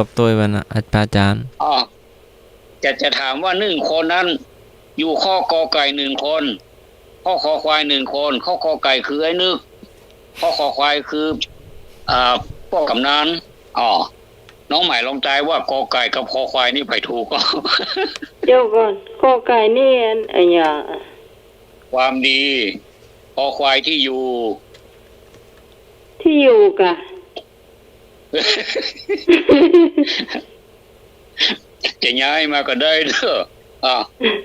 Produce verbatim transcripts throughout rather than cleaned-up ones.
กับตวยวันน่ะ อา พระอาจารย์ อ๋อ จะ จะถามว่าหนึ่งคนนั้น อยู่ข้อกอไก่หนึ่งคน ข้อคอควายหนึ่งคน ข้อกอไก่คือไอ้นึก ข้อคอควายคือ อ่า พวกกำนัน อ๋อ น้องใหม่ลองตายว่ากอไก่กับคอควายนี่ใผถูกก็ เดี๋ยวก่อน กอไก่นี่อัน อันหยัง ความดี คอควายที่อยู่ ที่อยู่กะ จะย้ายมาก็ได้เด้อ อ่ะ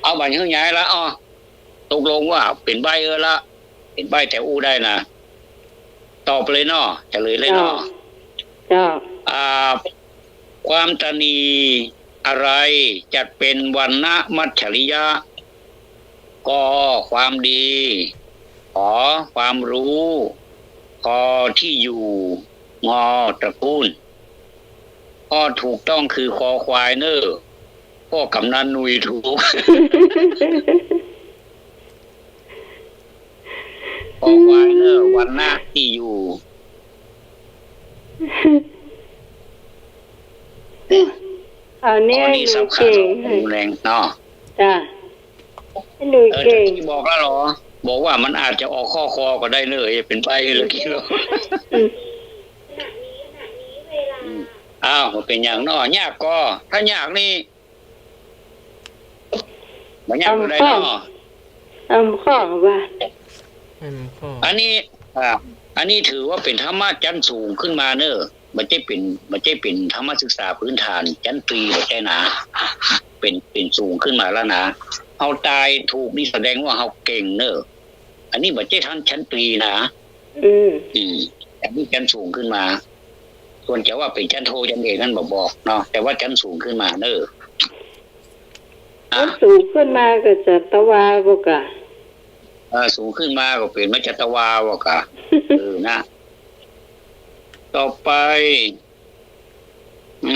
เอาบัดนี้ย้ายละ อ่ะ ตกลงว่าเป๋นใบ้เออละ เป๋นใบ้แต่อู้ได้นะ ตอบเลยเนาะ เฉลยเลยเนาะ เจ้า เจ้า อ่า ความตณีอะไรจัดเป็นวรรณมัจฉริยะ ก ความดี ข ความรู้ ค ที่อยู่ ง ตระกูล ข้อถูกต้องคือคอควายเน่อ พ่อกำนันหนุ่ยถูก คอควายเน่อ วรรณะที่อยู่ เอาเนี่ย ข้อนี้สำคัญ หนุ่ยเก่ง แรงเนาะ จ้ะ หนุ่ยเก่ง เออ แต่ที่บอกแล้วเหรอ บอกว่ามันอาจจะออกข้อคอก็ได้เน่อ จะเป๋นใบ้เลยกิโล อืม อืม อ้าว มันเป๋นอย่างน้อ ยากก็ ถ้ายากนี่ บ่ยากก็ได้น้อ อำข้อ อำข้อว่า อันนี้ อ่า อันนี้ถือว่าเป๋นธรรมะชั้นสูงขึ้นมาเน่อ บ่ใจ้เป๋น บ่ใจ้เป๋นธรรมศึกษาพื้นฐานชั้นตรี บ่ใจ้นะ เป๋น เป๋นสูงขึ้นมาแล้วนะ เฮาตายถูกนี่แสดงว่าเฮาเก่งเน่อ อันนี้บ่ใจ้ทันชั้นตรีนะ อืม อืม อันนี้ชั้นสูงขึ้นมา ส่วนจะว่าเป๋นชั้นโทชั้นเอกนั้นบ่บอกเนาะ แต่ว่าชั้นสูงขึ้นมาเน่อ อ่ะ ชั้นสูงขึ้นมาก็จัตวาบ่กะ เออ สูงขึ้นมาก็เป๋นมัจจตวาบ่กะ เออ นะ ต่อไป อื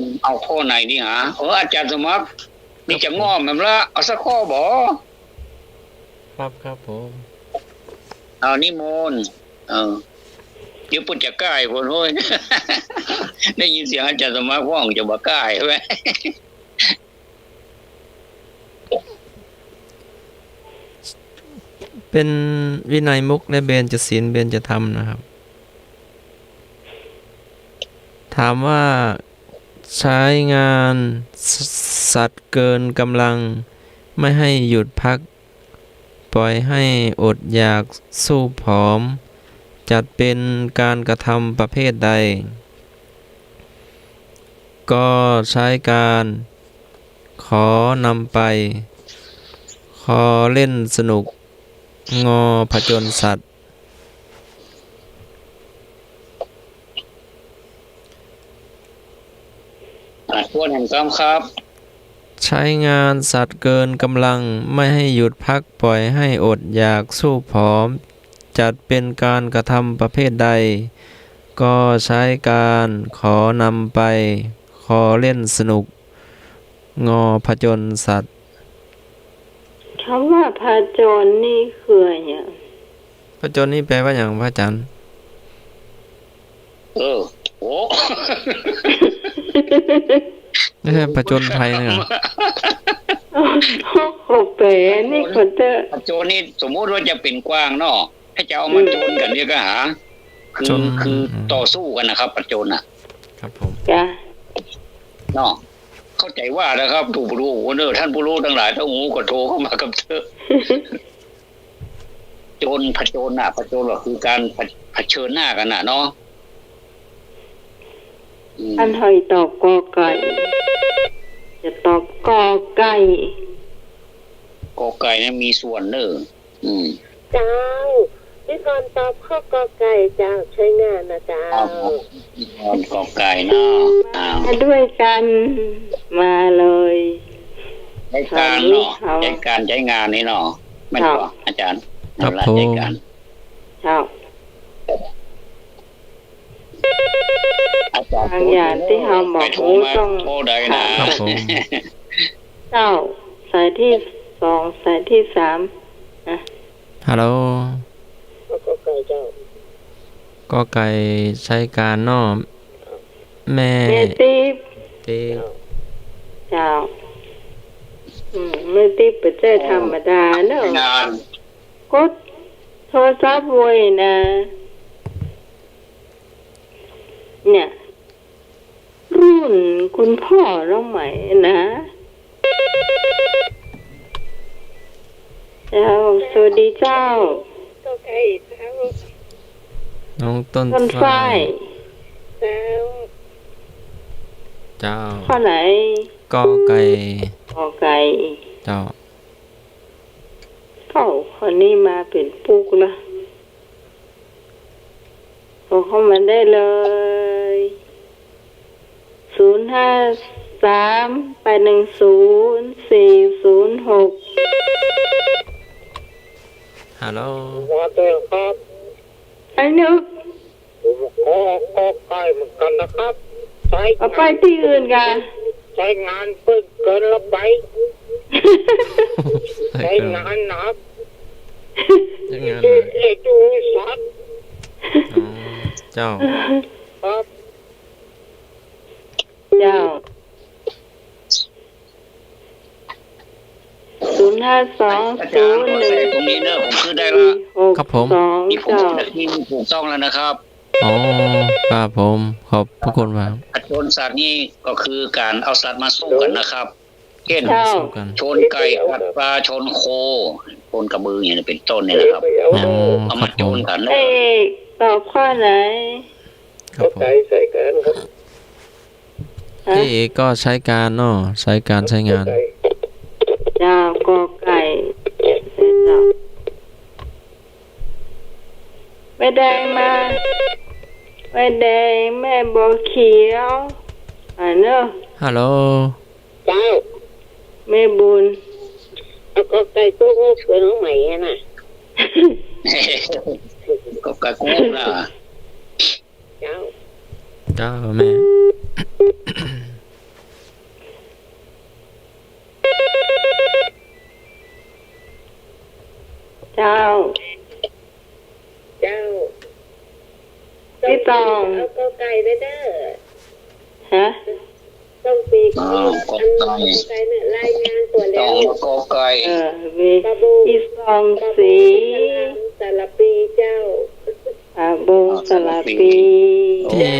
ม เอาข้อไหนดีหา เออ อาจารย์สมัคร นี่จะง่อมแหมละ เอาสักข้อบ่ ครับ ครับผม เอานิมนต์ เออ เดี๋ยวเปิ้นจะก้ายพ่นโฮ้ย ได้ยินเสียงอาจารย์สมัครฮ้องจะบ่ก้ายใช่ไหม เป๋นวินัยมุกและเบญจศีลเบญจธรรมนะครับ ถามว่า ใช้งาน ส- สัตว์เกินกำลัง ไม่ให้หยุดพัก ปล่อยให้อดอยากสู้ผอม จัดเป็นการกระทำประเภทใด ก ใช้การ ข นำไป ค เล่นสนุก ง ผจญสัตว์ อ่ะ ทวนแหมกำครับ ใช้งานสัตว์เกินกำลัง ไม่ให้หยุดพัก ปล่อยให้อดอยากสู้ผอม จัดเป็นการกระทำประเภทใด ก ใช้การ ข นำไป ค เล่นสนุก ง ผจญสัตว์ คำว่าผจญนี่คืออะหยัง ผจญนี่แปลว่าหยัง พระอาจารย์ เออ โอ้ ไม่ใช่ผจญภัยนะ โอ้โห แปลนี่ก่อนเต๊อะ ผจญนี่สมมุติว่าจะเป๋นกวางเนาะ ถ้าจะเอามา อืม จนกั๋นเนี่ยก็หา คือ จน คือ อืม ต่อสู้กั๋นนะครับ ผจญน่ะ ครับผม จ้ะ เนาะ เข้าใจ๋ว่านะครับ ถูกบ่ฮู้เน่อ ท่านผู้ฮู้ตังหลาย ถ้าฮู้ก็โทรเข้ามากับเต๊อะ จน ผจญน่ะ ผจญก็คือการเผ- เผชิญหน้ากั๋นน่ะเนาะ อืม อันหอยตอบกอไก่ จะตอบกอไก่ กอไก่นั้นมีส่วนเน่อ อืม เจ้า พี่พรตอบข้อกอไก่เจ้า ใช้งานนะเจ้า อ้าว พี่พรกอไก่เนาะ อ้าว มาด้วยกัน มาเลย ใช้การเนาะ ใช้การใช้งานนี่เนาะ แม่นบ่ เจ้า อาจารย์ ครับ นั่นแหละ ผม ใช้การ เจ้า อาจารย์ บางอย่างตี้เฮาบ่ฮู้ ไปโทรมา ต้อง โทรได้นะ ถาม ครับผม เจ้า สายตี้สอง สายตี้สาม นะ ฮัลโหล กอไก่เจ้า กอไก่ใช้การเนาะ แม่ แม่ติ๊บ ติ๊บ เจ้า อืม แม่ติ๊บบ่ใจ้ธรรมดาเนาะ งาน กดโทรศัพท์โว้ยนะ เนี่ย รุ่นคุณป้อน้องใหม่นะ เจ้า สวัสดีเจ้า กอไก่เจ้า น้องต้น ต้นฝ้าย ฝ้าย เจ้า เจ้า ข้อไหน กอไก่ กอไก่ เจ้า เอ้า ข้อนี้มาเป๋นปุ๊กละ โทรเข้ามาได้เลย ศูนย์ห้าสาม แปดหนึ่งศูนย์ สี่ศูนย์หก ฮัลโหล ว่าแต่ครับ ไอ้นึก ผมก็กอไก่เหมือนกันนะครับ ใช้ เอาไปตี้อื่นก่ะ ใช้งานเปิ้นเกินละไป ใช้งานหนัก ใช้งานหนัก เอดูสัตว์ อ๋อ เจ้า ครับ เจ้า ศูนย์ห้าสอง ศูนย์หนึ่ง ตรงนี้เนอะ ผมขึ้นได้ละ ครับผม สอง นี่ผม เจ้า นี่ถูกต้องแล้วนะครับ อ๋อ ครับผม ขอบพระคุณมาก ผจญสัตว์นี่ก็คือการเอาสัตว์มาสู้กันนะครับ เจ้น เจ้า สู้กัน ชนไก่ กัดปลา ชนโค ชนกระบือ อย่างนี้เป็นต้นเนี่ยนะครับ อ๋อ เอามา ครับผม ชนกัน เอกตอบข้อไหน ครับผม กอไก่ใช้การครับ ฮะ เอกก็ใช้การเนาะ ใช้การใช้งาน เจ้า กอไก่ เจ้า แม่แดงมา แม่แดง แม่บัวเขียว อ่าเนอะ ฮัลโหล เจ้า แม่บุญ เอากอไก่กู้โฮกเปือนน้องใหม่อะน่ะ กอไก่กู้โฮกน่ะ เจ้า เจ้าแม่ เจ้า เจ้า พี่ตอง เอากอไก่ด้วยเด้อ ฮะ ต้องปีก อ้าว กอไก่ อันกอไก่เนี่ยรายงานตั๋วแล้ว ต้องกอไก่ เออ มี ปลาบู อีสองสี สระปีเจ้า ปลาบู อ่า สระปี สระปี โอ้ ที่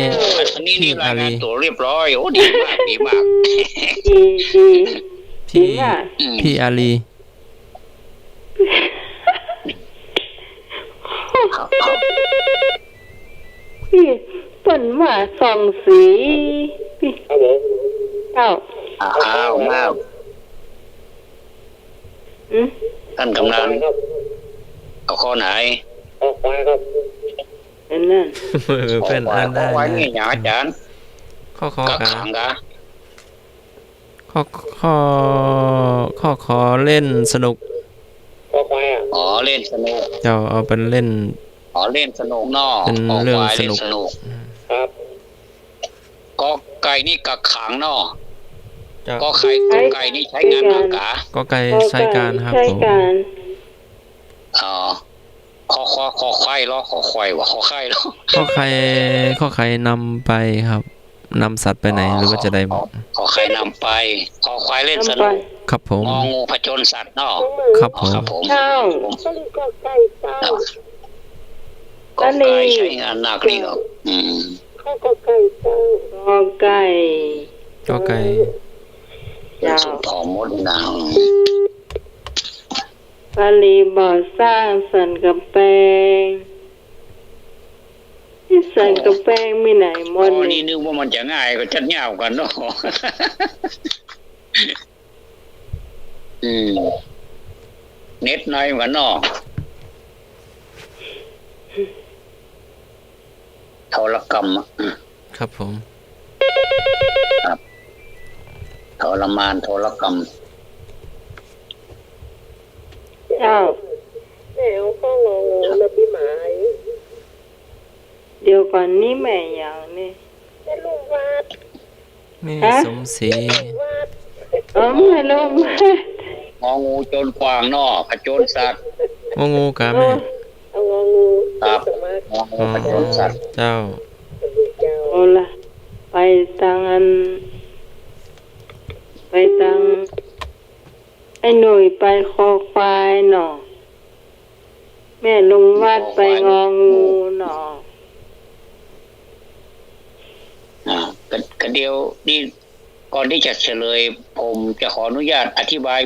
อันนี้นี่ ที่ รายงานตั๋วเรียบร้อย โอ้ ดีมาก ดีมาก ดี ดี พี่ ดีมาก อืม พี่อาลี พี่เปิ้นว่าสองสี พี่ ครับผม เจ้า อ้าว มา อืม ท่านกำนัน เอาข้อไหน ข้อควายครับ อันนั้น เปิ้นอ่านได้ ข้อควาย นะ นี่หยังอาจารย์ ข้อ ข้อ กักขังกะ ข้อ ข้อ ข้อขอเล่นสนุก ข้อควายอะ อ๋อ เล่นสนุก เจ้า เอาเปิ้นเล่น อ๋อ เล่นสนุกเนาะ เปิ้นเรื่องสนุก ข้อควายเล่นสนุก ครับ กอไก่นี่กักขังเนาะ เจ้า กอไข่ กอไก่นี่ใช้งานหนักกะ กอไก่ใช้การครับผม ใช้การ อ๋อ คอ คอ คอไข่เหรอ คอไข่วะ คอไข่เหรอ คอไข่ คอไข่นำไปครับ นำสัตว์ไปไหน อ๋อ หรือว่าจะใดบอก คอไข่นำไป คอควายเล่นสนุก นำไป ครับผม งองูผจญสัตว์เนาะ ครับผม ครับผม เจ้า ผม กอไก่เจ้า กอไก่ใช้งานหนักนี่ครับ อืม ข้อกอไก่เจ้า กอไก่ กอไก่ เจ้า สุดผอมหมดนะ ปาลีบ่อสร้างสันกำแปง นี่สันกำแปงมีไหนหมด อ๋อ นี่ นี่นึกว่ามันจะง่ายก็จัดยาวกันเนาะ อืม เน็ตน้อยเหมือนกันเนาะ ทรกรรมอะ ครับผม ครับ ทรมาน ทรกรรม เจ้า แม่เอาข้ององูมาปี๋หมาย เดี๋ยวก่อน นี่แม่หยังนี่ แม่ลุงวาด แม่ ฮะ สมศรี วาด อ๋อ แม่ลุงวาด งองูโจรกว่างเนาะ ผจญสัตว์ งองูกะแม่ เออ เอางองู ครับ งองู อ๋อ ผจญสัตว์ เจ้า เจ้า เอาละ ไปตางอัน ไปตาง ไอ้หนุ่ยไปคอควายเนาะ แม่ลุงวัดไปงองูเนาะ อ่า ก็ ก็เดี๋ยวนี่ ก่อนตี้จะเฉลย ผมจะขออนุญาตอธิบาย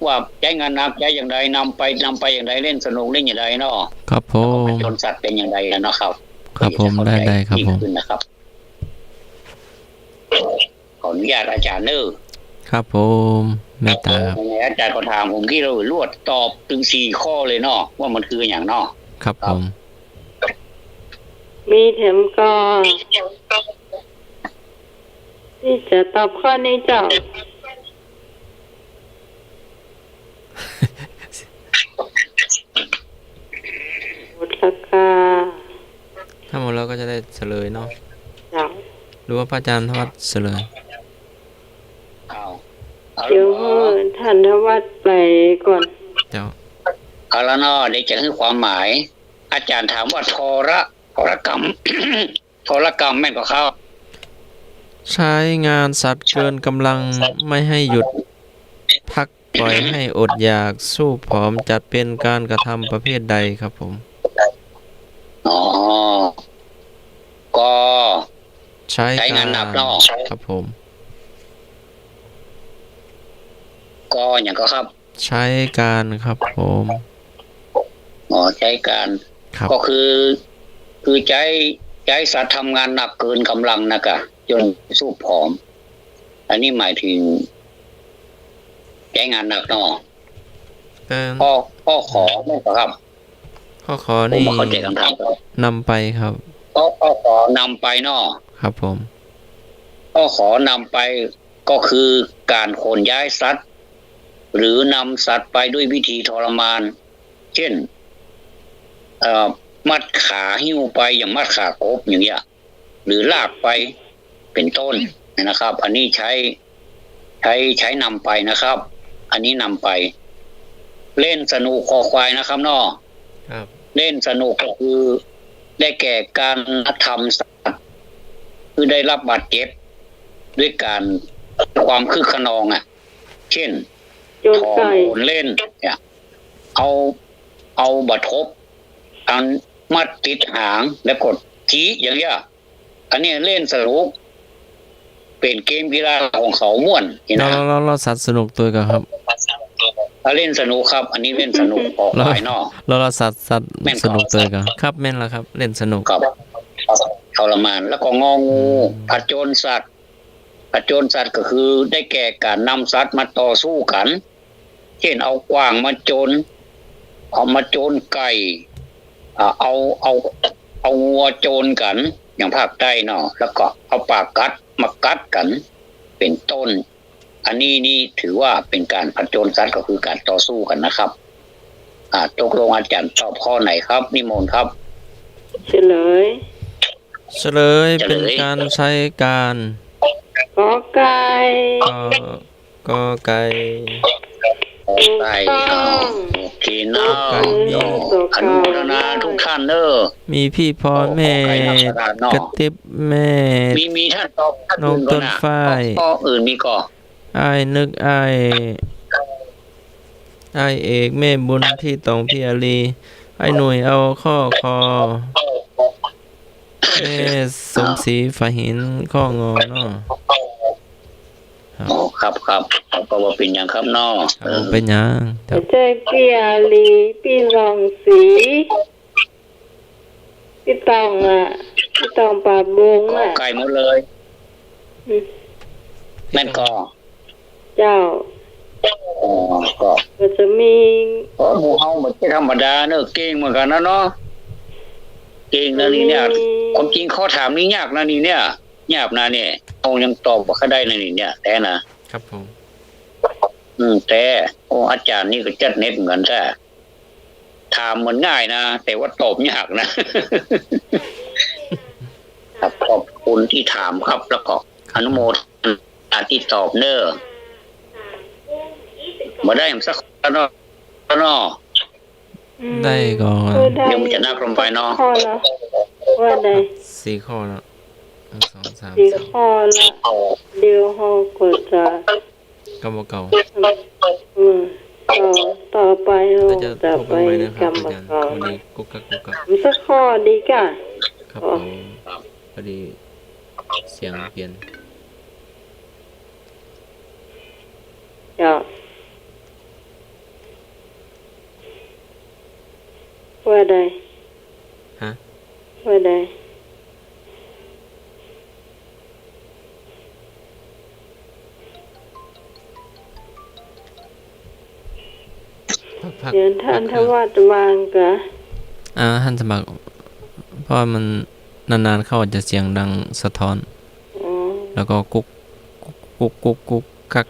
ว่าใจ๊งานหนักใจ๊อย่างใด นำไป นำไปอย่างใด เล่นสนุกเล่นอย่างใดเนาะ ครับผม แล้วก็ผจญสัตว์เป๋นอย่างใดนะครับ ครับผม เพื่อจะเข้าใจ๋ ได้ ได้ครับ ดี ผม ขึ้นนะครับ ขออนุญาตอาจ๋ารย์เน้อ ครับผม เมตต๋าครับ ยังไงอาจ๋ารย์ก็ถามผมกี้ แล้วลวดตอบตึงสี่ข้อเลยเนาะ ว่ามันคืออะหยังเนาะ ครับผม มีแถมก่อ ตี้จะตอบข้อนี้เจ้า หมดแล้วค่ะ ถ้าหมดแล้วก็จะได้เฉลยเนาะ เจ้า หรือว่าพระอาจารย์ธวัชเฉลย เอา เอา เดี๋ยว เหรอ ให้ท่านธวัชไปก่อน เจ้า เอาละเนาะ เดี๋ยวจะหื้อความหมาย อาจ๋ารย์ถามว่าทร ทรกรรม ทรกรรมแม่นก่อครับ ใช้งานสัตว์เกินกำลังไม่ให้หยุดพัก ปล่อยให้อดอยากสู้ผอม จัดเป็นการกระทำประเภทใดครับผม อ๋อ ก็ ใช้ ใช้งานหนักเนาะ การ ครับผม ก็อะหยังก่อครับ ใช้การครับผม อ๋อ ใช้การ ครับ ก็คือ คือใจ๊ ใจ๊สัตว์ทำงานหนักเกินกำลังนะก่ะ จ๋นสู้ผอม อันนี้หมายถึง ใจ๊งานหนักเนาะ เอ่อ ข้อ ข้อ ขอ แม่นก่อครับ ข้อ ขอ ผม นี่ บ่เข้าใจ๋กำถามครับ นำไปครับ ข้อ ข้อ ขอ นำไปเนาะ ครับผม ข้อ ขอ นำไป ก็คือก๋านขนย้ายสัตว์ หรือนำสัตว์ไปด้วยวิธีทรมาน เจ้น เอ่อ มัดขาหิ้วไป อย่างมัดขากบอย่างเนี้ย หรือลากไป เป๋นต้นนะครับ อันนี้ใจ๊ ใจ๊ ใจ๊นำไปนะครับ อันนี้นำไป เล่นสนุกคอควายนะครับเนาะ ครับ เล่นสนุกก็คือ ได้แก่ก๋านกระทำสัตว์ คือได้รับบาดเจ็บ ด้วยก๋าน ความคึกคะนองอะ เจ้น จ๋นไก่ ถอนขนเล่นเนี่ย เอา เอาบ่าทบ อันมัดติดหาง แล้วก็จี๊อย่างเนี้ย อันนี้เล่นสนุก เป๋นเกมกีฬาของเขาม่วนนี่นะ แล้ว แล้ว แล้วสัตว์สนุกตวยก่อครับ อ่ะ เล่นสนุกครับ อันนี้เล่นสนุกคอควายเนาะ แล้ว แล้วสัตว์ สัตว์ แม่นก่อ สนุกตวยก่อครับ แม่นแล้วครับ เล่นสนุก ครับ ทรมาน แล้วก็งองู อืม ผจญสัตว์ ผจญสัตว์ก็คือได้แก่ก๋านนำสัตว์มาต่อสู้กั๋น เจ้นเอากว้างมาจน เอามาจนไก่ อ่า เอา เอา เอางัวจนกั๋น อย่างภาคใต้เนาะ แล้วก็เอาป๋ากัดมากัดกั๋น เป๋นต้น อันนี้นี่ถือว่าเป๋นก๋านผจญสัตว์ ก็คือก๋านต่อสู้กั๋นนะครับ อ่า ตกลงอาจ๋ารย์ตอบข้อไหนครับ นิมนต์ครับ เฉลย เฉลย เฉลย เป๋นก๋านใช้ก๋าน กอไก่ กอ กอไก่ กอไก่ ถูกต้อง อ้าว โอเคเนาะ กอไก่ เนาะ อนุโมทนาทุกท่านเน้อ มีพี่พร แม่กระติ๊บ แม่ มี มีท่านตอบท่านอื่นก่อนนะ น้องต้นฝ้าย ข้ออื่นมีก่อ อ้ายนึก อ้าย อ้ายเอก แม่บุญ พี่ต๋อง พี่อาลี อ้ายหนุ่ยเอาข้อ คอ แม่สมศรี ฝ่ายหิน ข้อ งอ เนาะ ครับ อ๋อ ครับ ครับ ก็บ่เป๋นหยังครับเนาะ ครับ เออ บ่เป๋นหยัง ครับ เจ้า พี่อาลี พี่ทองศรี พี่ต๋องอะ พี่ต๋องป่าบงอะ กอไก่หมดเลย อืม แม่นก่อ เจ้า อ๋อ ก็ ก็จะมี โอ้ หมู่เฮาบ่ใจ้ธรรมดาเนอะ เก่งเหมือนกั๋นนะเนาะ เก่งนะนี่เนี่ย มี ความจริงข้อถามนี้ยากนะนี่เนี่ย ยากนะเนี่ย เฮายังตอบบ่ค่อยได้นะนี่เนี่ย แต๊นะ ครับผม อืม แต๊ โอ้ อาจ๋ารย์นี่ก็จัดเน็ตเหมือนกั๋นแต๊ ถามเหมือนง่ายนะ แต่ว่าตอบยากนะ ครับ ขอบคุณตี้ถามครับ แล้วก็อนุโมทนาตี้ตอบเน้อ บ่ได้สักข้อเนาะ เนาะ อืม ได้ก่อ เออ ได้ เดี๋ยวมันจะนับลงไปเนาะ ข้อละ ว่าได้ สี่ข้อแล้ว หนึ่ง สอง สาม สี่ สี่ ข้อละ เดี๋ยวเฮาก็จะ กำบ่าเก่า อืม ต่อ ต่อไปเฮาจะไปกำบ่าเก่า แล้วจะพบกันใหม่นะครับอาจารย์ วันนี้กุ๊กกักกุ๊กกัก สักข้อดีก่ะ ครับผม พอดีเสียงเปลี่ยน เจ้า ว่าใด ฮะ ว่าใด พักๆ เดี๋ยวท่าน พักๆ ทวัดวางกะ อ่า ท่านสมัคร เพราะว่ามันนานๆ เข้าอาจจะเสียงดังสะท้อน อ๋อ แล้วก็กุ๊ก กุ๊ก กุ๊ก กุ๊ก กุ๊กกัก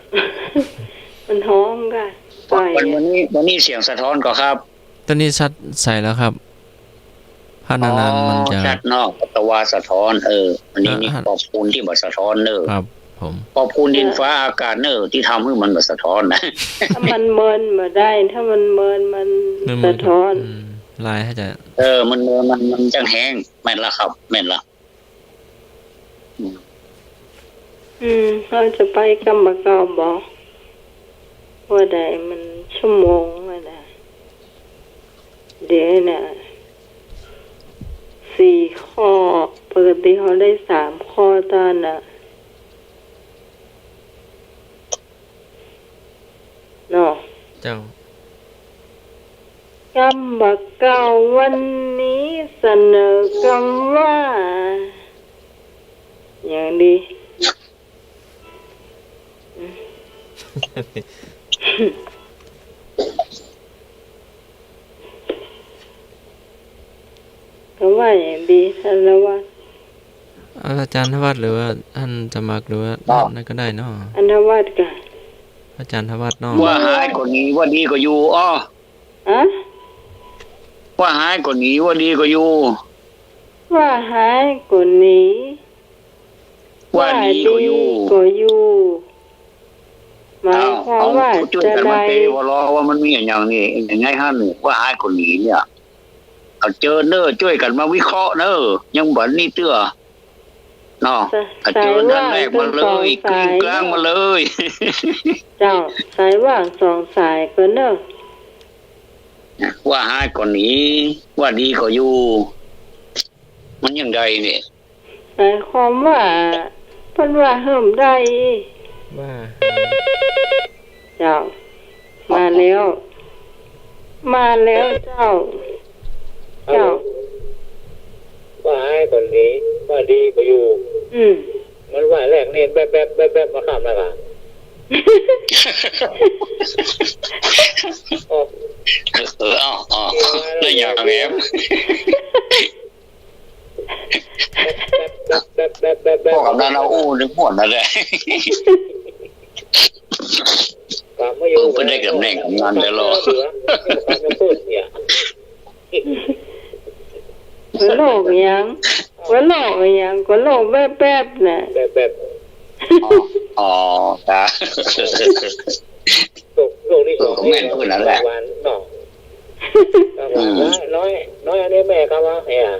มันฮ้องกะ วัน วันนี้ วันนี้เสียงสะท้อนก่อครับ ต๋อนนี้ชัดใสแล้วครับ ถ้านานๆ มันจะ อ๋อ ชัดเนาะ ตะวาสะท้อน เออ อันนี้นี่ อ่ะ ขอบคุณตี้บ่สะท้อนเน่อ ครับผม ขอบคุณดินฟ้าอากาศเน่อ ตี้ทำหื้อมันบ่สะท้อนนะ ถ้ามันเมินบ่ได้ ถ้ามันเมินมัน มันเมิน สะท้อน อืม ลายให้จะ เออ มันเมิน มัน มันจังแฮง แม่นละครับ แม่นละ อืม อืม เฮาจะไปกำบ่าเก่าบ่ ว่าใด มันชั่วโมงแล้วนะ เดี๋ยวนะ สี่ข้อ ปกติเฮาได้สามข้อตอนน่ะ เนาะ เจ้า กำบ่าเก่าวันนี้เสนอกำว่า หยังดี กำว่าหยังดี ท่านทวัด อาจารย์ทวัดหรือว่าท่านสมัครหรือว่า อ๋อ ท่านนั้นก็ได้เนาะ อันทวัดกะ อาจารย์ทวัดเนาะ ว่าฮ้ายก็หนี ว่าดีก็อยู่ อ้อ อะ ว่าฮ้ายก็หนี ว่าดีก็อยู่ ว่าฮ้ายก็หนี ว่าดีก็อยู่ ว่าดีก็อยู่ หมายความว่า เอา เอา จะได้ ช่วยกั๋นมาเตะหัวเราะว่ามันมีอะหยังนี่ อะหยังหั้น ว่าฮ้ายก็หนีเนี่ย เอาเจิญเน่อ ช่วยกั๋นมาวิเคราะห์เน่อ ยังบ่านี้เตื้อ เนาะ ส- เอาเจิญท่านแรกมาเลย สายว่างตึงสองสาย กลิ้งกลางมาเลย เจ้า สายว่างสองสายก่อนเน่อ ว่าฮ้ายก็หนี ว่าดีก็อยู่ มันอย่างใดเนี่ย หมายความว่า เปิ้นว่าหื้อบ่ได้ ว่า เจ้า มาแล้ว มาแล้วเจ้า ฮัลโหล เจ้า ว่าฮ้ายก็หนี ว่าดีก็อยู่ อืม มันว่าแรกนี่แป๊บๆ แป๊บๆ มาข้ามแล้วล่ะ อ๋อ เออ เออ อ๋อ อ๋อ ได้อย่างแหม แป๊บๆ พวกกำนันเอาอู้นึกม่วนนั่นแหละ ความไม่อยู่ เพิ่งได้ตำแหน่งกำนันเดี๋ยวรอ ความไม่พูดเนี่ย หัวโลกหยัง หัวโลกหยัง หัวโลกแป๊บๆ น่ะ แป๊บๆ อ๋อ อ๋อ จ้ะ โลก โลกนี้ เออ ก็แม่นเปิ้นนั่นแหละ วันเนาะ อืม น้อย น้อย น้อย อันนี้แม่เขาว่าไงอะ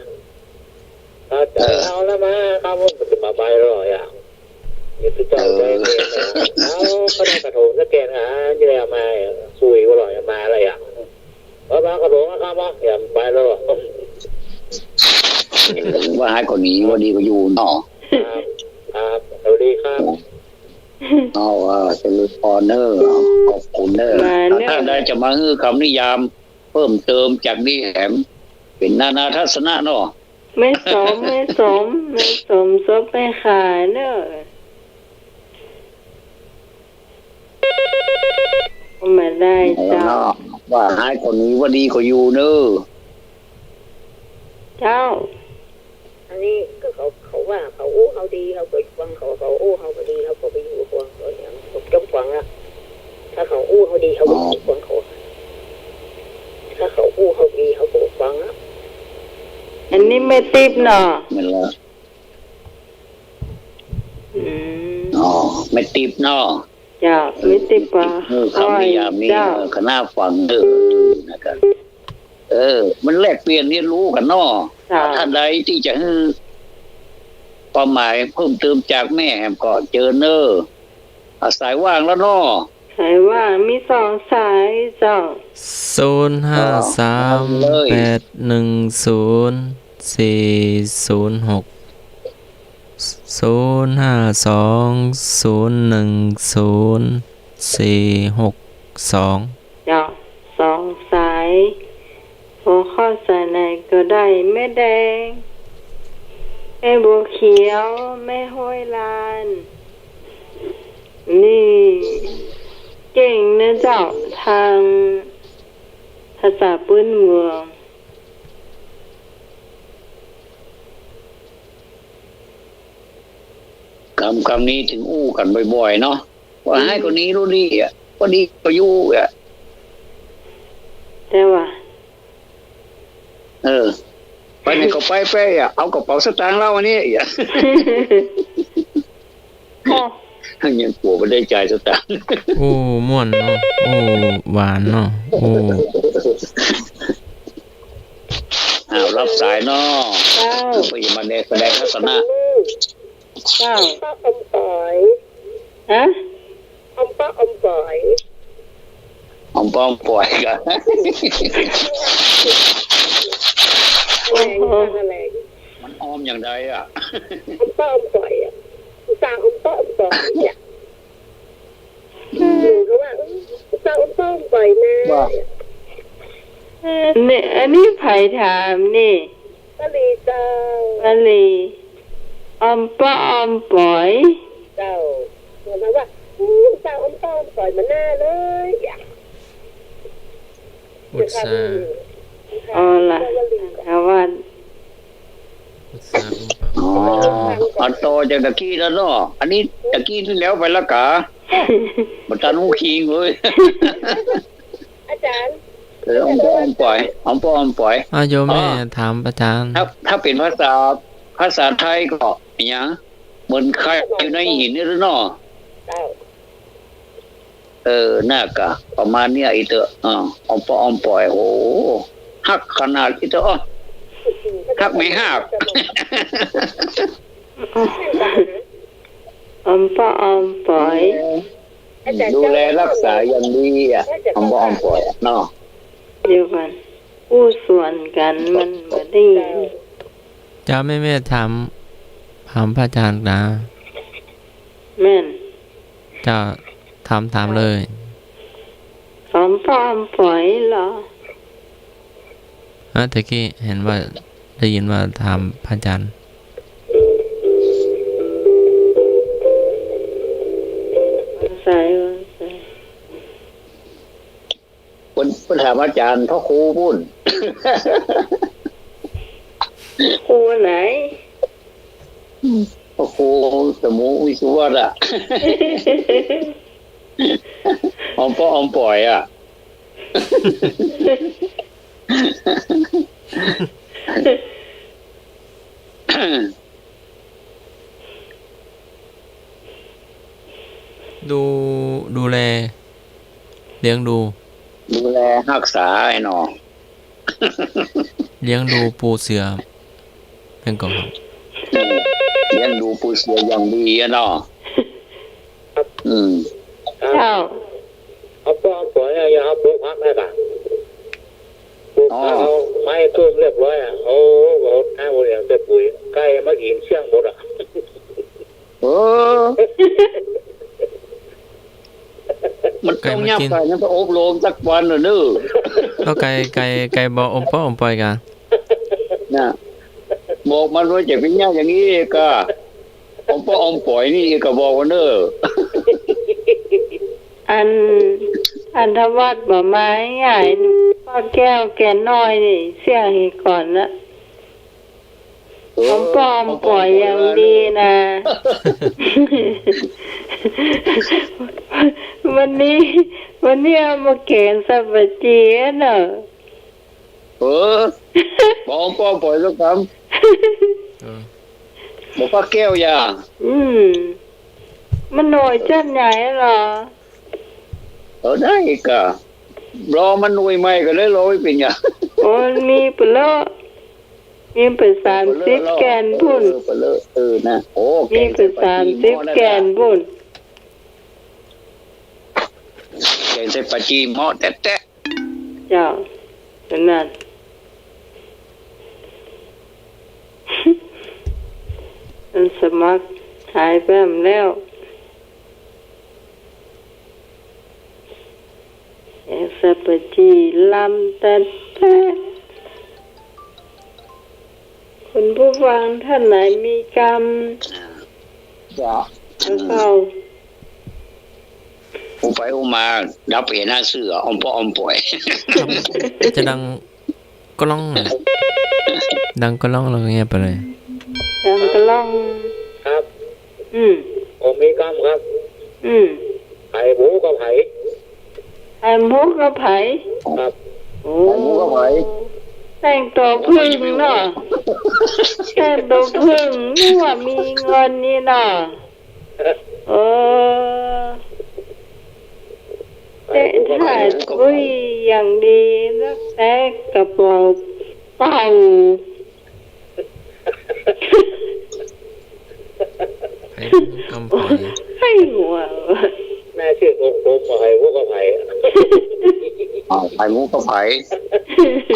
เอา เออ เอาแล้วมา เขาว่ามันจะมาไปหรออ่ะ อย่าไปเจ้าใจเย็นนะ เอา ก็ได้กระโถนสักแกนอ่ะ จะได้เอามา คุยว่าหรอ เอามาอะไรอ่ะ เอามากระโถนนะครับ ว่าอย่าไปแล้ว ว่าฮ้ายก็หนี ว่าดีก็อยู่เนาะ ครับ ครับ สวัสดีครับ เอา เออ เจริญพรเน่อ ขอบคุณเน่อ มาเน่อ ถ้าใดจะมาหื้อคำนิยามเพิ่มเติมจากนี้แหม เป๋นนานาทัศนะเนาะ แม่สม แม่สม แม่สม ซบไปขายเน่อ มาได้เจ้า ว่าฮ้ายก็หนี ว่าดีก็อยู่เน่อ เจ้า อันนี้ก็เขา เขาว่าเขาอู้เฮาดี เฮาก็ฟังเขา เขาอู้เฮาบ่ดี เฮาก็บ่อยู่ฟังเขา อย่างจบฟังละ ถ้าเขาอู้เฮาดี เฮาก็อยู่ฟังเขา ถ้าเขาอู้เฮาดี เฮาก็ฟังละ อันนี้แม่ติ๊บเนาะ แม่นละ อืม อ๋อ แม่ติ๊บเนาะ เจ้า แม่ติ๊บ เออ คำนิยามนี้ เจ้า เออ ขนาดฟัง เออ นะครับ เออ มันแลกเปลี่ยนเรียนรู้กั๋นเนาะ เจ้า ถ้าใดตี้จะหื้อ ความหมายเพิ่มเติมจากแม่แหมก็เจิญเน่อ อ่ะ สายว่างแล้วเนาะ สายว่างมีสองสายเจ้า ศูนย์ห้าสาม เอาเลย แปดหนึ่งศูนย์ สี่ศูนย์หก ศูนย์ห้าสอง ศูนย์หนึ่งศูนย์ สี่หกสอง เจ้า สองสาย หัวข้อสายไหนก็ได้ แม่แดง แม่บัวเขียว แม่ฮ้อยลาน นี่เก่งนะเจ้า ตางภาษาปื้นเมือง กำ กำนี้จึงอู้กั๋นบ่อยๆ เนาะ ว่าหืม ไอ้คนนี้ฮู้ดีอ่ะ คนนี้ก็ฮู้อ่ะ แต่ว่า เออ ไปไหนก็ไปไปอ่ะ เอากระเป๋าสตางค์เล่าอันนี้อ่ะ โอ้ ยังกลัวบ่ได้จ่ายสตางค์ โอ้ ม่วนเนาะ โอ้ หวานเนาะ โอ้ อ้าว รับสายเนาะ เจ้า ก็อย่ามาแสดงลักษณะ เจ้า อมป้ออมป๋อย ฮะ อมป้ออมป๋อย อมป้ออมป๋อยก่ะ โอ้โห มันออมอย่างใดอ่ะ อมป้ออมป๋อยอ่ะ อุตส่าห์อมป้ออมป๋อยอ่ะ อืม หนูก็ว่า เออ อุตส่าห์อมป้ออมป๋อยนะ ว่า เนี่ย อันนี้ใผถามนี่ ป้าลีเจ้า ป้าลี อมป้ออมป๋อย เจ้า เหมือนว่า อืม เจ้าอมป้ออมป๋อยมาหน้าเลยอ่ะ อุตส่าห์ อ๋อล่ะ เจ้าป้าลี ถามว่า อุตส่าห์อมป้อ อ๋อ อันต่อจากตะกี้แล้วเนาะ อันนี้ตะกี้ที่แล้วไปแล้วกะ บ่ตันฮู้คิงเว้ย อาจารย์ เออ อมป้ออมป๋อย อมป้ออมป๋อย อ้าว โยมแม่ อ๋อ ถามอาจารย์ ถ้า ถ้าเป๋นภาษา ภาษาไทยก็อะหยัง เหมือนไข่อยู่ในหินนี่เนาะ เจ้า เออ น่ากะ ประมาณเนี้ย อีเตอะ อ่า อมป้ออมป๋อย โอ้ ฮักขนาด อีเตอะ อ้อ ฮักไม่ฮัก อมป้ออมป๋อย เออ ดูแลรักษาอย่างดีอะ อมป้ออมป๋อยอะเนาะ เดี๋ยวก่อน อู้สวนกั๋น มันบ่ได้ยิน เจ้า แม่ แม่ถาม ถามพระอาจารย์นะ แม่น เจ้า ถาม ถามเลย อมป้ออมป๋อยเหรอ ฮะ ตะกี้หันว่า ได้ยินว่าถามพระอาจารย์ วางสาย วางสาย เปิ้น เปิ้นถามอาจารย์พระครูปู้น ครูไหน พระครูสมุวิศวะอะ อมป้ออมป๋อยอะ ดู ดูแล เลี้ยงดู ดูแลฮักษาไอ้หนอ เลี้ยงดูปูเสือ เพิ่นก็ เลี้ยงดูปูเสืออย่างดีอะเนาะ อืม เจ้า เอาป้อมปล่อยอะ อย่าเอาปลูกผักให้กะ ปลูกผัก อ๋อ เอาไม้ต้นเรียบร้อยอะ เอา เอาน้ำเอาอย่างใส่ปุ๋ย ไก่มากินเสี้ยงหมดอะ เออ มันต้องยับไป ไก่มากิน มันต้องอบรมสักวันน่ะเนอะ ก็ไก่ ไก่ ไก่บ่อมป้ออมป๋อยกะ น่ะ บอกมันว่าจะเป็นอย่างนี้กะ อมป้ออมป๋อยนี่กะบอกว่าเนอะ อัน อันทวัฒน์บ่มาใหญ่ ป้าแก้วแกน้อยนี่ เสี้ยงอีกก่อนนะ เออ อมป้ออมป๋อยอย่างดีนะ วันนี้ วันนี้เอามาแกงสามัคคีเนาะ เออ บอกอมป้ออมป๋อยสักคำ เออ บอกป้าแก้วอย่า อืม มันน้อยจัดใหญ่เหรอ เออ ได้กะ รอมันหน่วยใหม่ก็เลยรอไว้เป็นอย่าง โอ้ มันมีไปแล้ว มีไปสามสิบแก่นปุ้น เออ ไปเลย เออ นะ โอ้ มีไปสามสิบแก่นปุ้น แกงใส่ปลาจี้เหมาะแต๊ๆ เจ้า อันนั้น มันสมัครหายไปแล้ว แกงใส่ปลาจี้ลำแต๊ๆ คุณผู้ฟังท่านไหนมีกำ จ้ะ แล้วก็ อู้ไปอู้มา ดับเห็นหน้าเสือ อ่อมป้ออ่อมป่อย จะดังก้องเลย ดังก้องแล้วก็เงียบไปเลย ดังก้อง ครับ อืม ผมมีกำครับ อืม ไผหมูกับไผ ไผหมูกับไผ ครับ โอ้ ไผหมูกับไผ แต่งตั๋วผึ้งเนาะ แต่งตั๋วผึ้ง นึกว่ามีเงินนี่เนาะ เออ เตะถ่ายปุ้ยอย่างดีนัก แต่กระเป๋าเปล่า ไผหมูกับไผ ไผหมู แม่ชื่อโกงๆ ว่าไผหมูกับไผ อ้าว ไผหมูกับไผ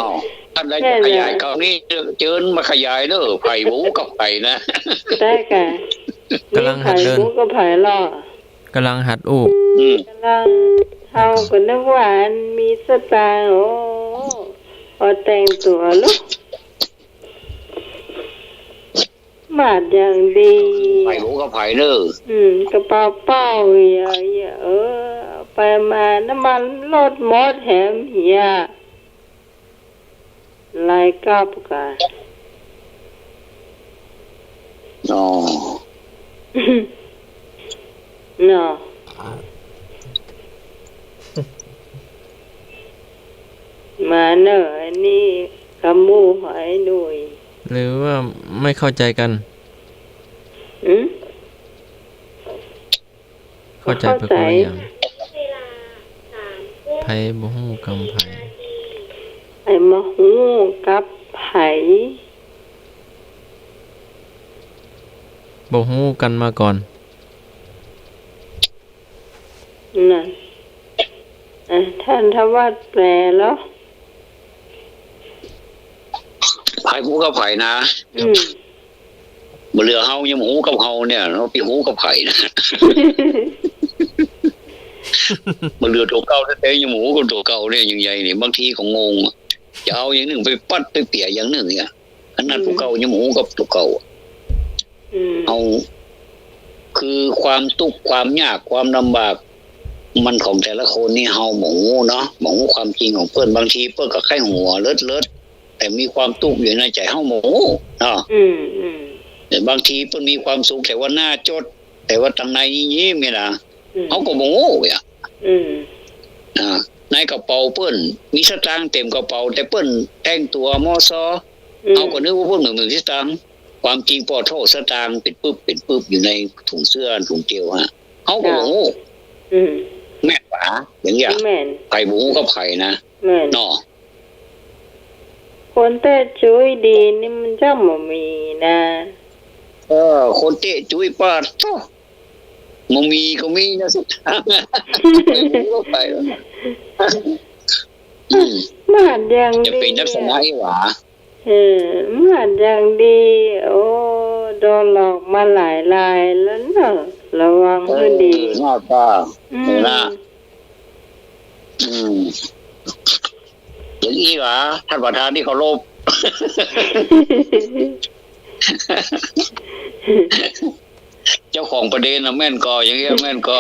อ้าว ท่านใดจะขยายคำนี้ เจิญมาขยายเน่อ ไผหมูกับไผนะ ได้ค่ะ กำลังหัดเดิน ไผหมูกับไผล่ะ กำลังหัดอู้ อืม กำลัง เฮาก็นึกว่าอันมีสตางค์ โอ้ พอแต่งตั๋วลุก มาดอย่างดี ไผหมูกับไผเน่อ อืม กระเป๋าเปล่า เหีย เหีย เออ ไปมาน้ำมันรถหมดแถมเหีย หลายกลับกะ อ๋อ เนาะ มาเน่อ อันนี้กำอู้หอยหนุ่ย หรือว่าไม่เข้าใจกัน อืม เข้าใจไปคนละอย่าง ไผบ่ฮู้กำไผ ไผบ่ฮู้กับไผ บ่ฮู้กันมาก่อน นั่น อ่ะ ท่านธวัชแปลแล้ว ไผฮู้กับไผนะ อืม บ่เหลือเฮายังบ่ฮู้กับเฮาเนี่ย เฮาไปฮู้กับไผนะ บ่เหลือตั๋วเก่าแต๊ๆ ยังบ่ฮู้กับตั๋วเก่าเนี่ย ยังใหญ่นี่ บางทีก็งงอะ จะเอาอย่างนึ่งไปปั๊ดไปเปียอย่างนึ่งเนี่ย ขนาดตั๋วเก่ายังบ่ฮู้กับตั๋วเก่าอะ อืม เฮา คือความตุ๊กข์ความยากความลำบาก มันของแต่ละคนนี่เฮาบ่ฮู้เนาะ บ่ฮู้ความจริงของเปิ้น บางทีเปิ้นก็ใค่หัวเลิศๆ แต่มีความตุ๊กข์อยู่ในใจ๋เฮาบ่ฮู้เนาะ อืม อืม แต่บางทีเปิ้นมีความสุข แต่ว่าหน้าจด แต่ว่าตังในนี่ยิ้มเนี่ยนะ อืม เฮาก็บ่ฮู้อะ อืม อ่า ในกระเป๋าเปิ้นมีสตางค์เต็มกระเป๋า แต่เปิ้นแต่งตั๋วมอซอ อืม เฮาก็นึกว่าเปิ้นบ่มีสตางค์ ความจริงปอโท้สตางค์เป๋นปึบเป๋นปึบอยู่ในถุงเสื้อถุงเจลฮะ เฮาก็บ่ฮู้ อืม แม่นปะ อย่างเงี้ย แม่น ไผบ่ฮู้กับไผนะ แม่น เนาะ คนเต๊ะจุ๊ยดีนี่มันจั้งบ่มีนะ เออ คนเต๊ะจุ๊ยปาดโท้ บ่มีก็มีนะ สุดท้าย ไปแล้วนะ อืม มาดอย่างดี จะเป๋นลักษณะอี้หว่า เออ มาดอย่างดี โอ้ โดนหลอกมาหลายรายแล้วเนาะ ระวังหื้อดี เออ หน้าตา อืม เห็นนะ อืม อย่างอี้หว่า ท่านประธานที่เคารพ เจ้าของประเด็นน่ะแม่นก่อ อย่างเงี้ยแม่นก่อ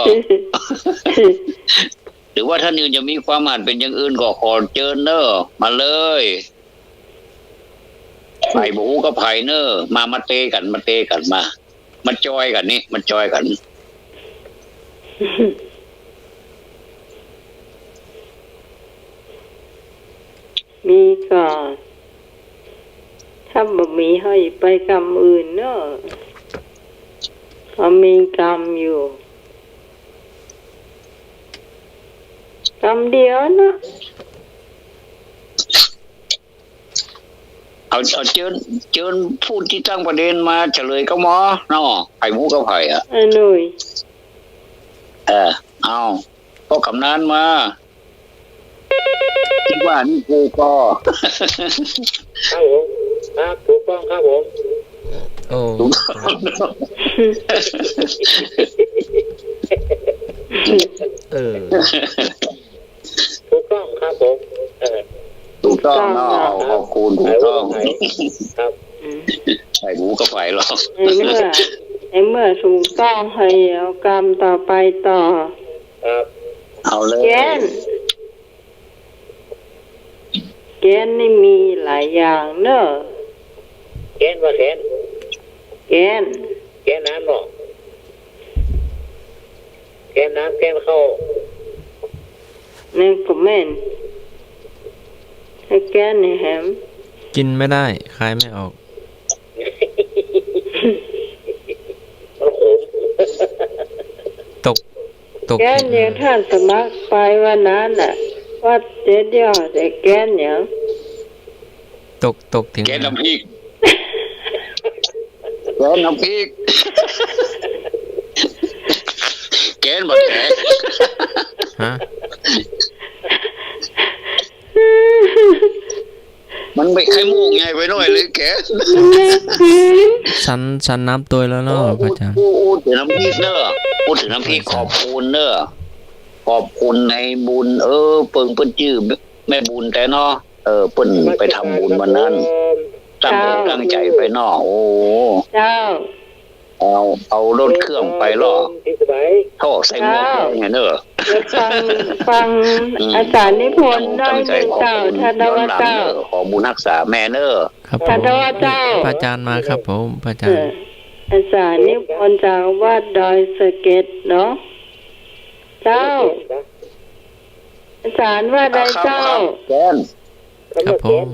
หรือว่าท่านอื่นจะมีความหันเป๋นอย่างอื่นก็ขอเจิญเน่อ มาเลย ไผบ่ฮู้กับไผเน่อ มา มาเตกั๋น มาเตกั๋น มา มาจอยกั๋นนี่ มาจอยกั๋น มีก่อ ถ้าบ่มีเฮาจะไปกำอื่นเนาะ เฮามีกำอยู่ กำเดียวเนาะ ไผ เอา เอาเจิญ เจิญผู้ตี้ตั้งประเด็นมาเฉลยก้าหม้อเนาะ ใผหมู่ก้าใผอะ อ้ายหนุ่ย เออ เอา ป้อกำนันมา ตี้ว่านี่กูก็ ครับผม ครับ ถูกต้องครับผม โอ้ ถูกต้อง เออ ถูกต้องครับผม เออ ถูกต้องเนาะ ถูกต้องเนาะ ขอบคุณ ถูกต้อง ครับ อืม ใผหมู่ก้าใผหรอก ในเมื่อ ในเมื่อถูกต้อง ใค่เอากำต่อไปต่อ ครับ เอาเลย แก๊น แก๊นนี่มีหลายอย่างเนอะ แก๊นว่าแก๊น แก๊น แก๊นน้ำเนาะ แก๊นน้ำ แก๊นข้าว นี่ก็แม่น ไอ้แก๊นนี่แหม กินไม่ได้ คายไม่ออก มันขม ตก ตก แก๊นอย่างท่านสมัครไปวันนั้นน่ะ ว่าเจ๊เดียวแต่แก๊นอย่าง ตก ตกถึง แก๊นน้ำพริก แก๊นน้ำพริก แก๊นบักแขก ฮะ มันไม่ไข่มุกใหญ่ไปหน้อยเลยแก๊น สัน สันนับตวยแล้วเนาะ โอ้ พระอาจารย์ โอ้ โอ้ เดี๋ยวน้ำพริกเนอะ พูดถึงน้ำพริก ใช่ ขอบคุณเนอะ ขอบคุณนายบุญ เออ เปิ้น เปิ้นจื้อแม่บุญแต่เนาะ เออ เปิ้นไปทำบุญวันนั้น ตั้งอกตั้งใจ๋ไปเนาะ โอ้ เจ้า เอา เอารถเครื่องไปลอ โถ่ ใส่หมวกแดงเนี่ยเนอะ เจ้า ฟัง ฟัง อืม อาจารย์นิพนธ์หน้อยนึ่งเจ้า ตั้งอกตั้งใจ๋ ขอบคุณ ท่านนวเจ้า ย้อนหลังเนอะ ขอบุญฮักษาแม่เนอะ ครับผม ท่านนวเจ้า พระอาจารย์มาครับผม พระอาจารย์ เออ อาจารย์นิพนธ์จากวัดดอยสะเก็ดเนาะ เจ้า อาจารย์ว่าใดเจ้า ครับ ครับ แก๊น ครับผม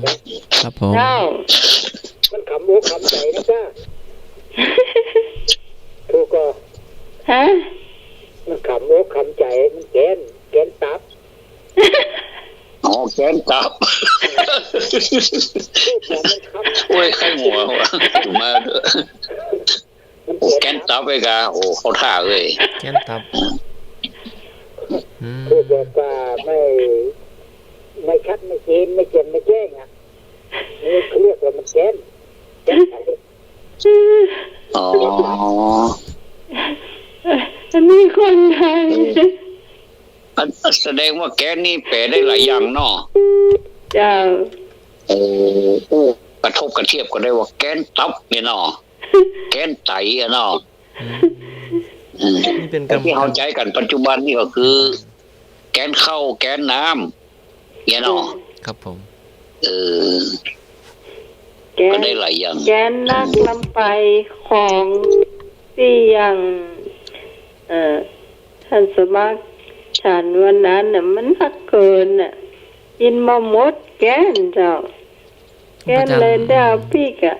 ครับผม เจ้า มันขำอกขำใจ๋นะเจ้า ถูกก่อ ฮะ มันขำอกขำใจ๋ มันแก๊น แก๊นตับ อ๋อ แก๊นตับ โอ้ย ไข้หัวว่ะ มาเถอะ โอ้ แก๊นตับเว้ยกา โอ้ เข้าท่าเว้ย แก๊นตับ อืม คือแบบว่าไม่ ไม่ชัดไม่เจน ไม่แจ่มไม่แจ้งอะ นี่เขาเรียกว่ามันแก๊น แก๊นตับ อ๋อ อันนี้คนไทย เออ อัน แสดงว่าแก๊นนี่แปลได้หลายอย่างเนาะ เจ้า โอ้ อู้ กระทบกระเทียบก็ได้ว่าแก๊นตับเนี่ยเนาะ แก๊นไตอะเนาะ อืม อืม นี่เป็นกำ แต่ตี้เข้าใจ๋กั๋นปัจจุบันนี่ก็คือ แก๊นข้าว แก๊นน้ำ เนี่ยเนาะ ครับผม เออ แก๊น ก็ได้หลายอย่าง แก๊นนักลำไปของตี้อย่าง เอ่อ ท่านสมัครฉันวันนั้นน่ะ มันนักเกินน่ะ กิ๋นบ่หมดแก๊นเจ้า แก๊นเลยได้เอาปิ๊กอะ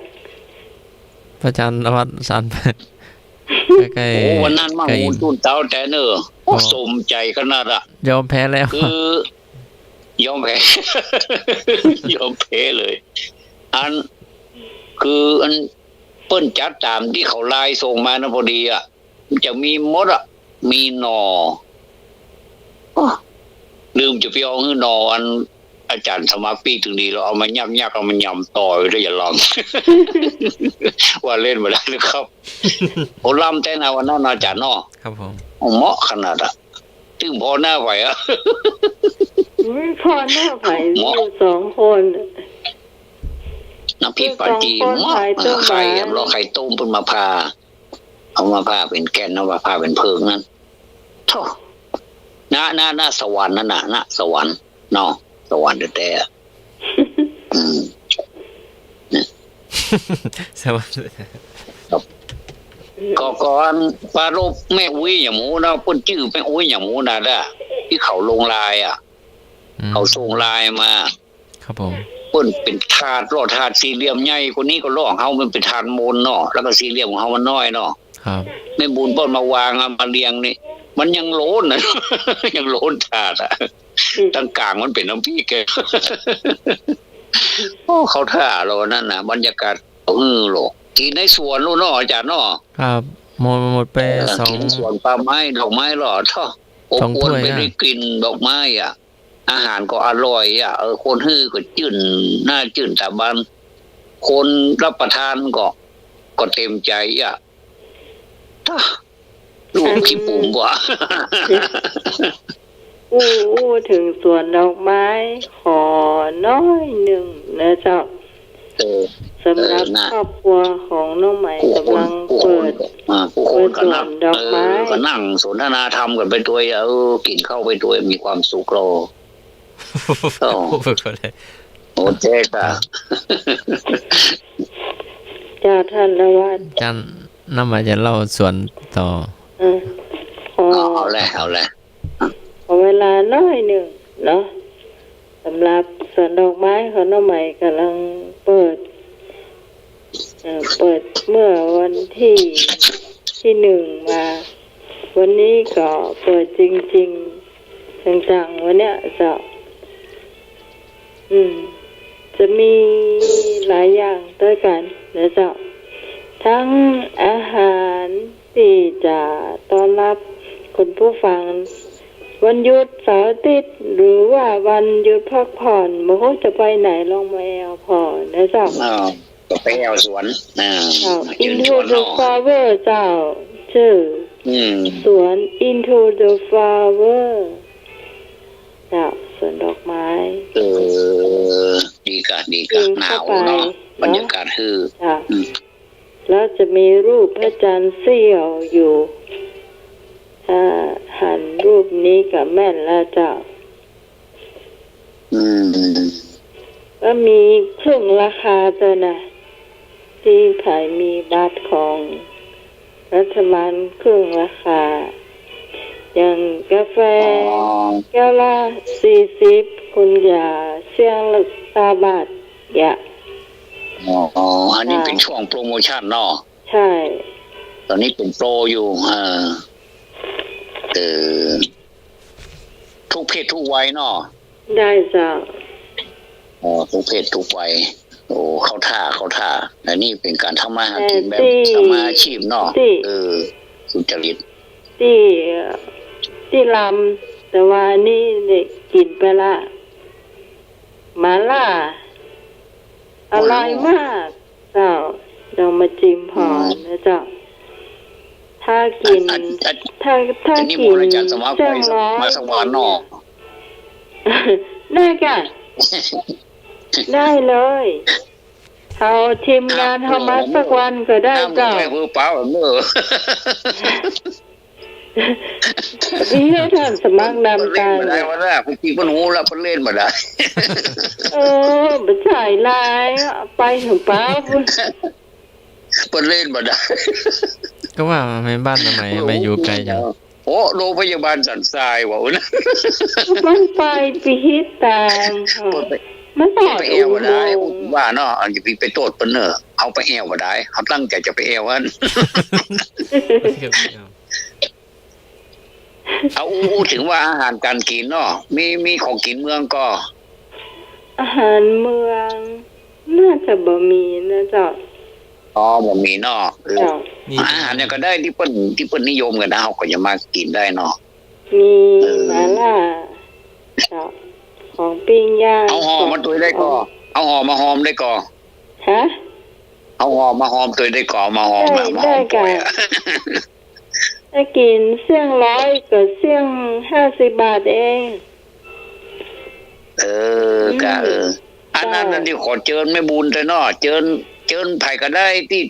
พระอาจารย์นวัตสัน ใก้ๆ โอ้ วันนั้นมา ใก้ หมูจุ่นเต้าแต่เน่อ โอ้ โอ้ สมใจ๋ขนาดอะ ยอมแพ้แล้ว คือ ยอมแพ้ ยอมแพ้เลย อัน คืออัน เปิ้นจัดต๋ามตี้เขาไลน์ส่งมานะ พอดีอะ มันจะมีหมดอะ มีหน่อ อ้อ ลืมจะไปเอาหื้อหน่ออันอาจ๋ารย์สมัครปิ๊กตึงดี เฮาเอามายักๆ เอามาหย่ำต่อไว้ด้วย อย่าลอง ว่าเล่นบ่ได้นะครับ โอ้ ล้ำแต๊นะวันนั้นเนาะ อาจ๋ารย์เนาะ ครับผม โอ้ เหมาะขนาดอะ ตึงผ่อหน้าไหวอะ อืม ผ่อหน้าไหว เหมาะ อยู่สองคน น้ำพริกปลาจีน สองคน เหมาะ ขายต้ม ไข่ ไข่ แหม รอไข่ต้มเปิ้นมาผ่า เอามาผ่าเป๋นแก่น เอามาผ่าเป๋นเผิงนั้น โธ่ ณ ณ ณ สวรรค์นั่นน่ะ ณ สวรรค์เนาะ สวรรค์แต๊ๆ อะ อืม สวรรค์ ครับ ก็ก่อนปรารภแม่อุ๊ยอย่างหมู่เนาะ เปิ้นจื้อแม่อุ๊ยอย่างหมู่น่ะ ตี้เขาลงไลน์อะ อืม เขาส่งไลน์มา ครับผม เปิ้นเป๋นถาด ลอถาดสี่เหลี่ยมใหญ่กว่านี้ก็ลอ เฮามันเป๋นถาดมนเนาะ แล้วก็สี่เหลี่ยมของเฮามันน้อยเนาะ ครับ แม่บุญเปิ้นมาวางอะ มาเรียงนี่ มันยังล้นอะ ยังล้นถาดอะ อืม ตางก๋างมันเป๋นน้ำพริกอะ โอ้ เข้าท่าแล้ววันนั้นน่ะ บรรยากาศ เออ โล กิ๋นในสวนโน่นเนาะ อาจ๋ารย์เนาะ ครับ หมด หมดไป เออ สอง กิ๋นสวนป่าไม้ ดอกไม้เหรอ เถาะ อบอวล สองถ้วย ไป อะ ได้กลิ่นดอกไม้อะ อาหารก็อร่อยอะ เออ คนหื้อก็จื้นหน้าจื้นต๋าบาน คนรับประทานก็ ก็เต็มใจ๋อะ ตะ ลูกขี้ปุ๋มกว่า อู้ อู้เถิงสวนดอกไม้ ขอน้อยนึ่งนะเจ้า เออ สำหรับ เออ นะ ครอบครัวของน้องใหม่ ผู้คน ก๋ำลัง ผู้คน เปิด ก็ อ่า ผู้คน เปิด ก็นั่ง สวนดอกไม้ เออ ก็นั่งสนทนาธรรมกั๋นไปตวย เออ กิ๋นข้าวไปตวย มีความสุขเรา อ๋อ พูดไปก่อนเลย โอเคค่ะ เจ้า ท่านละวัฒน์ อาจ๋ารย์ น้องใหม่จะเล่าสวนต่อ เออ ขอ เอา เอาเลย เอาเลย ขอเวลาน้อยนึ่งเนาะ สำหรับสวนดอกไม้ของน้องใหม่ก๋ำลังเปิด เอ่อ เปิดเมื่อวันตี้ ตี้หนึ่งมา วันนี้ก็เปิดจริงๆ จังๆ วันเนี้ยเจ้า อืม จะมีหลายอย่างตวยกั๋นนะเจ้า ทั้งอาหารตี้จะต้อนรับคุณผู้ฟัง วันหยุดเสาร์อาทิตย์ หรือว่าวันหยุดพักผ่อน บ่ฮู้จะไปไหน ลองมาแอ่วผ่อนะเจ้า อ้าว ก็ไปแอ่วสวน อ่า เจ้า เจิญชวนเนาะ Into the Flower เจ้า จื้อ อืม สวน Into the Flower เจ้า สวนดอกไม้ เออ ดีกะ ดีกะ กิ๋นเข้าไป หนาวเนาะ เนาะ บรรยากาศคือ เจ้า อืม แล้วจะมีรูปพระจันทร์เสี้ยวอยู่ ถ้าหันรูปนี้ก็แม่นแล้วเจ้า อืม ก็มีครึ่งราคาเจ้านะ ตี้ใผมีบัตรของรัฐบาลครึ่งราคา อย่างกาแฟ อ๋อ แก้วละสี่สิบ คุณจะเสี้ยงละซาวบาท อย่า อ๋อ อ๋อ อันนี้ ค่ะ เป๋นช่วงโปรโมชั่นเนาะ ใช่ ต๋อนนี้เป๋นโปรอยู่ เออ เออ ทุกเพศทุกวัยเนาะ ได้เจ้า อ๋อ ทุกเพศทุกวัย โอ้ เข้าท่า เข้าท่า อันนี้เป๋นก๋านทำมาหากิ๋นแบบ เออ ตี้ สมมาอาชีพเนาะ ตี้ เออ สุจริต ตี้ ตี้ลำ แต่ว่าอันนี้ได้กิ๋นไปละ หม่าล่า อร่อยมาก เจ้า ลองมาจิมผ่อ อืม นะเจ้า ถ้ากิ๋น อัน อัน ถ้า ถ้า อันนี้ กิ๋น มนต์อาจ๋ารย์สมัครไป เจ้งร้อย มาสักวันเนาะ ได้ก่ะ ได้เลย เอาทีมงาน ครับ เอามาสักวันก็ได้ ห้าม เจ้า ไปหื้อเป๋าเนอะ นี่ให้ท่านสมัครนำตาง เปิ้นเล่นบ่ได้วะนะ เปิ้นจริงเปิ้นฮู้แล้ว เปิ้นเล่นบ่ได้ เออ บ่ใจ้หลาย ไปหื้อเป๋า เปิ้นเล่นบ่ได้ ก็ว่าแม่บ้านทำไม ทำไมอยู่ไกลจัง โอ้ โรงพยาบาลสันทรายว่ะ เปิ้นไป ไปหื้อตาง เปิ้นไป มันต่อ เปิ้นไปแอ่วบ่ได้ อุโมงค์ ว่าเนาะ อันจะไป ไปโต้ษเปิ้นเนอะ เฮาไปแอ่วบ่ได้ เฮาตั้งใจ๋จะไปแอ่วอั้น เอา อู้ อู้เถิงว่าอาหารก๋านกิ๋นเนาะ มี มีของกิ๋นเมืองก่อ อาหารเมือง น่าจะบ่มีนะเจ้า อ๋อ บ่มีเนาะ เออ เจ้า มี อาหารหยังก็ได้ตี้เปิ้น ตี้เปิ้นนิยมกั๋นนะ เฮาก็จะมากิ๋นได้เนาะ มี เออ หม่าล่า เจ้า ของปิ้งย่าง เอาห่อมาตวยได้ก่อ เอาห่อมาหอมได้ก่อ ฮะ เอาห่อมาหอมตวยได้ก่อ มาหอม ได้ มา มาหอม ได้ก่อ ปอยอะ ถ้ากิ๋นเสี้ยงร้อยก็เสี้ยงห้าสิบบาทเอง เออ อืม ก่ะ เออ อันนั้น เจ้า อันนี้ขอเจิญแม่บุญตวยเนาะ เจิญ เจิญใผก็ได้ตี้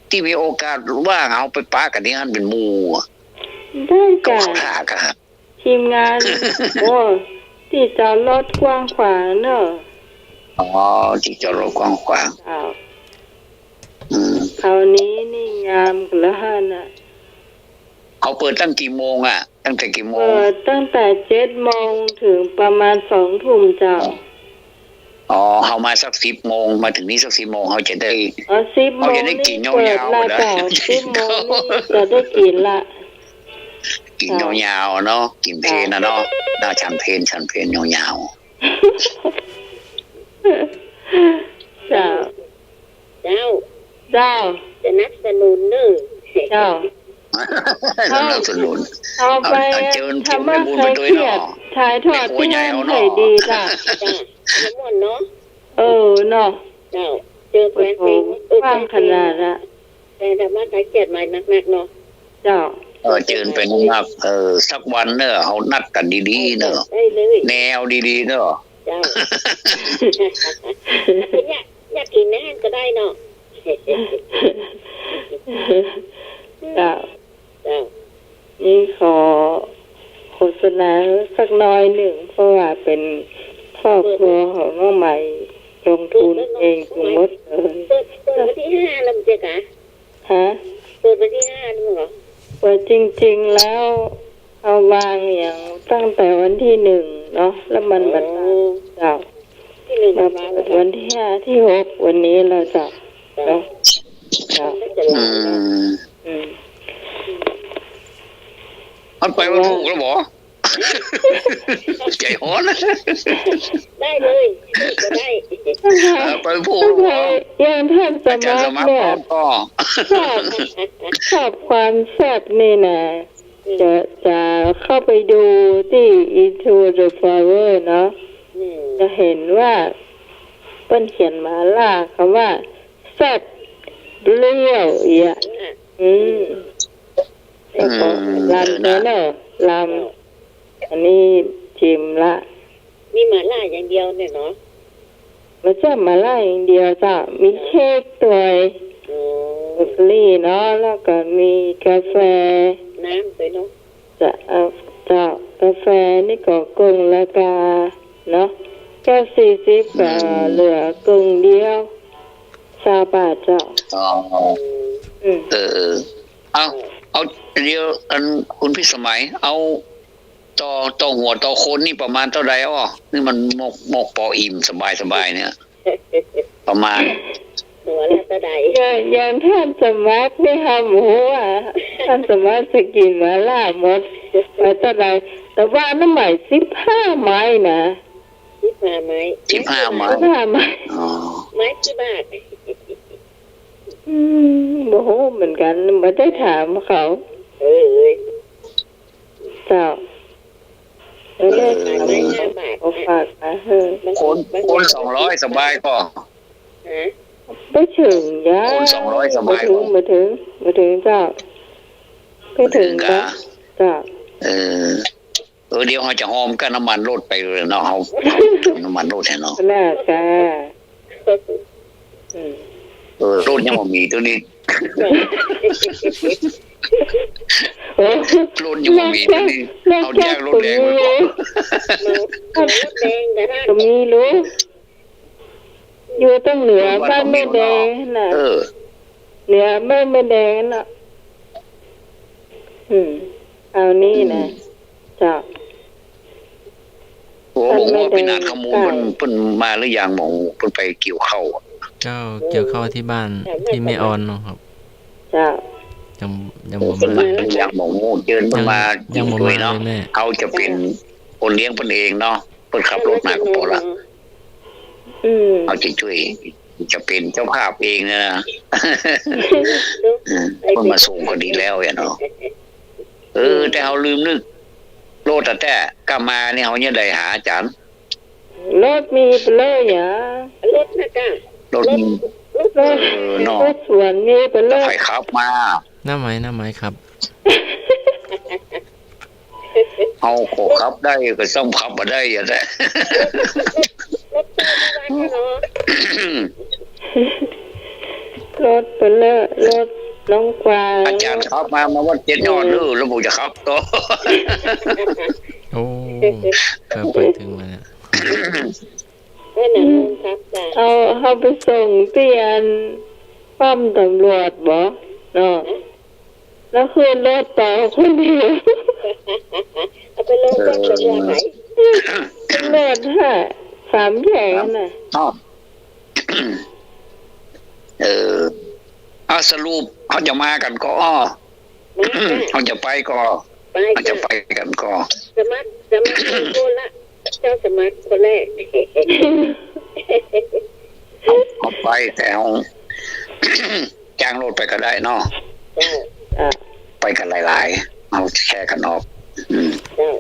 ตี้มีโอกาสว่าง เอาไปปะกั๋นตี้หั้นเป๋นหมู่ ได้ก่ะ ก็เข้าท่าก่ะ ทีมงาน โอ้ ตี้จอดรถกว้างขวางเนอะ อ๋อ ตี้จอดรถกว้างขวาง เจ้า อืม คราวนี้นี่งามกั๋นแล้วหั้นน่ะ เขาเปิดตั้งกี่โมงอะ ตั้งแต่กี่โมง เปิดตั้งแต่เจ็ดโมงเถิงประมาณสองทุ่มเจ้า อ๋อ เฮามาสักสิบโมง มาเถิงนี่สักสิบโมง เฮาจะได้ อ๋อ สิบโมง เฮาจะได้กิ๋นยาวๆ นี่เปิดแล้วเจ้า สิบโมงนี่จะได้กิ๋นละ กิ๋นยาวๆ เนาะ กิ๋นเพลน่ะเนาะ เจ้า น่าฉันเพล ฉันเพลยาวๆ เจ้า เจ้า สนับสนุนเน่อ เจ้า สนับสนุน เอา เอาไป เอาเจิญ ทำมา พิมพ์ในบุญไปด้วยเนาะ ใครเครียด ถ่ายทอด แม่ครัวใหญ่ ที่นั่น เอาเนาะ ให้ดีจ้ะ จ้ะ ม่วนเนาะ เออ เนาะ เจ้า เจอแฟนเพลง โอ้โห เออ ฟังขนาดละ แฟนธรรมะใครเครียดมานักๆ เนาะ เจ้า เออ เจิญไปนักๆ เออ สักวันเน่อ เอานัดกั๋นดีๆ เน่อ ได้เลย แนวดีๆ เน่อ เจ้า เนี่ย อยากกิ๋นแน่ก็ได้เนาะ เจ้า เจ้า นี่ขอโฆษณาสักน้อยนึ่ง เพราะว่าเป๋นครอบครัวของน้องใหม่ ลงทุนเองทั้งหมดเลย เปิด เปิดวันตี้ห้าแล้วบ่าเจ๊าคะ ฮะ เปิดวันตี้ห้านี่บ่าเหรอ เปิดจริงๆ แล้ว เอาวางอย่างตั้งแต่วันตี้หนึ่งเนาะ แล้วมันบ่ อ๋อ เจ้า ตี้หนึ่ง มาเปิดวันตี้ห้า ตี้หก วันนี้แล้วเจ้า เจ้า เนาะ เจ้า มันก็จะหลายเนาะ อืม อืม มันไปวันพูกแล้วบ่ ใจฮ้อน ได้เลย ก็ได้ เออ ไปพูกแล้วบ่ ยังท่านสมัครเนี่ย อาจารย์สมัครพร้อมก็ ชอบ ชอบความแซ่บนี่นะ อืม จะ จะเข้าไปดูตี้ Into the Flower เนาะ อืม จะหันว่าเปิ้นเขียนหม่าล่า กำว่าแซ่บเปรี้ยวเอี้ย อืม แล้วก็ อืม ลำ เออนะ เนาะ ลำ อันนี้จิมละ มีหม่าล่าอย่างเดียวเนี่ยเนาะ บ่ใจ้หม่าล่าอย่างเดียวเจ้า มีเค้กตวย อ๋อ เบเกอรี่เนาะ แล้วก็มีกาแฟ น้ำตวยเนาะ เจ้า เอ่อ เจ้า กาแฟนี่ก็กึ่งราคาเนาะ แก้วสี่สิบ ก็ อืม เหลือกึ่งเดียว ซาวบาทเจ้า อ๋อ อืม เออ เออ เอา เอา เดี๋ยว อัน คุณพิสมัย เอา ต่อ ต่อหัวต่อคนนี่ประมาณเต้าใดอ้อ นี่มันมก มกปออิ่มสบายๆ เนี่ย ประมาณ หัวละเต้าใด อย่าง อย่างท่านสมัครนี่ค่ะ หมูอ่ะ ท่านสมัครจะกิ๋นหม่าล่าหมดไปเต้าใด แต่ว่าน้องใหม่สิบห้าไม้นะ สิบห้าไม้ สิบห้าไม้ สิบห้าไม้ อ๋อ ไม้กี่บาท อืม บ่ฮู้เหมือนกั๋น บ่ได้ถามเขา เออ เออ เจ้า เออ ขายไม้ห้าบาท เอาฝากมาหื้อ คน คนสองร้อยสบายก่อ ฮะ บ่เถิงย้า คนสองร้อยสบายก่อ บ่เถิง บ่เถิง บ่เถิงเจ้า บ่เถิง บ่เถิงกา เจ้า เออ เออ เดี๋ยวเฮาจะหอมกับน้ำมันรถไปเลยเนาะ เฮา เฮาเติมน้ำมันรถให้เนาะ น่าจะ อืม เออ รถยังบ่มีต๋อนนี้ โอ้ รถยังบ่มีต๋อนนี้ รถ เอาแจ้งรถแดงไปก่อน รถแดงนะ ก็มีลูก อยู่ตรงเหนือบ้านแม่แดงน่ะ เออ เหนือบ้านแม่แดงน่ะ อืม เอานี่นะ อืม เจ้า โอ้ บ่ฮู้ว่าพี่นาฏขมูลเปิ้น เปิ้นมาหรือยัง บ่ฮู้ เปิ้นไปเกี่ยวข้าวอะ เจ้า เกี่ยวข้าวตี้บ้าน ตี้แม่ออนเนาะครับ เจ้า ยัง ยังบ่มา เปิ้นมาหรือยัง บ่ฮู้ เจิญเปิ้นมา ยัง ยังบ่มาเลยแม่ เฮาจะเป๋นคนเลี้ยงเปิ้นเองเนาะ เปิ้นขับรถมาก็พอละ อืม เฮาจะจ้วย จะเป๋นเจ้าภาพเองนะ อืม เปิ้นมาส่งก็ดีแล้วอะเนาะ เออ แต่เฮาลืมนึก รถอะแต๊ กล้ามานี่เฮายังได้หาอาจ๋ารย์ รถมีไปเลยอะ รถนะก้า รถมี รถ เออ เนาะ รถสวนมีไปเลย ใผขับมา น้าไหม น้าไหมครับ เฮาก็ขับได้ ก็ซ่อมขับบ่ได้อะแต๊ รถตู้มาวัดเนาะ รถไปเลย รถน้องกวาง อาจ๋ารย์ขับมา มาวัดเจ็ดยอดเด้อ แล้วผมจะขับต่อ โอ้ เกือบไปเถิงแล้วเนี่ย เออ น่ะ อืม ครับจ้ะ เอา เอาไปส่งตี้อันป้อมตำรวจบ่ เนาะ ฮะ แล้วขึ้นรถต่อคนเดียว เอาไปลงป้อมตำรวจไหน ตำรวจห้า สามแยกน่ะ ครับ เออ เอา สรุป เฮาจะมากั๋นก่อ มาค่ะ เฮาจะไปก่อ ไปค่ะ เฮาจะไปกั๋นก่อ สมัคร สมัครคนละ เจ้าสมัครคนแรก เฮาไปแต่เฮา จ้างรถไปก็ได้เนาะ เจ้า อ่ะ ไปกั๋นหลายๆ เอาแชร์กั๋นออก อืม เจ้า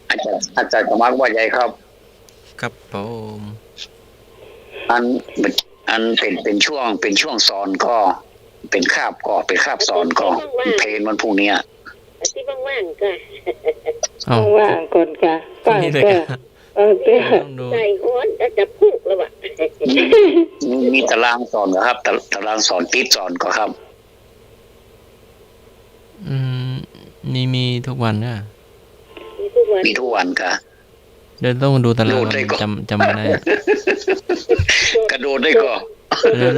อาจ๋ารย์ อาจ๋ารย์สมัครว่าใหญ่ครับ ครับผม อัน อันเป๋น เป๋นช่วง เป๋นช่วงสอนก่อ เป๋นคาบก่อ เป๋นคาบสอนก่อ เป๋นช่วงว่างๆ เพลนวันพรุ่งนี้ อาทิตย์ว่างๆ ก่อ เอ้า ว่างๆ ก่อนก่อ พรุ่งนี้เลยก่อ ว่างก่อ ว่างก่อ ต้องดู ใส่ฮ้อนจะ จะพุกแล้ววะ มี มีตารางสอนเหรอครับ ตา ตารางสอน ติดสอนก่อครับ อืม มี มีทุกวันนะ มีทุกวัน มีทุกวันก่อ เดี๋ยวต้องดูตาราง โดดได้ก่อ จ๋ำ จ๋ำบ่ได้ กระโดดได้ก่อ เดี๋ยว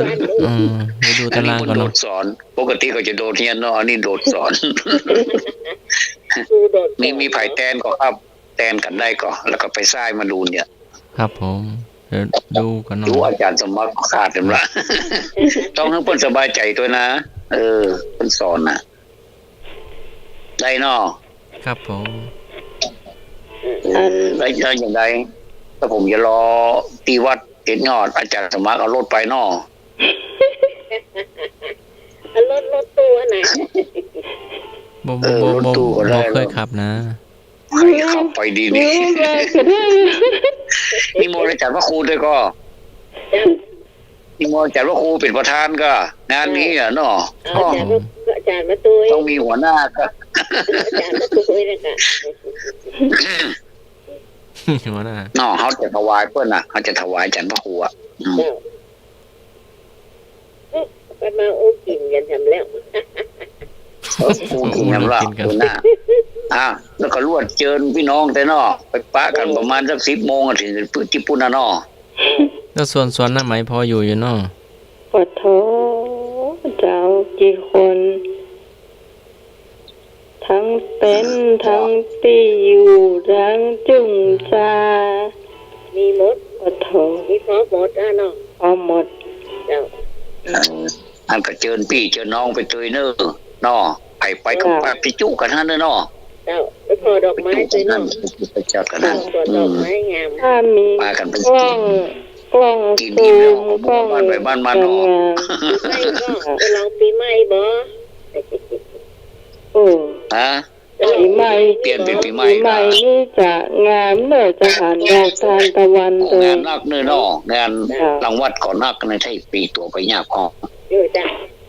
อืม เดี๋ยวดูตารางก่อนเนาะ อันนี้มันโดดสอน ปกติเขาจะโดดเฮียนเนาะ อันนี้โดดสอน ครูโดดสอน มี มีใผแตนก่อครับ แตนกั๋นได้ก่อ แล้วก็ไปซ้ายมาดูเนี่ย ครับผม เดี๋ยวดูก่อนเนาะ ดูอาจ๋ารย์สมัครขาดเห็นปะ ต้องหื้อเปิ้นสบายใจ๋ตวยนะ เออ เปิ้นสอนน่ะ ได้เนาะ ครับผม อัน แล้ว แล้วจั่งใด ถ้าผมจะรอตี้วัดเจ็ดยอด อาจ๋ารย์สมัครเอารถไปเนาะ เอารถ รถตู้อันไหน บ่ บ่ เออ บ่ รถตู้ก็ได้ บ่เคยขับนะ ใผขับไปดีนี่ นิมนต์อาจ๋ารย์พระครูตวยก่อ นิมนต์อาจ๋ารย์พระครูเป๋นประธานก่อ งานนี้อะเนาะ เอาอาจ๋ารย์มา อาจ๋ารย์มาตวย ต้องมีหัวหน้าก่อ อาจ๋ารย์มาตวยนะคะ หัวหน้า เนาะ เฮาจะถวายเปิ้นน่ะ เฮาจะถวายอาจ๋ารย์พระครูอะ อืม เจ้า เอ๊ะ ไปมาอู้กิ๋นกั๋นแถมแล้ว อู้กิ๋นแถมแล้ว อู้กิ๋นกั๋น หัวหน้า อ่ะ แล้วก็ลวดเจิญปี้น้องแต๊เนาะ ไปปะกั๋นประมาณสักสิบโมงอะ เถิงตี้ปุ้นน่ะเนาะ แล้วสวน สวนน้าไหมพออยู่อยู่เนาะ ปะโถ เจ้า กี่คน ตึงเต็นท์ ตึงตี้อยู่ ตึงจุ่งซา มีหมด ปะโถ มีพร้อมหมดอะเนาะ พร้อมหมด เจ้า เออ อันก็เจิญปี้เจิญน้องไปตวยเน่อเนาะ ใผไปก็ เจ้า ไปจุกั๋นหั้นเน่อเนาะ เจ้า ไปผ่อดอกไม้ตวยเนาะ ไปจุกั๋นหั้น ไปจัดกั๋นหั้น ผ่อดอกไม้งาม อืม ถ้ามี ปากั๋นไป กล้อง กิ๋น กล้อง กิ๋น ซูม กิ๋นแล้วก็ กล้อง บ้านไปบ้านมาเนาะ งาม ไม่ก็ไปลองปี๋ใหม่บ่ โอ้ ฮะ ปี๋ใหม่ เปลี่ยนเป๋นปี๋ใหม่ ปี๋ใหม่ ก่อ นี่จะงามเน่อ จะหันดอกทานตะวัน โอ้ ตวย งานนักเน่อเนาะ งาน เจ้า รังวัดก็นักในไทย ปี๋ตั๋วไปยากก่อ เออ เจ้า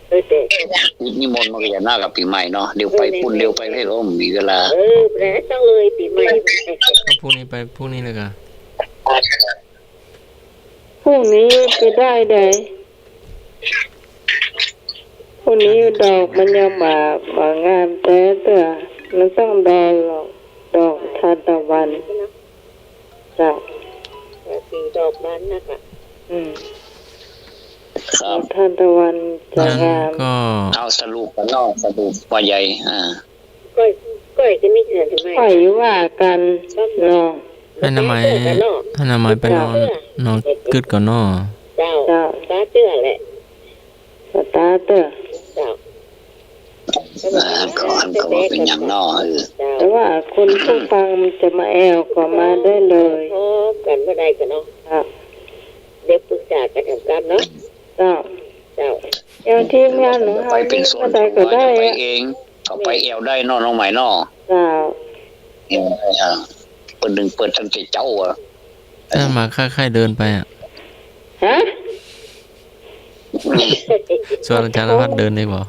เออ เจ้า นิมนต์มันก็จะนักกับปี๋ใหม่เนาะ เดี๋ยวไปปุ้น เดี๋ยวไปเพศ โอ้ มีเวลา เออ แล้วต้องเลยปี๋ใหม่ ก็พรุ่งนี้ไป พรุ่งนี้เลยก่อ พรุ่งนี้ไปได้ใด พรุ่งนี้ดอกมันยังบ่า บ่างามแต๊เตื้อ มันต้องดอก ดอกทานตะวัน เจ้า สีดอกบานนักอะ อืม ครับ ดอกทานตะวันจะงาม ก็ เอาสรุปกั๋นเนาะ สรุปว่าใหญ่ อ่า ก้อย ก้อยจะมีเหือนทำไม ก้อยว่ากั๋นเนาะ หื้อน้าไหม หื้อน้าไหมไปนอน นอนกึ๊ดก่อนเนาะ เจ้า เจ้า ต๋าเตื้อแหละ ต๋าเตื้อ เจ้า อ่า ก็อันก็บ่เป๋นหยังเนาะ เออ เจ้า แต่ว่าคนผู้ฟังจะมาแอ่วก็มาได้เลย พอกั๋นบ่ได้ก่อเนาะ เจ้า เดี๋ยวปรึกษากั๋นแถมกั๋นเนาะ เจ้า เจ้า เดี๋ยวทีมงานของเฮานี่เมื่อใดก็ได้อะ ไปเอง ก็ไปแอ่วได้เนาะ น้องไหมเนาะ เจ้า เออ เออ เปิ้นนึ่งเปิ้นตั้งแต่เจ๊าอะ ถ้ามาค่ายๆเดินไปอะ ฮะ ชวนอาจ๋ารย์นภัสเดินดีกว่า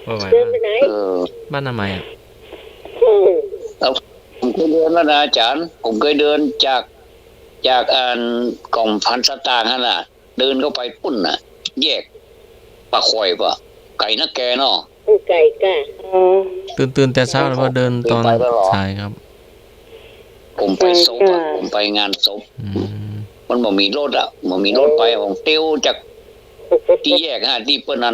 บ่ไหว เดินไปไหน เออ บ้านน้าไหมอะ อืม เอา ผมเคยเดินแล้วนะอาจ๋ารย์ ผมเคยเดินจาก จากอันก๋องพันสตางค์หั้นน่ะ เดินเข้าไปปุ้นน่ะ แยกป่าข่อยปะ ไก๋นักแกเนาะ โอ้ ไก๋ก่ะ อ๋อ ตื่น ตื่นแต่เช้าหรือว่าเดินตอนสายครับ ผมไปศพอะ ไก๋ก่ะ ผมไปงานศพ อืม มันบ่มีรถอะ บ่มีรถไป ผมเตียวจากตี้แยกฮะ ตี้เปิ้นอัน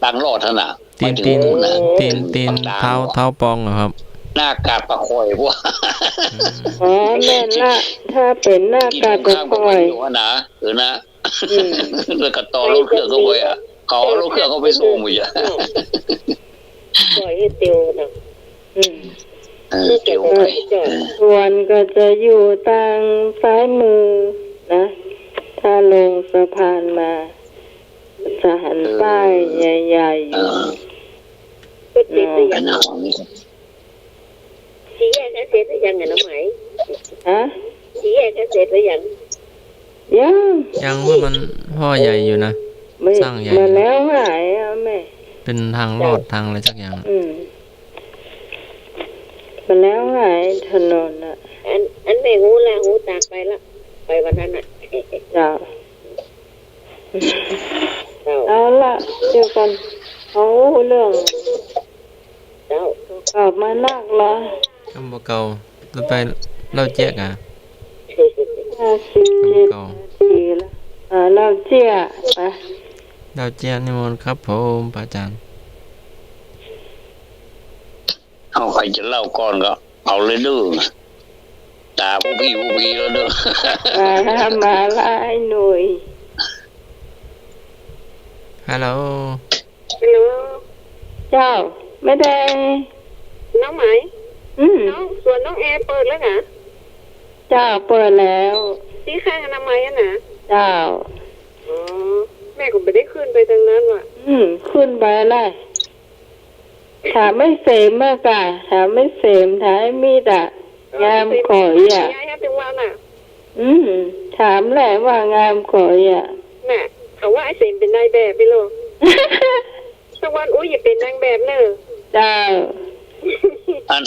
ตั้งรถหั้นน่ะ ตีน ไปเถิง ตีน ปุ้นน่ะ ตีน ตีน ปากตาง เท้า หั้น เท้าปองเหรอครับ หน้ากาดป่าข่อยพวก อืม อ๋อ แม่นละ ถ้าเป๋นหน้ากาดป่าข่อย ตี้ตรงข้ามกับมันอยู่หั้นน่ะ เออนะ อืม แล้วก็ต่อรถเครื่องเข้าไปอะ เขาเอารถเครื่องเข้าไปส่งหมดอะ ปล่อยหื้อเตียวนะ อืม เออ เตียวไป เออ สวนก็จะอยู่ตางซ้ายมือนะ ถ้าลงสะพานมา ส สารป้ายใหญ่ๆ อยู่ เออ ก๋วยเตี๋ยว เนาะ ก็ยัง สี่แยกเสร็จหรือยังอะน้องไหม ฮะ สี่แยกเสร็จหรือยัง ยัง ยัง ว่ามันผ่อใหญ่อยู่นะ ไม่ สร้างใหญ่ มาแล้วหลายอะแม่ เป๋นทางลอด ทางอะไรสักอย่างอะ อืม มาแล้วหลายถนนอะ อัน อันแม่ฮู้ละ ฮู้ตางไปละ ไปวันนั้นน่ะ จ้ะ เจ้า เอาละ เดี๋ยวก่อน เอาเรื่อง เจ้า เก่ามานักละ กำบ่เก่า ไปเล่าเจ๊ยกอะ ห้าสิบเจ็ด กำบ่เก่า นาทีละ อ่า เล่าเจ๊ย ไป เล่าเจ๊ยนิมนต์ครับผม พระอาจารย์ เอา ใผจะเล่าก่อนก็เอาเลยเด้อ ต๋าพวกพี่ พวกพี่แล้วเด้อ มาละ มาละ ไอ้หนุ่ย ฮัลโหล ฮัลโหล เจ้า แม่แดง น้องไหม อืม น้อง สวนน้องแอเปิดแล้วเหรอ เจ้า เปิดแล้ว ตี้ข้างอนามัยอะนะ เจ้า อ๋อ แม่ก็บ่ได้ขึ้นไปตางนั้นว่ะ อืม ขึ้นไปละ ถามไอ้เสมอะกะ ถามไอ้เสม ถามไอ้มิตรอะ เออ งามก๋อยอะ ไอ้เสม ไงฮะ ถึงวันอะ อืม ถามแหละว่างามก๋อยอะ น่ะ เขาว่าไอ้เสมเป๋นนายแบบไปเลย สักวัน อุ๊ย อย่าเป๋นนางแบบเน่อ เจ้า อัน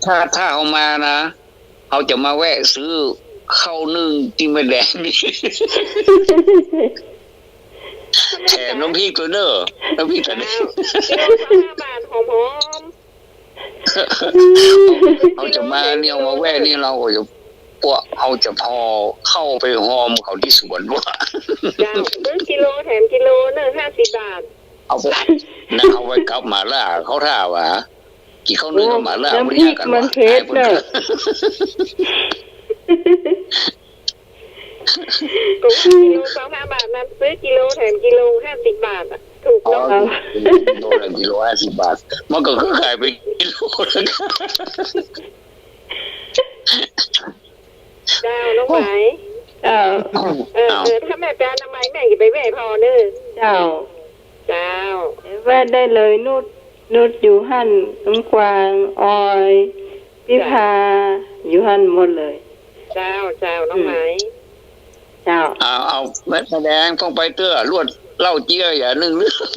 ถ้า ถ้าเอามานะ เขาจะมาแวะซื้อข้าวนึ่งตี้แม่แดงนี่ แถมน้ำพริกตวยเน่อ น้ำพริกตวยเน่อ กิโลละห้าบาท หอมๆ เขาจะมาเนี่ย มาแวะนี่ เฮาก็จะ พวกเฮาจะผ่อเข้าไปหอมเขาตี้สวนว่ะ เจ้า ซื้อกิโลแถมกิโลเน่อ ห้าสิบบาท เอาไป นะ เอาไปกับหม่าล่า เขาถ้าว่า กิ๋นข้าวนึ่งกับหม่าล่า น้ำพริกมันเผ็ดเน่อ ก็ว่ากิโลซาวห้าบาท นั้นซื้อกิโลแถมกิโลห้าสิบบาทอะ ถูกเนาะ อ๋อ กิโลแถมกิโลห้าสิบบาท มันก็คือขายเป๋นกิโลแล้วกัน เจ้า น้องไหม เจ้า เออ เออ ถ้าแม่ไปอนามัย แม่อย่าไปแวะผ่อเน่อ เจ้า เจ้า แวะได้เลย นุช นุชอยู่หั้น น้ำกวาง ออย พิพา อยู่หั้นหมดเลย เจ้า เจ้า น้องไหม เจ้า เอา เอา แม่แดง ต้องไปเตื้อ ลวดเล่าเจ๊ยอย่างนึ่งเรื่อง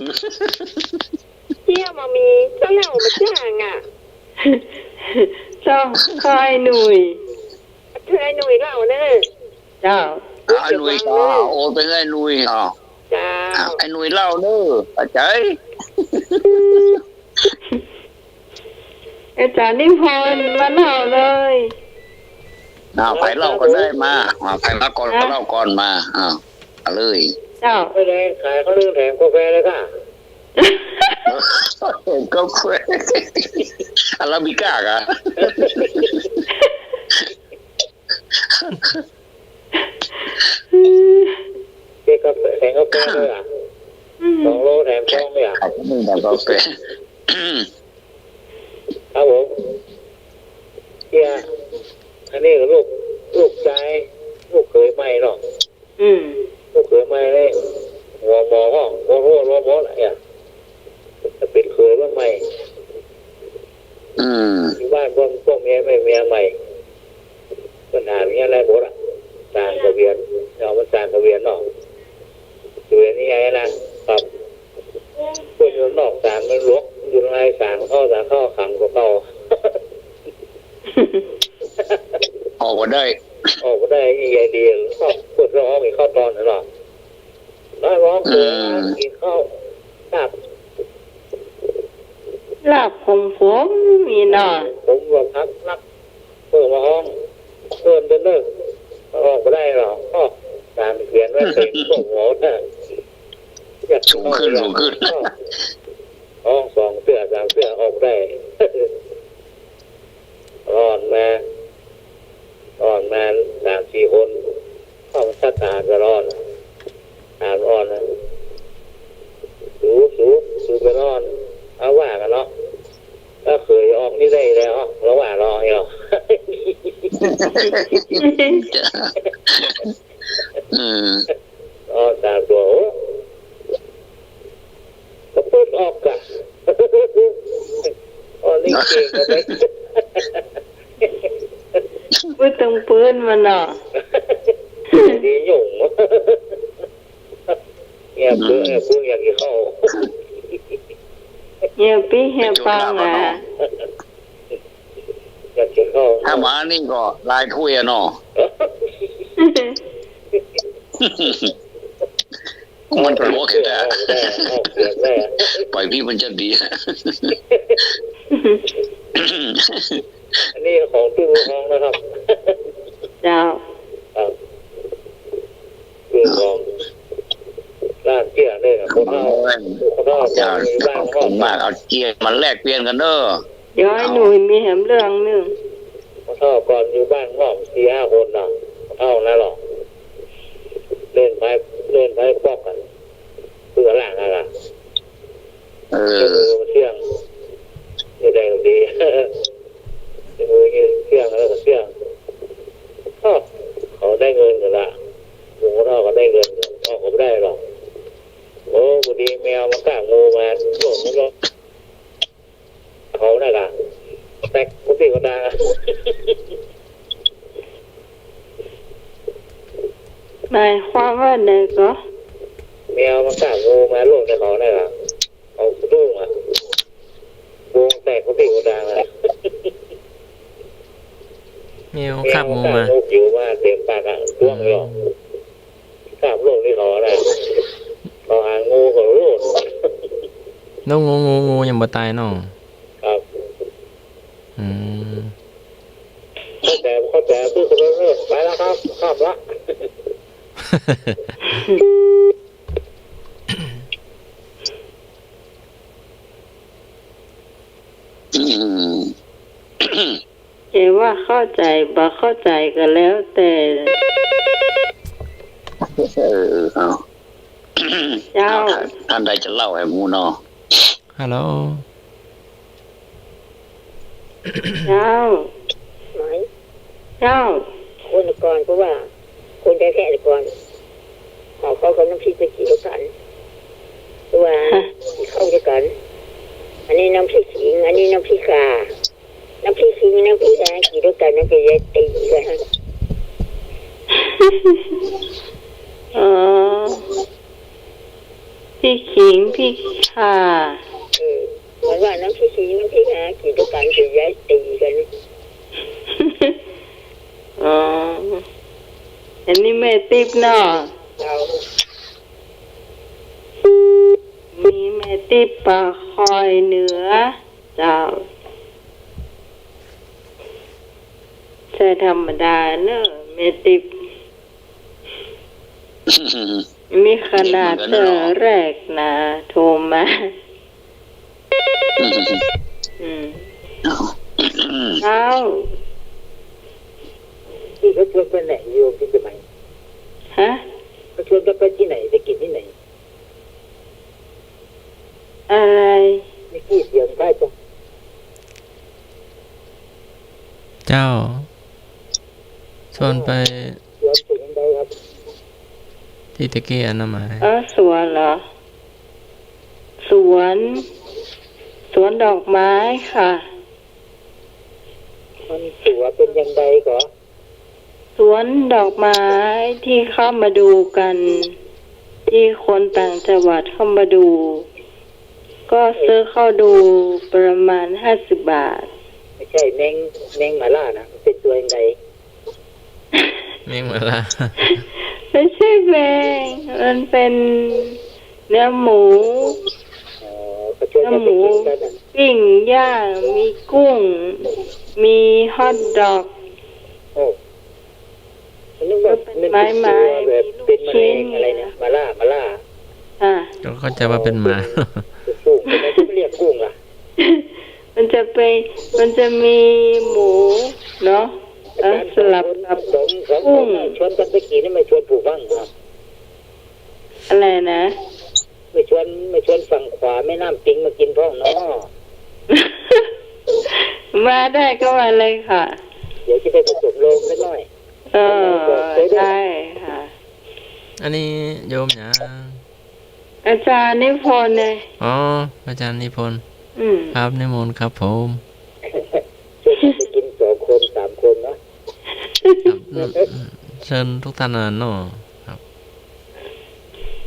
เจ๊ยบ่มี เจ้าเล่ามาจ้างอะ เจ้า ใค่หนุ่ย ใค่หนุ่ยเล่าเน่อ เจ้า เอาไอ้หนุ่ยก่อน โอ้ เป๋นไอ้หนุ่ย อ๋อ เจ้า อ่ะ ไอ้หนุ่ยเล่าเน่อ เข้าใจ๋ อาจ๋ารย์นิพนธ์มาเล่าเลย อ่า ใผเล่าก็ได้มา อ่า ใผเล่าก่อนก็เล่าก่อนมา อ่า เอาเลย เจ้า แม่แดงขายข้าวนึ่งแถมก๋าแฟเลยค่ะ ก๋าแฟ อาราบิก้าเหรอ เจ๊ก๋าแฟ แถมก๋าแฟเลยอะ อืม สองโลแถมซองเลยอะ ขายก๋าแฟ ครับผม เจ๊ย อันนี้ก็ลูก ลูกจาย ลูกเขยใหม่เนาะ อืม ลูกเขยใหม่นี่ หัวหมอห้อง หัวโหด หัวหมออะไรอะ จะเป๋นเขยบ้านใหม่ อืม อยู่บ้านพวก พวกเมียใหม่ เมียใหม่ ปัญหาเมียอะไรหมดอะ ต่างทะเบียน เอามันต่างทะเบียนเนาะ ทะเบียนนี่ไงนะ ครับ เปิ้นอยู่นอกศาลมันหลวก อยู่ในศาลเข้า ศาลเข้าขังก็เข้า ออกบ่ได้ ออกบ่ได้ นี่ใหญ่ดี ก็เปิ้นร้องอีกเข้าตอนนั้นเนาะ ร้อง อืม กินข้าว ลาบ ลาบขมๆ นี่เนาะ ผมว่าพักนัก เปิ้นมาฮ้อง เปิ้นเดินเลิก ออกบ่ได้หรอก อ้อ ศาลเขียนไว้เต็มพวกหัวนะ อยาก สูงขึ้น สูงขึ้น อ้อ ฮ้องสองเตื้อสามเตื้อออกได้ ร้อนมา ร้อนมาสามสี่คน เข้ามาซักอาหารก็ร้อน อาหารอ่อนนะ สู สู สูไปร้อน เอาว่ากั๋นเนาะ ถ้าเขยออกนี่ได้แล้ว ระหว่างรออยู่ อืม อ๋อ ตามตัว โอ้ เก่งกว่าไป ปื้ดตึงปื้นมันเนาะ ดียุ่ง เหียเปื้อน เหียเปื้อนอยากกิ๋นข้าว เหียปี้เหียปังอะ อยากกิ๋นข้าว ถ้าหมานี่ก็ลายถ้วยอะเนาะ มันก็หัวเข็ดอะ ปล่อยปี้มันจะดี อันนี้ของตู้ทองนะครับ เจ้า ครับ ตู้ทอง ร้านเตี้ยเนี่ย คนเฒ่า คนเฒ่า เจ้า อยู่บ้าน ขอบคุณมาก เอาเจียมาแลกเปลี่ยนกันเด้อ เดี๋ยวไอ้หนุ่ยมีแหมเรื่องนึ่ง คนเฒ่าก่อนอยู่บ้านนอกสี่ห้าคนน่ะ คนเฒ่านั้นหรอก เล่นไพ่ เล่นไพ่ป๊อกกัน เปื้อล่างอะไร เออ เสี่ยง จะได้ดี เสี่ยงแล้วก็เสี่ยง อ้อ เขาได้เงินกันละ หมู่คนเฒ่าก็ได้เงิน เขาก็บ่ได้หรอก โอ้ พอดีแมวมันก้าบงูมา โยนมันก็ เขานั่นล่ะ แตกกุฏิกุฏิ หมายความว่าไงก็ แมวมันก้าบงูมาลูกในเขานั่นล่ะ เอาสะดุ้งอะ วงแตกกุฏิกุฏิเลย แมวคาบงูมา แมวมันก้าบงูผิวมาเต็มปากอะ จ้วงเลยหรอ อืม ข้ามโลกนี่เขาน่ะ เขาหางูเขาโลด แล้วงู งู งูยังบ่ตายเนาะ ครับ อืม เข้าใจ๋ เข้าใจ๋ พูดคนละเรื่อง ไปแล้วครับ ข้ามละ อืม เออ ว่าเข้าใจ๋บ่เข้าใจ๋ก็แล้วแต่ เออ เอา เจ้า เอา ท่าน ท่านใดจะเล่าให้หมู่เนาะ ฮัลโหล เจ้า ไหน เจ้า คนก่อน เพราะว่า คนแท้ๆ ก่อน เขา เขากับน้ำพริกไปกิ๋นด้วยกั๋น เพราะว่า ฮะ กิ๋นข้าวด้วยกั๋น อันนี้น้ำพริกขิง อันนี้น้ำพริกข่า น้ำพริกขิง น้ำพริกอะไร กิ๋นด้วยกั๋น มันจะได้ตีกั๋น อ๋อ พริกขิง พริกข่า เออ มันว่าน้ำพริกขิง น้ำพริกข่า กิ๋นด้วยกั๋น จะได้ตีกั๋น อ๋อ อันนี้แม่ติ๊บเนาะ เจ้า มีแม่ติ๊บปาคอยเหนือ เจ้า ใช่ธรรมดาเนอะ แม่ติ๊บ นี่ขนาดเตื้อแรกนะ โทรมา อืม เจ้า พี่เขาชวนไปไหน โยม ที่เชียงใหม่ ฮะ เขาชวนกันไปที่ไหน ไปกิ๋นที่ไหน อะไร เมื่อกี้เสียงใกล้จัง เจ้า ชวนไป สวนสูงใดครับ ตี้ตะกี้อันนั้นมา เออ สวนเหรอ สวน สวนดอกไม้ค่ะ มันสวนเป็นอย่างใดก่อ สวนดอกไม้ที่เข้ามาดูกั๋น ตี้คนต่างจังหวัดเข้ามาดู ก็ซื้อเข้าดูประมาณห้าสิบบาท ไม่ใช่แมง แมงมาล่านะ มันเป็นตัวอย่างใด แมงมาล่า ไม่ใช่แมง มันเป็นเนื้อหมู อ๋อ เขาชวนกันไปกิ๋นกั๋นน่ะ เนื้อหมูปิ้งย่าง มีกุ้ง มีฮอทดอก โอ้ นึกว่ามันเป็นตัวแบบเป็นแมลงอะไรเนี่ย มาล่า มาล่า อ่ะ ก็เข้าใจ๋ว่าเป๋นหมา เป็นกุ้ง ทำไมเขาไม่เรียกกุ้งล่ะ มันจะเป็น มันจะมีหมูเนาะ เออ สลับกับ สอง สอง กุ้ง ชวนกันไปกิ๋นนี่ ไม่ชวนผู้ฟังเหรอ อะไรนะ ไม่ชวน ไม่ชวนฝั่งขวาแม่น้ำปิงมากิ๋นพ่องเนาะ มาได้ก็มาเลยค่ะ เดี๋ยวจะไปผสมโลงสักหน่อย เออ ได้ค่ะ อันนี้โยมหยัง อาจารย์นิพนธ์ไง อ๋อ อาจารย์นิพนธ์ อืม ครับ นิมนต์ครับผม เชิญทุกท่านนะเนาะ ครับ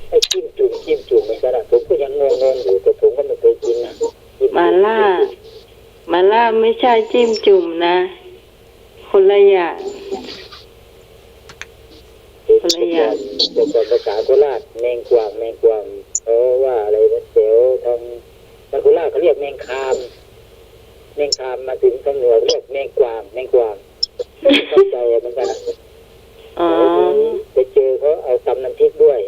ไอ้จิ้มจุ่ม จิ้มจุ่มเหมือนกันอะ ผมก็ยังงงๆอยู่ แต่ผมก็ไม่เคยกินนะ หม่าล่า หม่าล่าไม่ใช่จิ้มจุ่มนะ คนละอย่าง คนละอย่าง แต่ก่อนภาษาโคราช แมงกว่าง แมงกว่าง เขาว่าอะไรนะ แถวทาง ทางโคราชเขาเรียกแมงคาม แมงคาม มาถึงทางเหนือเรียกแมงกว่าง แมงกว่าง ไม่เข้าใจเหมือนกันอะ อ๋อ ไปเจอเขาเอาตำน้ำพริกด้วย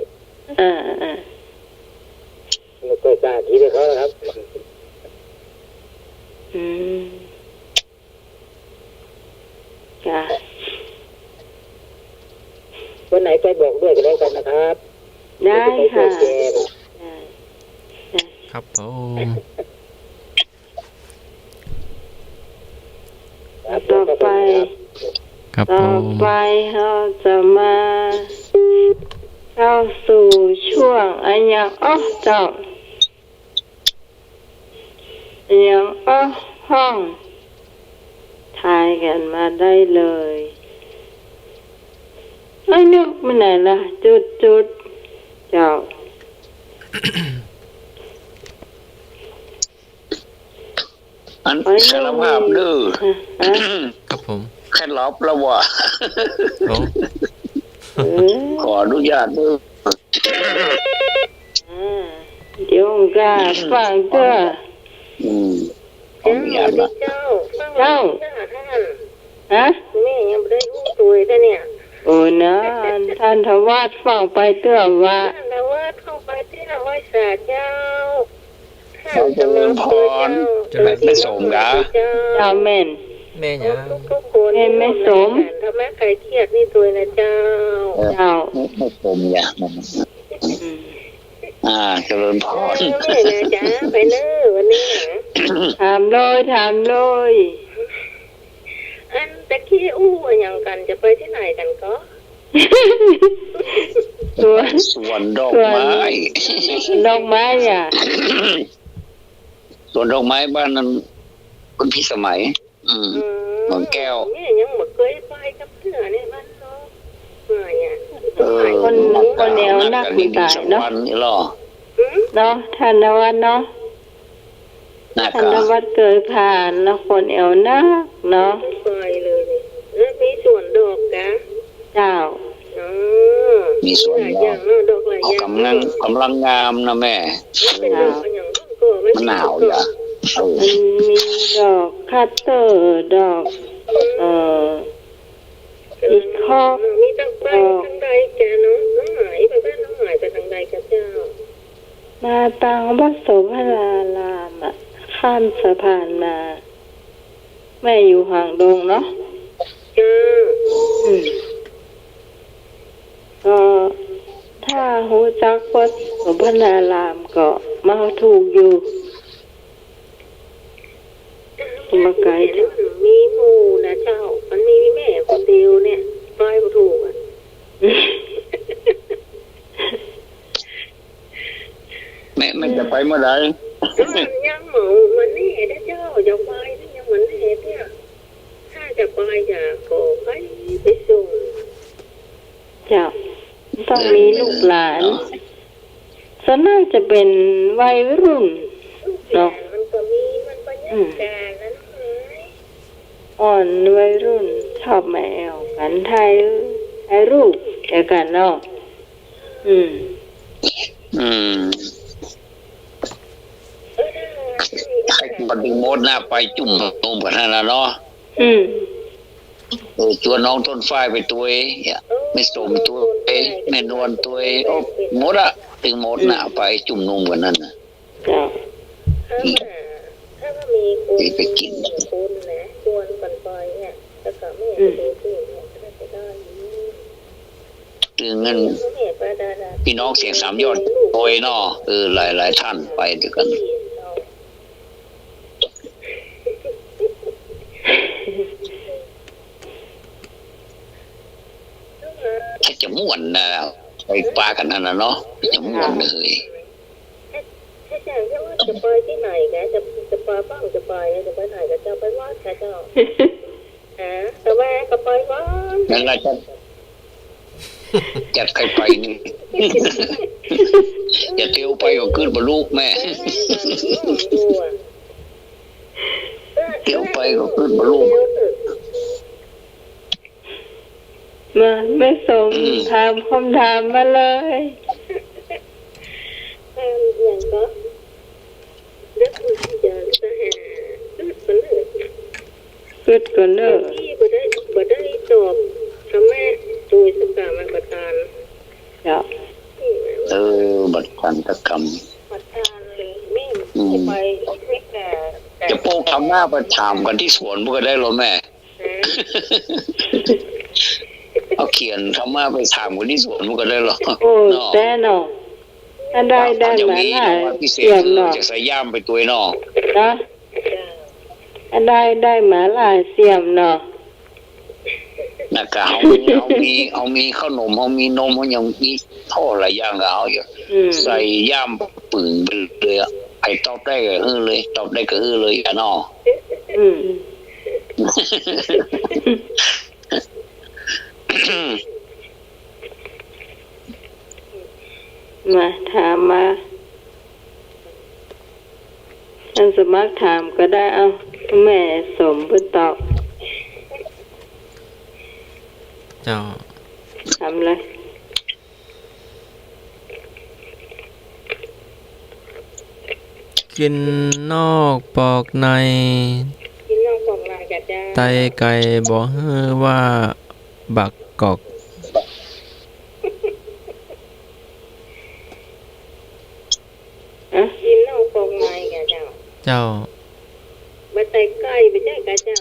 อ่า อ่า มันก็สาธิตให้เขานะครับ อืม จ้ะ วันไหนไปบอกด้วยก็แล้วกันนะครับ ได้ค่ะ เดี๋ยวจะไปช่วยแก ได้ ได้ ครับผม ต่อไป ครับผม ต่อไปเราจะมาเข้าสู่ช่วงอะหยัง อ๋อ เจ้า อะหยัง อ๋อ ห้อง ทายกันมาได้เลย เอ้ย นึกไปไหนละ จุดจุด เจ้า อัน เอ้ย สารภาพเด้อ ฮะ ครับผม แค่หลับแล้วว่ะ โอ้ เออ ขออนุญาตเด้อ อ่า เดี๋ยวก็ฟังเตื้อ อืม ขออนุญาตละ เจ้า เจ้า ฮะ แม่ยังบ่ได้ฮู้ตวยเตื้อเนี่ย โอ้ นั่น ท่านทวัชฟังไปเตื้อว่า ท่านทวัชฟังไปเตื้อว่า สาเจ้า เจ้า เจริญพร เจ้า แม่สมกะ เจ้า แม่น แม่หยัง ทุกๆคน แม่น แม่สม ธรรมะคลายเครียดนี่ตวยนะเจ้า เจ้า แม่สมอย่า อืม อ่า เจริญพร เออ แม่นะจ๊ะ ไปเนอะวันนี้นะ ถามเลย ถามเลย อันตะกี้อู้อะหยังกั๋น จะไปตี้ไหนกั๋นก็ สวน สวนดอกไม้ สวนดอกไม้อะ สวนดอกไม้บ้านนั้น คุณพี่สมัย อืม อืม เมืองแก้ว แม่ยังบ่เกยไปกับเตื้อในบ้านนอก เออ คน คนแอวนัก นักกั๋น ต๋ายเนาะ นี่หรอ หืม เนาะ ท่านทวัชเนาะ นัก ท่านทวัชเกยผ่านเนาะ คนแอวนักเนาะ ไปเลย เออ มีสวนดอกกะ เจ้า อ๋อ มีสวนดอก มีหลายอย่างเนาะ ดอกหลายอย่างเนาะ กำลัง กำลังงามนะแม่ มันเป็นดอกอะหยังก็ มันหนาวอยู่อะ เออ มันมีดอกคัตเตอร์ ดอก เอ่อ อีกข้อ มีตังไปตังใดกะเนาะ น้องหมาย ไปบ้านน้องหมายไปตังใดกะเจ้า มาตังวัดโสภณารามอะ ข้ามสะพานมา แม่อยู่หางดงเนาะ เจ้า อืม ก็ถ้าฮู้จักวัดโสภณารามก็มาถูกอยู่ บ่ไกล มีหมู่นะเจ้า มันมีแม่คนเดียวเนี่ย ไปบ่ถูกอะ แม่ แม่จะไปเมื่อใด ก็ยังเหมามาแน่นะเจ้า จะไปนี่ยังมาแน่เนี่ย ถ้าจะไปอยากก็ไป ไปส่ง เจ้า ต้องมีลูกหลาน เออ ส่วนมากจะเป็นวัยรุ่นเนาะ มันก็มี มันบรรยากาศนั้นไง อืม อ่อนวัยรุ่นชอบมาแอวกั๋น ถ่าย ถ่ายรูปแอวกั๋นเนาะ อืม อืม เออ ถ้า ถ้าบ่าตึงหมดนะ ไปจุ่มนมกั๋นหั้นน่ะเนาะ อืม เออ จวนน้องต้นฝ้ายไปตวย แม่สมตวย แม่นวลตวย โอ้ หมดอะ ตึงหมดนะ อืม ไปจุ่มนมกั๋นหั้นน่ะ เจ้า อืม ถ้าว่า ถ้าว่ามีคน ไป ไปกิ๋น มีคนนะ ชวนกั๋นไปเนี่ย แล้วก็แม่ อืม ไปดูสิเนี่ย น่าจะได้อยู่ ตึงอั้น แม่ไปได้ละ ปี้น้องเสียงสามยอดตวยเนาะ เออ หลายๆ ท่านไปตวยกั๋น ถ้าจะม่วนนะ ไปปากั๋นหั้นน่ะเนาะ จะม่วนเลย ถ้า ถ้าจะ จะไปตี้ไหนกะ จะ จะไปบ้าง จะไป จะไปไหนกะ จะไปวัดกะเจ้า เออ แต่ว่าก็ปล่อยก่อน นั่นแหละ จัด จัดใครไปนี่ อย่าเตียวไปก็กึ๊ดบ่ลูกแม่ เตียวไปก็กึ๊ดบ่ลูก มา แม่สม อืม ถามคำถามมาเลย ถามอย่างก็ กึ๊ดก่อนเน่อ บ่ได้ บ่ได้ตอบธรรมะโดยสกามาประทาน เจ้า เออ บัดขันตกรรม ประทานเลย แม่ อืม ไป จะโปะธรรมะไปถามกันตี้สวนพุ้นก็ได้ลอแม่ ฮะ เอาเขียนธรรมะไปถามกันตี้สวนพุ้นก็ได้ลอ โอ้ เนาะ แต่เนาะ อันได้ ได้มาหลายเสียมเนาะ จากสยามไปตวยเนาะ นะ อันได้ ได้มาหลายเสียมเนาะ นะ กะเฮามี เฮามี เฮามีข้าวนม เฮามีนม เฮายังมีท่อหลายอย่างกะเฮาอยู่ อืม ใส่ย่ามปึ๋งไปเลยอะ ใผตอบได้ก็หื้อเลย ตอบได้ก็หื้อเลยอะเนาะ อืม มา ถามมา อันสมัครถามก็ได้ เอ้า แม่สมเปิ้นตอบ เจ้า ถามเลย กิ๋นนอกปอกใน กิ๋นนอกปอกในกะเจ้า ไตไก่บ่หื้อว่าบักกอก อะ กิ๋นนอกปอกในกะเจ้า เจ้า บ่ไตไก่บ่ใจ้กะเจ้า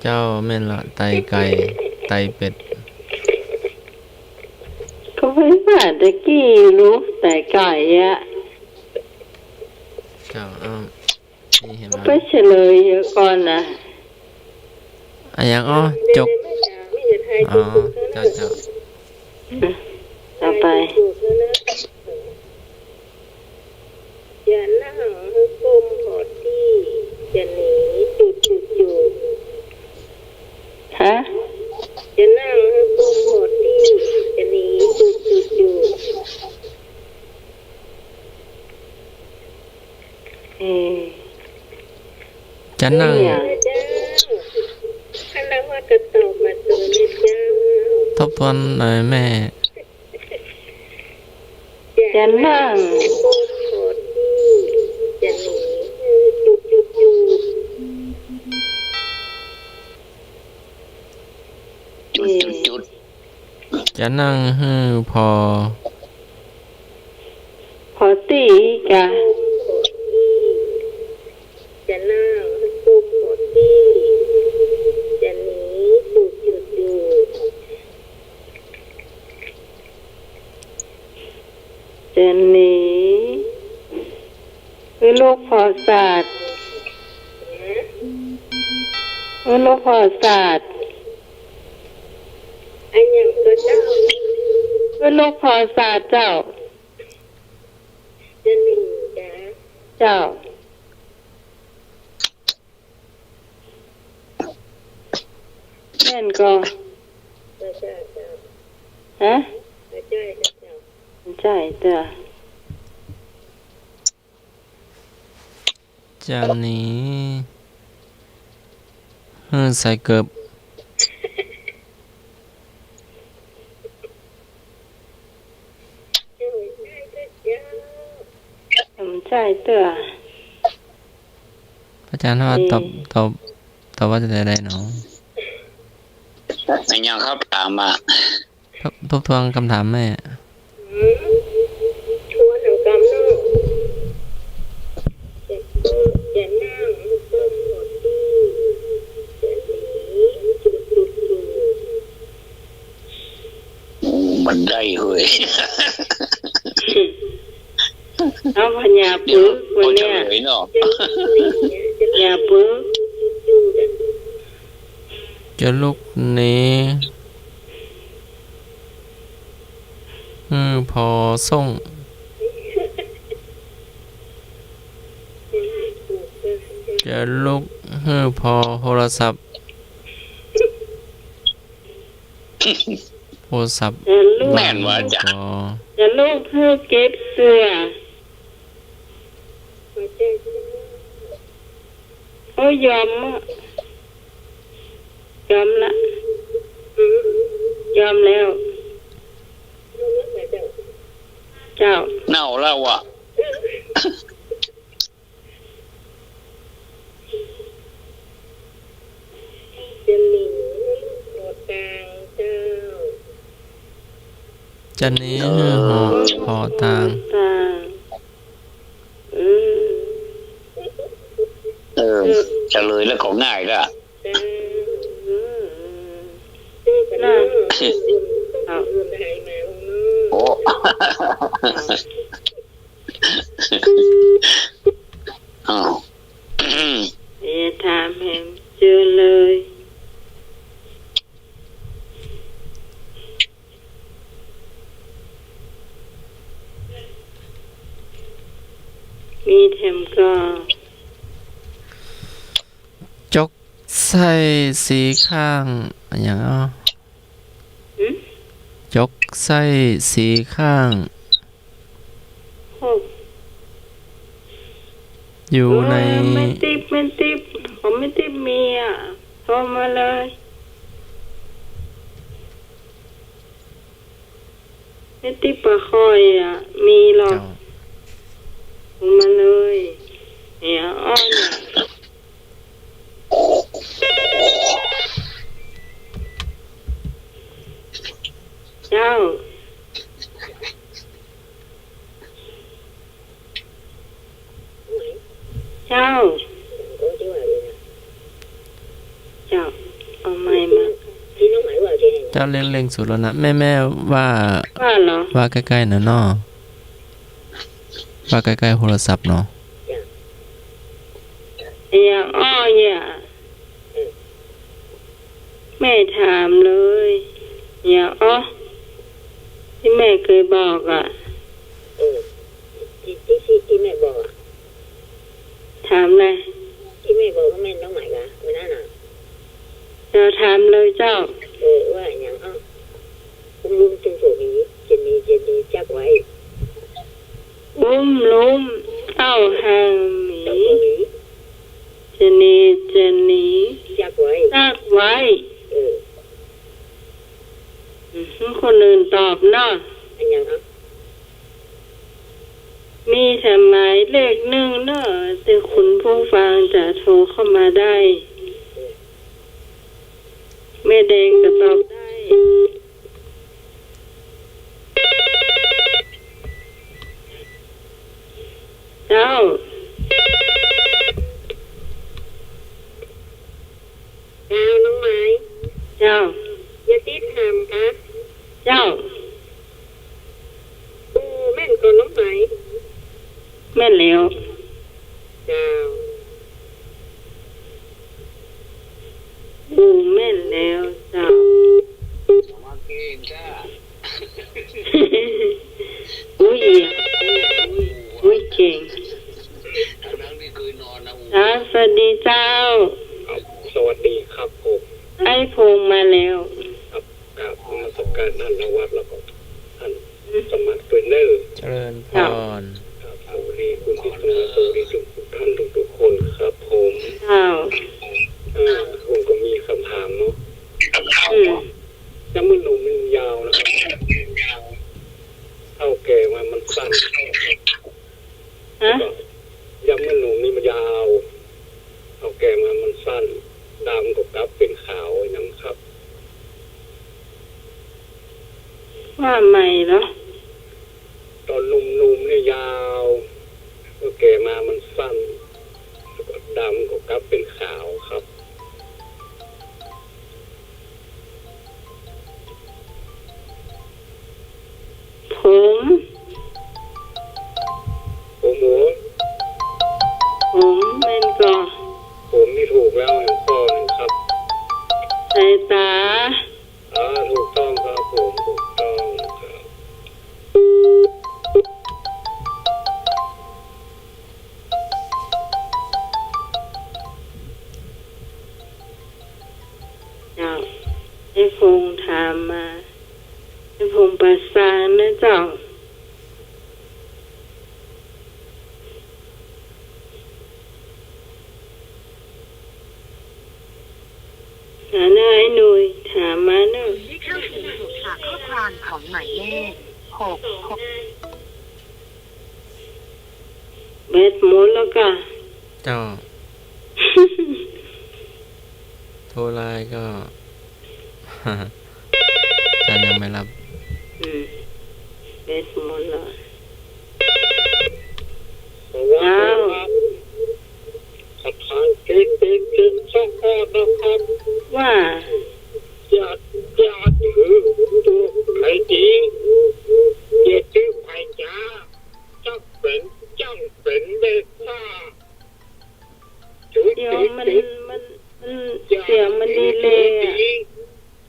เจ้า แม่นละ ไตไก่ ไตเป็ด ก็ไปว่าตะกี้ลูก ไตไก่อะ เจ้า เอ้า นี่หันมา ไปเฉลยเหียก่อนนะ อะหยัง อ้อ จก อ๋อ เจ้า เจ้า เอาไป จะนั่งหื้อก้มพอตี้ จะหนีจุดจุดจุด ฮะ จะนั่งหื้อก้มพอตี้ จะหนีจุดจุดจุด เออ จะนั่ง เนี่ย เจ้า อันนั้นว่าจะตอบมาตัวนี้เจ้า ทบทวนหน่อยแม่ จะนั่ง จะหนี จุดจุดจุด จุดจุดจุด จะนั่งหื้อผ่อ ผ่อตี้กะ จะนั่งหื้อก้มผ่อตี้ จะหนีจุดจุดจุด จะหนี หื้อลูกผ่อสาด หื้อลูกผ่อสาด อันหยังก็เจ้า หื้อลูกผ่อสาดเจ้า จะหนีกะ เจ้า แม่นก่อ บ่ใจ้เจ้า ฮะ บ่ใจ้เจ้า บ่ใจ้เจ้า จะหนี หื้อใส่เกิบ บ่ใจ้เตื้อ พระอาจารย์ว่าตอบ เอ่อ ตอบ ตอบว่าจะได้เนาะ อันยังครับ ถามมา ทบ ทบทวนคำถามแม่ อืม ทวนเอากำเนาะ จะ จะนั่ง จะหมดตี้ จะหนี จุดจุดจุด โอ้ มันได้เฮ้ย เอาพญาปึก เดี๋ยว วันเนี้ย เอาเฉลยเนาะ พญาปึก จะลุกหนี หื้อผ่อส่ง จะลุกหื้อผ่อโทรศัพท์ โทรศัพท์ จะลูก แม่นว่าจะ ก็ จะลูกหื้อเก็บเสื้อ โอ้ย ยอมอะ ยอมละ ยอมแล้ว เจ้า เน่าแล้วว่ะ จะหนีหื้อห่อ ห่อตาง อืม เออ เฉลยแล้วก็ง่ายละ น่ะ เอา โอ้ อ้าว อย่าถามแหมเจอเลย มีแถมก็ จกไส้สีข้าง อะหยังอ้อ หืม จกไส้สีข้าง โอ้ อยู่ใน เออ แม่ติ๊บ แม่ติ๊บ ของแม่ติ๊บมีอะ โทรมาเลย แม่ติ๊บบ่ค่อยอะ มีหรอก เจ้า โทรมาเลย เนี่ย อ้อเนี่ย เจ้า เจ้า เจ้า เอาไมค์มา เจ้าเร่งๆ สุดแล้วนะ แม่ แม่ว่า ว่าเหรอ ว่าใก้ๆ น่ะเนาะ ว่าใก้ๆ โทรศัพท์เนาะ อย่าอ้ออย่า แม่ถามเลย อย่าอ้อ ตี้แม่เกยบอกอะ เออ ตี้ ตี้ ตี้ ตี้แม่บอกอะ ถามเลย ตี้แม่บอกว่าแม่นน้องไหมวะ มื้อนั้นน่ะ เดี๋ยวถามเลยเจ้า เออ ว่าหยังอ้อ อุ้มลุมตึงโสมี จะหนี จะหนีจักไว้ อุ้มลุมเต้าหางหมี จะหนี จะหนีจักไว้ จักไว้ เออ อืม คนอื่นตอบเนาะ อันหยังอ่ะ มีแต่หมายเลขหนึ่งเนาะ แต่คุณผู้ฟังจะโทรเข้ามาได้ แม่แดงก็ตอบได้ เจ้า เจ้า น้องไหม เจ้า อย่าติดถามกะ เจ้า ปู่แม่นก่อน้องไหม แม่นแล้ว เจ้า ปู่แม่นแล้วเจ้า มาเก่งจ้า อุ้ย อุ้ย อุ้ย เก่ง ทั้งๆ ที่เคยนอนนะ เจ้า สวัสดีเจ้า ครับ สวัสดีครับผม ไอ้พงษ์มาแล้ว ครับ กราบนมัสการท่านนวัดแล้วก็ท่านสมัครด้วยเนอะ เจริญพร ครับ สวัสดีคุณพิสมัย สวัสดีทุกท่านทุกๆ คนครับผม เจ้า อ่า ผมก็มีคำถามเนาะ อืม ยามมื้อหนุ่มนี่มันยาวนะครับ เฒ่าแก่มามันสั้น ฮะ ยามมื้อหนุ่มนี่มันยาว เฒ่าแก่มามันสั้น ดำก็กลับเป็นขาวอย่างครับ ว่าใหม่เหรอ ตอนหนุ่มๆ เนี่ยยาว เมื่อแก่มามันสั้น แล้วก็ดำก็กลับเป็นขาวครับ ผม ผมหัว ผมแม่นก่อ ผมนี่ถูกแล้วหนึ่งข้อหนึ่งครับ สายตา อ่า ถูกต้องครับผม ถูกต้องครับ เจ้า ไอ้พงษ์ถามมา ไอ้พงษ์ป่าซางนะเจ้า หาหน้าไอ้หนุ่ย ถามมาเนอะ ได้เข้าถึงถูกฝากข้อความของหมายเลข หก หก แบตหมดแล้วก่ะ เจ้า โทรไลน์ก็ อาจารย์ยังไม่รับ อืม แบตหมดแล้ว สวัสดีครับ อ้าว ประธาน ตึ๊ดตึ๊ดตึ๊ด สักข้อนะครับ ว่า อย่า อย่าถือตั๋วใผดี อย่าถือใผจ๋า จักเป๋น จักเป๋นแม่ฟ้า ตึ๊ด เดี๋ยว ตึ๊ด มัน ตึ๊ด มัน มัน อย่า เสียงมันดีเลย์อะ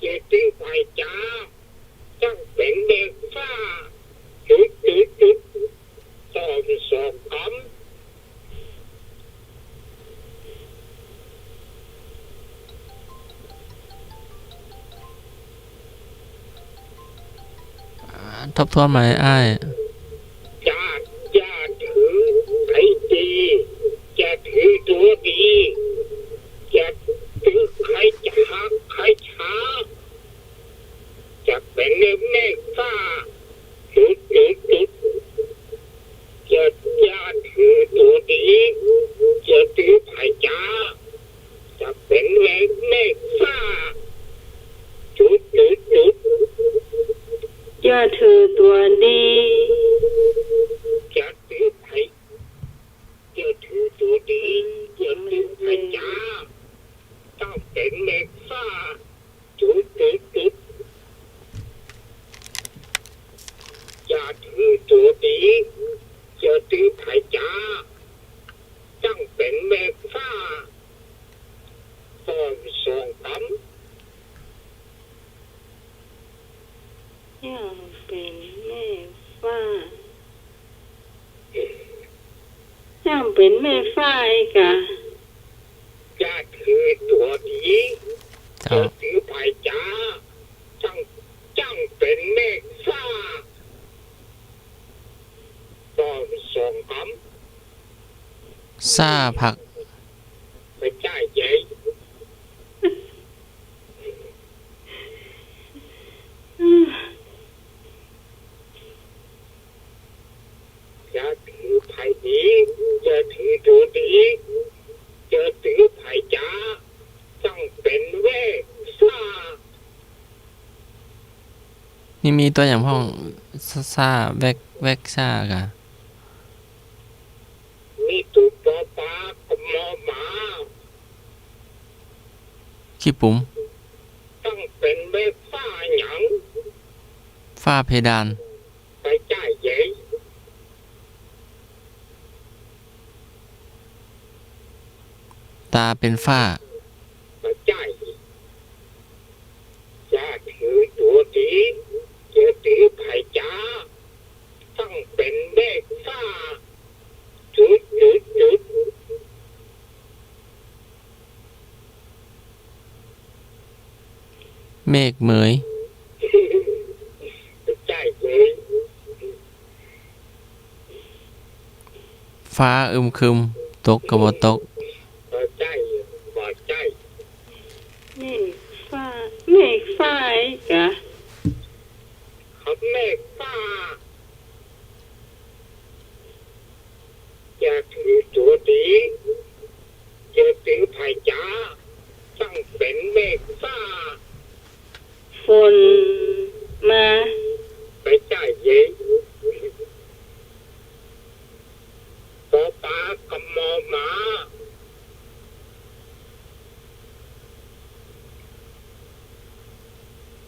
อย่าถือใผจ๋า จักเป๋นแม่ฟ้า ตึ๊ด ตึ๊ด ตึ๊ด สอง สอง สาม อ่า ทบทวนใหม่อ้าย อย่า อย่าถือใผดี อย่าถือตั๋วดี อย่าถือใผจ๋า ใผจ๋า จักเป๋นแม่ฟ้า ตึ๊ด ตึ๊ด ตึ๊ด อย่า อย่าถือตั๋วดี อย่าถือใผจ๋า จักเป๋นแม่ แม่ฟ้า ตึ๊ด ตึ๊ด ตึ๊ด อย่าถือตั๋วดี อย่าถือใผ อย่าถือตั๋วดี อย่าถือใผจ๋า จักเป๋นแม่ฟ้า ตึ๊ด ตึ๊ด ตึ๊ด อย่าถือตั๋วดี อย่าถือใผจ๋า จักเป๋นแม่ฟ้า สอง สอง สาม จักเป๋นแม่ฟ้า จักเป๋นแม่ฟ้าอีกอะ อย่าถือตั๋วดี เจ้า อย่าถือใผจ๋า จัก จักเป๋นแม่ฟ้า สอง สอง สาม ซ่าผัก ใผจ๋าเย้ย อย่าถือใผดี อย่าถือตั๋วดี อย่าถือใผจ๋า จักเป๋นแม่ฟ้า นี่มีตั๋วอย่างพ่อง ซ่า ซ่า แวก แวกซ่าก่ะ มีตั๋วปอปลากับมอหมา ขี้ปุ๋ม จักเป๋นแม่ฟ้าหยัง ฝ้าเพดาน ใผจ๋าเย้ย ต๋าเป๋นฝ้า ใผจ๋า อย่าถือตั๋วดี อย่าถือใผจ๋า จักเป๋นแม่ฟ้า ตึ๊ด ตึ๊ด ตึ๊ด เมฆเหมย ใผจ๋าเย้ย ฟ้าอึมครึม ตกก็บ่ตก บ่ใจ้ บ่ใจ้ เมฆฟ้า เมฆฟ้าอีกอะ ครับ เมฆฟ้า อย่าถือตั๋วดี อย่าถือใผจ๋า จักเป๋นเมฆฟ้า ฝนมา ใผจ๋าเย้ย ปอปลากับมอหมา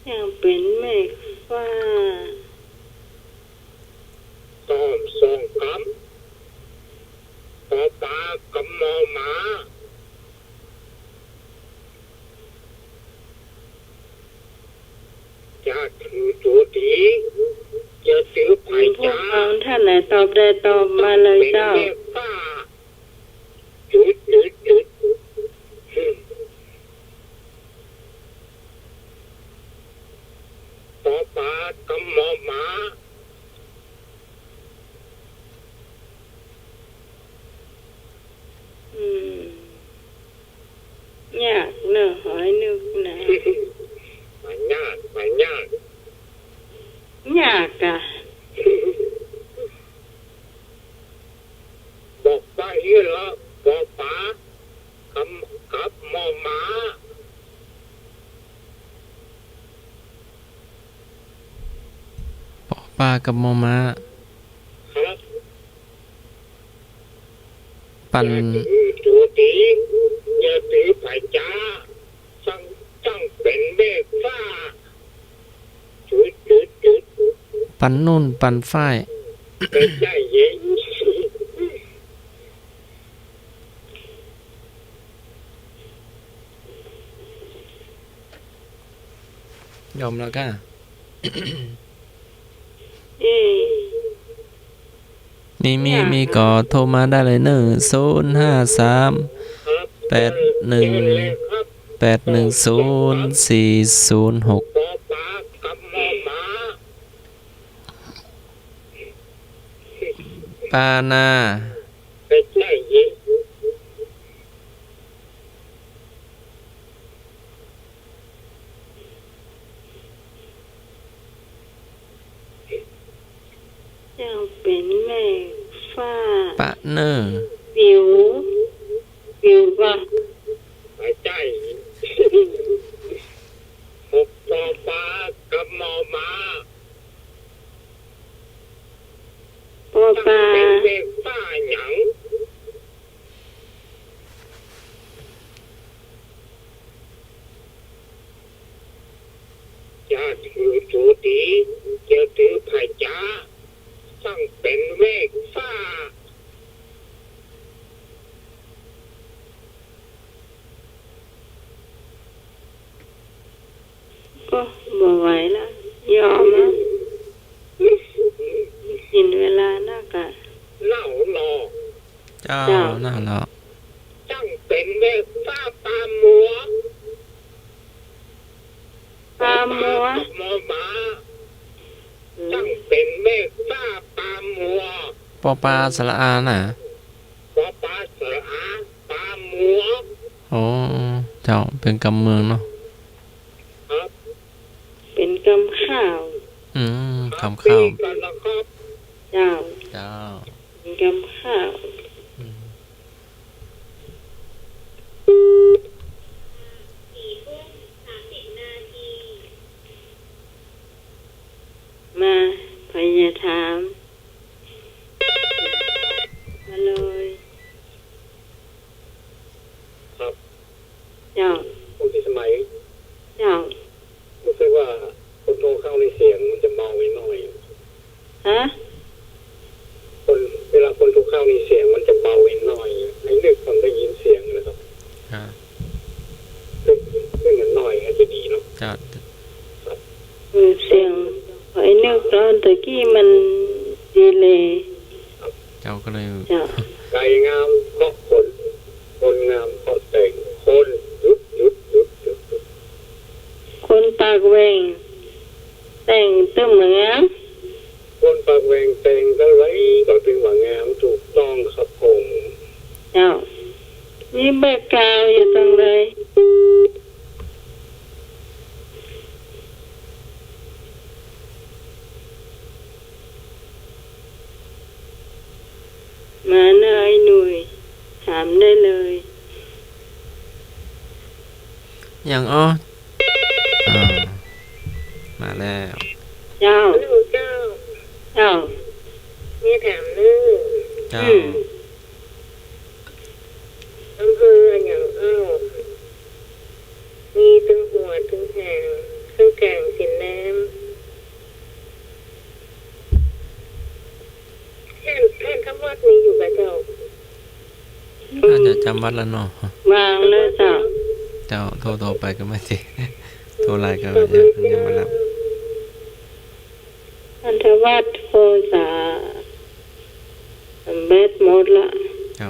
จักเป๋นเมฆฟ้า สอง สอง สาม ปอปลากับมอหมา อย่าถือตั๋วดี อย่าถือใผจ๋า พวกเราท่านไหนตอบได้ตอบมาเลยเจ้า จักเป๋นแม่ฟ้า ตึ๊ด ตึ๊ด ตึ๊ด อืม เ กับมอม้า อืม ยากเนอะ หอยนึกนะ มันยาก มันยาก ยากอะ ปอปา อีกแล้ว ปอปา กับ กับมอม้า ปอปากับมอม้า ครับ ปัน จื้อตั๋วตี๋ จื้อตั๋วผาจ๊า จั้ง จั้งเป๋นแม่ฟ้า จุด จุด จุด ปันนุ่น ปันฝ้าย ไม่ใช่เย้ ยอมแล้วก้า อืม มี มี มีก็โทรมาได้เลยเนอะ ศูนย์ห้าสาม แปดหนึ่ง แปดหนึ่งศูนย์ สี่ศูนย์หก ปอปา กับมอม้า ปานา ไม่ใช่เย้ จั้งเป๋นแม่ฟ้า ปะเนอ ปิ๋ว ปิ๋วก่อ ไม่ใช่ ปอปา กับมอม้า ปอปา จั้งเป๋นแม่ฟ้าหยัง จื้อตั๋วตี๋ จื้อตั๋วผาจ๊า จั้งเป๋นแม่ฟ้า ก็บ่ไหวละ ยอมละ กิ๋นเวลานักอะ เล่าหนอ เจ้า เจ้า นั่นแหละ จั้งเป๋นแม่ฟ้าปามัว ปามัว ปอปา กับมอม้า อืม จั้งเป๋นแม่ฟ้าปามัว ปอปาสระอาน่ะ ปอปาสระอา ปามัว อ๋อ เจ้า เป๋นกำเมืองเนาะ ครับ เป๋นกำข้าว อืม ครับ กำข้าว ปี๋ก่อนนะครับ เจ้า เจ้า เป๋นกำข้าว อืม มา ใผจะถาม มาเลย ครับ เจ้า คุณพิสมัย เจ้า รู้สึกว่าคนโทรเข้านี่เสียงมันจะเบาไปหน่อย ฮะ คน เวลาคนโทรเข้านี่เสียงมันจะเบาไปหน่อย ไอ้นึกผมได้ยินเสียงนะครับ อ่า นึก นึกเหมือนหน่อยอาจจะดีเนาะ เจ้า ครับ อืม เสียงไอ้นึกตอนตะกี้มันดีเลย เจ้าก็เลย เจ้า ไก่งามเพราะขน คนงามเพราะแต่ง คน จุด จุด จุด จุด จุด คนปากแหว่ง แต่งตึงเหมือนงาม คนปากแหว่งแต่งเต้าใดก็ตึงว่างาม ถูกต้องครับผม เจ้า มีเบอร์กาวอยู่ตรงเลย มาเน่อไอ้หนุ่ย ถามได้เลย ยังอ้อ อ่า มาแล้ว เจ้า ฮัลโหลเจ้า เจ้า มีถามเน่อ เจ้า อืม อำเภออะหยังอ้อ มีตึงหัวตึงหาง ตึงก๋างเสียนน้ำ ท่าน ท่านทวัฒน์มีอยู่กะเจ้า น่าจะจ๋ำวัดแล้วเนาะ วางเลยเจ้า เจ้า โทร โทรไปก็ไม่ติด โทรไลน์ก็ยัง ยังไม่รับ ท่านทวัฒน์โทรสา แบตหมดละ เจ้า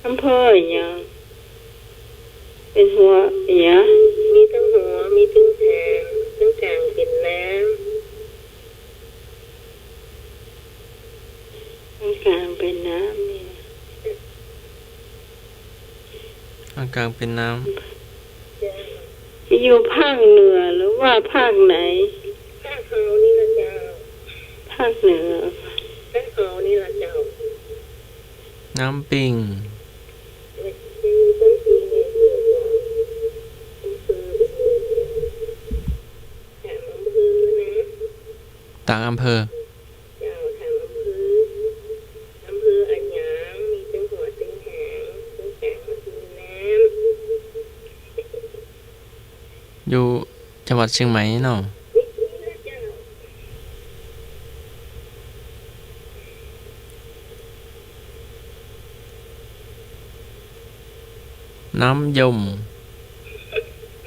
อำเภออะหยัง เป๋นหัวอะหยัง มีตึงหัว มีตึงหาง ตึงก๋างเป๋นน้ำ ตึงก๋างเป๋นน้ำนี่ ตึงก๋างเป๋นน้ำ เจ้า อยู่ภาคเหนือหรือว่าภาคไหน ภาคเฮานี่ล่ะเจ้า ภาคเหนือ ภาคเฮานี่ล่ะเจ้า น้ำปิง ต๋างอำเภอ เจ้า ต๋างอำเภอ อำเภออะหยัง มีตึงหัวตึงหาง ตึงก๋างตึงน้ำ อยู่จังหวัดเชียงใหม่เนาะ น้ำยม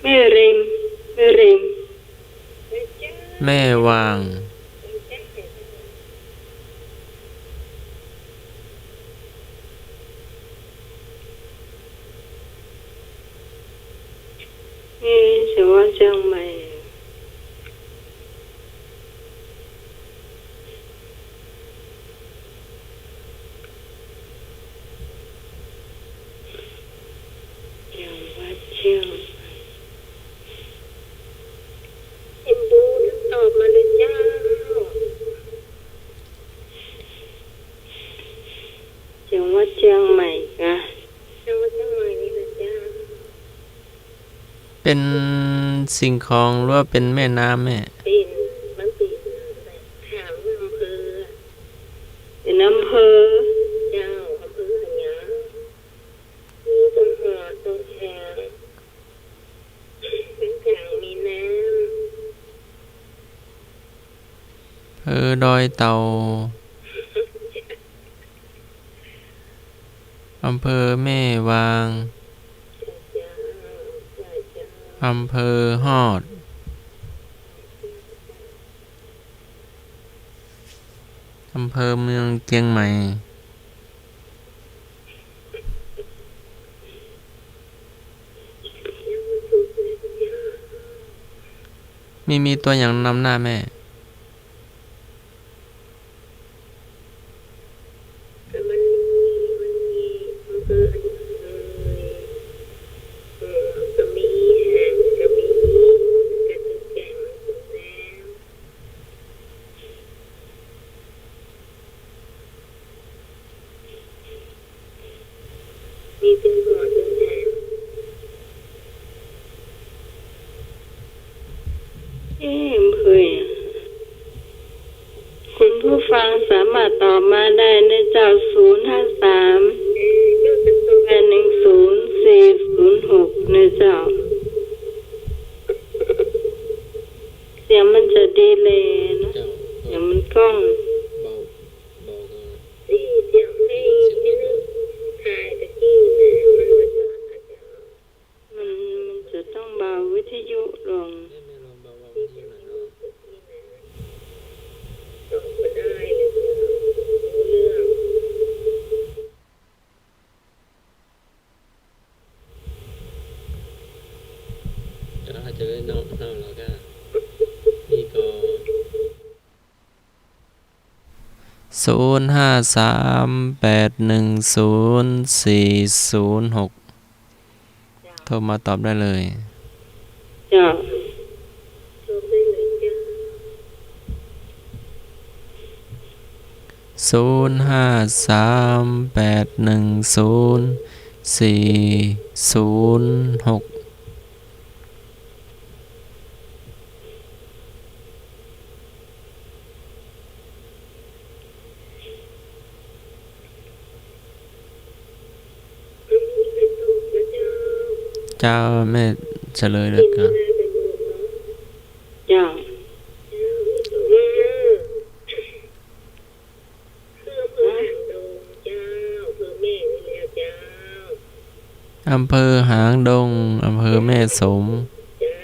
แม่ริม แม่ริม แม่วาง เอ๊ะ จังหวัดเชียงใหม่ จังหวัดเชียงใหม่ เห็นดูตอบมาเลยเจ้า จังหวัดเชียงใหม่กะ จังหวัดเชียงใหม่นี่ล่ะเจ้า เป๋นสิ่งของหรือว่าเป๋นแม่น้ำแม่ เป๋น มันเป๋นแบบถามอำเภอ เป๋นอำเภอ เจ้า อำเภออะหยัง มีตึงหัวตึงหาง ตึงก๋างมีน้ำ อำเภอดอยเต่า อำเภอแม่วาง อำเภอฮอด อำเภอเมืองเชียงใหม่ มี มีตั๋วหยังนำหน้าแม่ มันมี มันมี มันคืออัน เอ่อ เอ่อ กะมี หางกะมี กะตึงก๋างตึงน้ำ มีตึงหัวตึงหาง เอ๊ะ อำเภออะ คุณผู้ฟังสามารถตอบมาได้นะเจ้า ศูนย์ห้าสาม แปดหนึ่งศูนย์ สี่ศูนย์หก นะเจ้า เสียงมันจะดีเลย์นะ เจ้า เสียงมันก้อง เบา เบาก็ เสียงเพลง เสียงมัน ถ่ายตะกี้นะ มันบ่ชัดอะเจ้า มัน มันจะต้องเบาวิทยุลง แม่ แม่ลองเบา เบาวิทยุหน่อยเนาะ ตอบบ่ได้เลยเจ้า บ่ฮู้เรื่อง เดี๋ยวเราจะได้นอก นอกแล้วก็ นี่ก็ ศูนย์ห้าสาม แปดหนึ่งศูนย์ สี่ศูนย์หก โทรมาตอบได้เลย เจ้า ศูนย์ห้าสาม แปดหนึ่งศูนย์ สี่ศูนย์หก เจ้า แม่เฉลยเลยครับ เจ้า คืออำเภอหางดงเจ้า อำเภอแม่นี่แหละเจ้า อำเภอหางดง อำเภอแม่สม เจ้า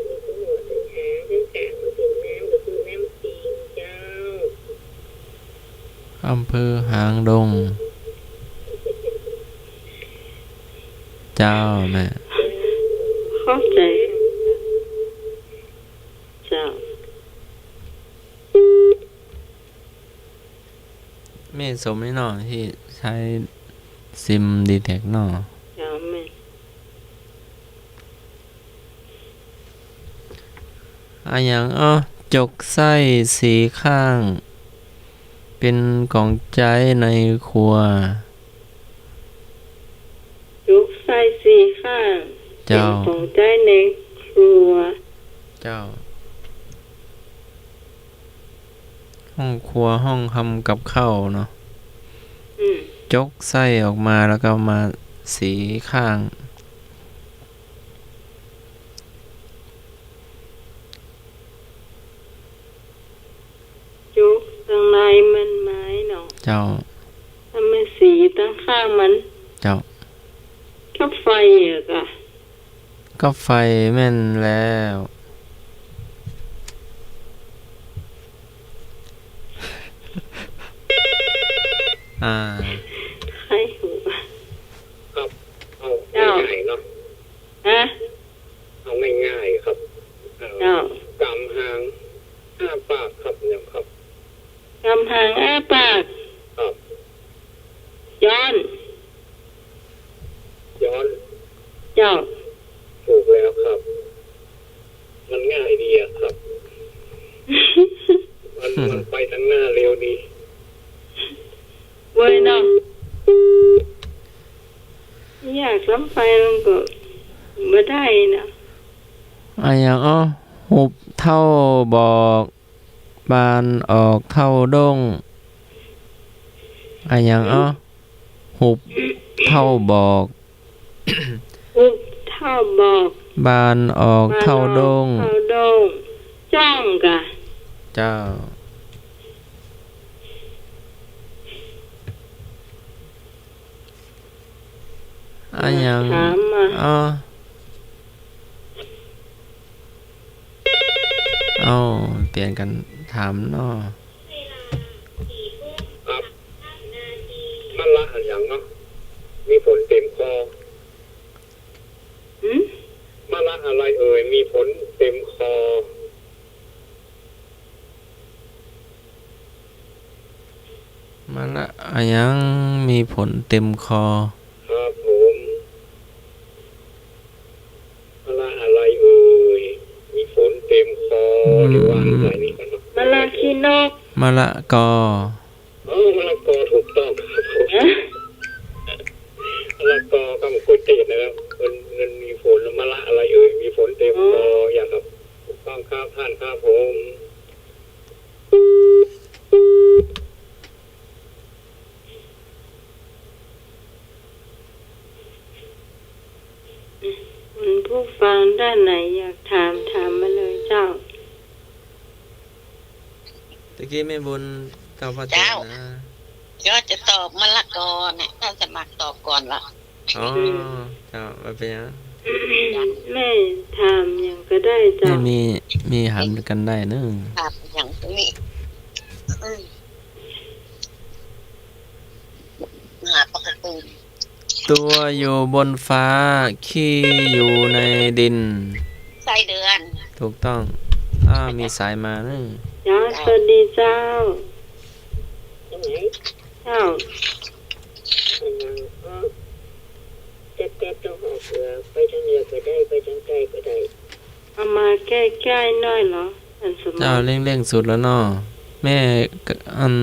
มีตึงหัวตึงหาง ตึงก๋างมันเป๋นน้ำ ก็คือน้ำปิงเจ้า อำเภอหางดง เจ้าแม่ เข้าใจ๋ สมนี่เนาะ ตี้ใจ๊ซิมดีแทร็กเนาะ เจ้า แม่น อะหยัง อ้อ จกใส้สีข้าง เป๋นของใจ๊ในครัว จกใส้สีข้าง เจ้า เป๋นของใจ๊ในครัว เจ้า ห้องครัว ห้องทำกับข้าวเนาะ อืม จกใส้ออกมาแล้วก็มาสีข้าง จกตังในมันไม้เนาะ เจ้า แล้วมาสีตังข้างมัน เจ้า กับไฟอะกะ กับไฟแม่นแล้ว อ่า ใค่หู ครับ เอา เจ้า ง่ายๆ เนาะ ฮะ เอาง่ายๆ ครับ เอ่อ เจ้า กำหางอ้าปากครับ เนี่ยครับ กำหางอ้าปาก ครับ ย้อน ย้อน เจ้า ถูกแล้วครับ มันง่ายดีอะครับ มัน มันไปตังหน้าเร็วดี เว้ยเนาะ อยากลำไปมันก็บ่ได้นะ อะหยัง อ้อ หุบเต้าบอก บานออกเต้าด้ง อะหยัง อ้อ หุบเต้าบอก หุบเต้าบอก บานออกเต้าด้ง บานออกเต้าด้ง จ้องกะ เจ้า อะหยัง ถามมา อ้อ เอ้า เปลี่ยนกั๋นถามเนาะ ครับ มะละอะหยังเนาะ มีผลเต็มคอ หืม มะละอะไรเอ่ย มีผลเต็มคอ มะละอะหยัง มีผลเต็มคอ ครับผม มะละอะไรเอ่ย มีผลเต็มคอ อืม หรือว่าอะไรนี่ครับ มะละขี้นก มะละกอ เออ มะละกอถูกต้องครับผม ฮะ มะละกอครับ ก๋วยเตี๋ยวนะครับ มัน มันมีผล มะละอะไรเอ่ย มีผลเต็มคอ อ๋อ อย่างครับ ถูกต้องครับท่านครับผม คุณผู้ฟังท่านไหนอยากถาม ถามมาเลยเจ้า ตะกี้แม่บุญตอบว่า เจ้า เจ้า นะ ก็จะตอบมะละกอเนี่ย ท่านสมัครตอบก่อนละ อ๋อ เจ้า บ่เป๋นหยัง แม่ถามหยังก็ได้เจ้า แม่มี มีหันกั๋นได้เนาะ ถามหยังตรงนี้ อืม หาปกติ ตัวอยู่บนฟ้า ขี้อยู่ในดิน ไส้เดือน ถูกต้อง อ้าว มีสายมาเนาะ เจ้า สวัสดีเจ้า ตรงไหน เจ้า อันนั้นก็ แต๊บๆ ต้องหอกเหลือ ไปตางเหนือก็ได้ ไปตางใต้ก็ได้ เอามาใก้ๆ หน้อยเหรอ อันสมอง เจ้า เร่งๆ สุดแล้วเนาะ แม่กะ อัน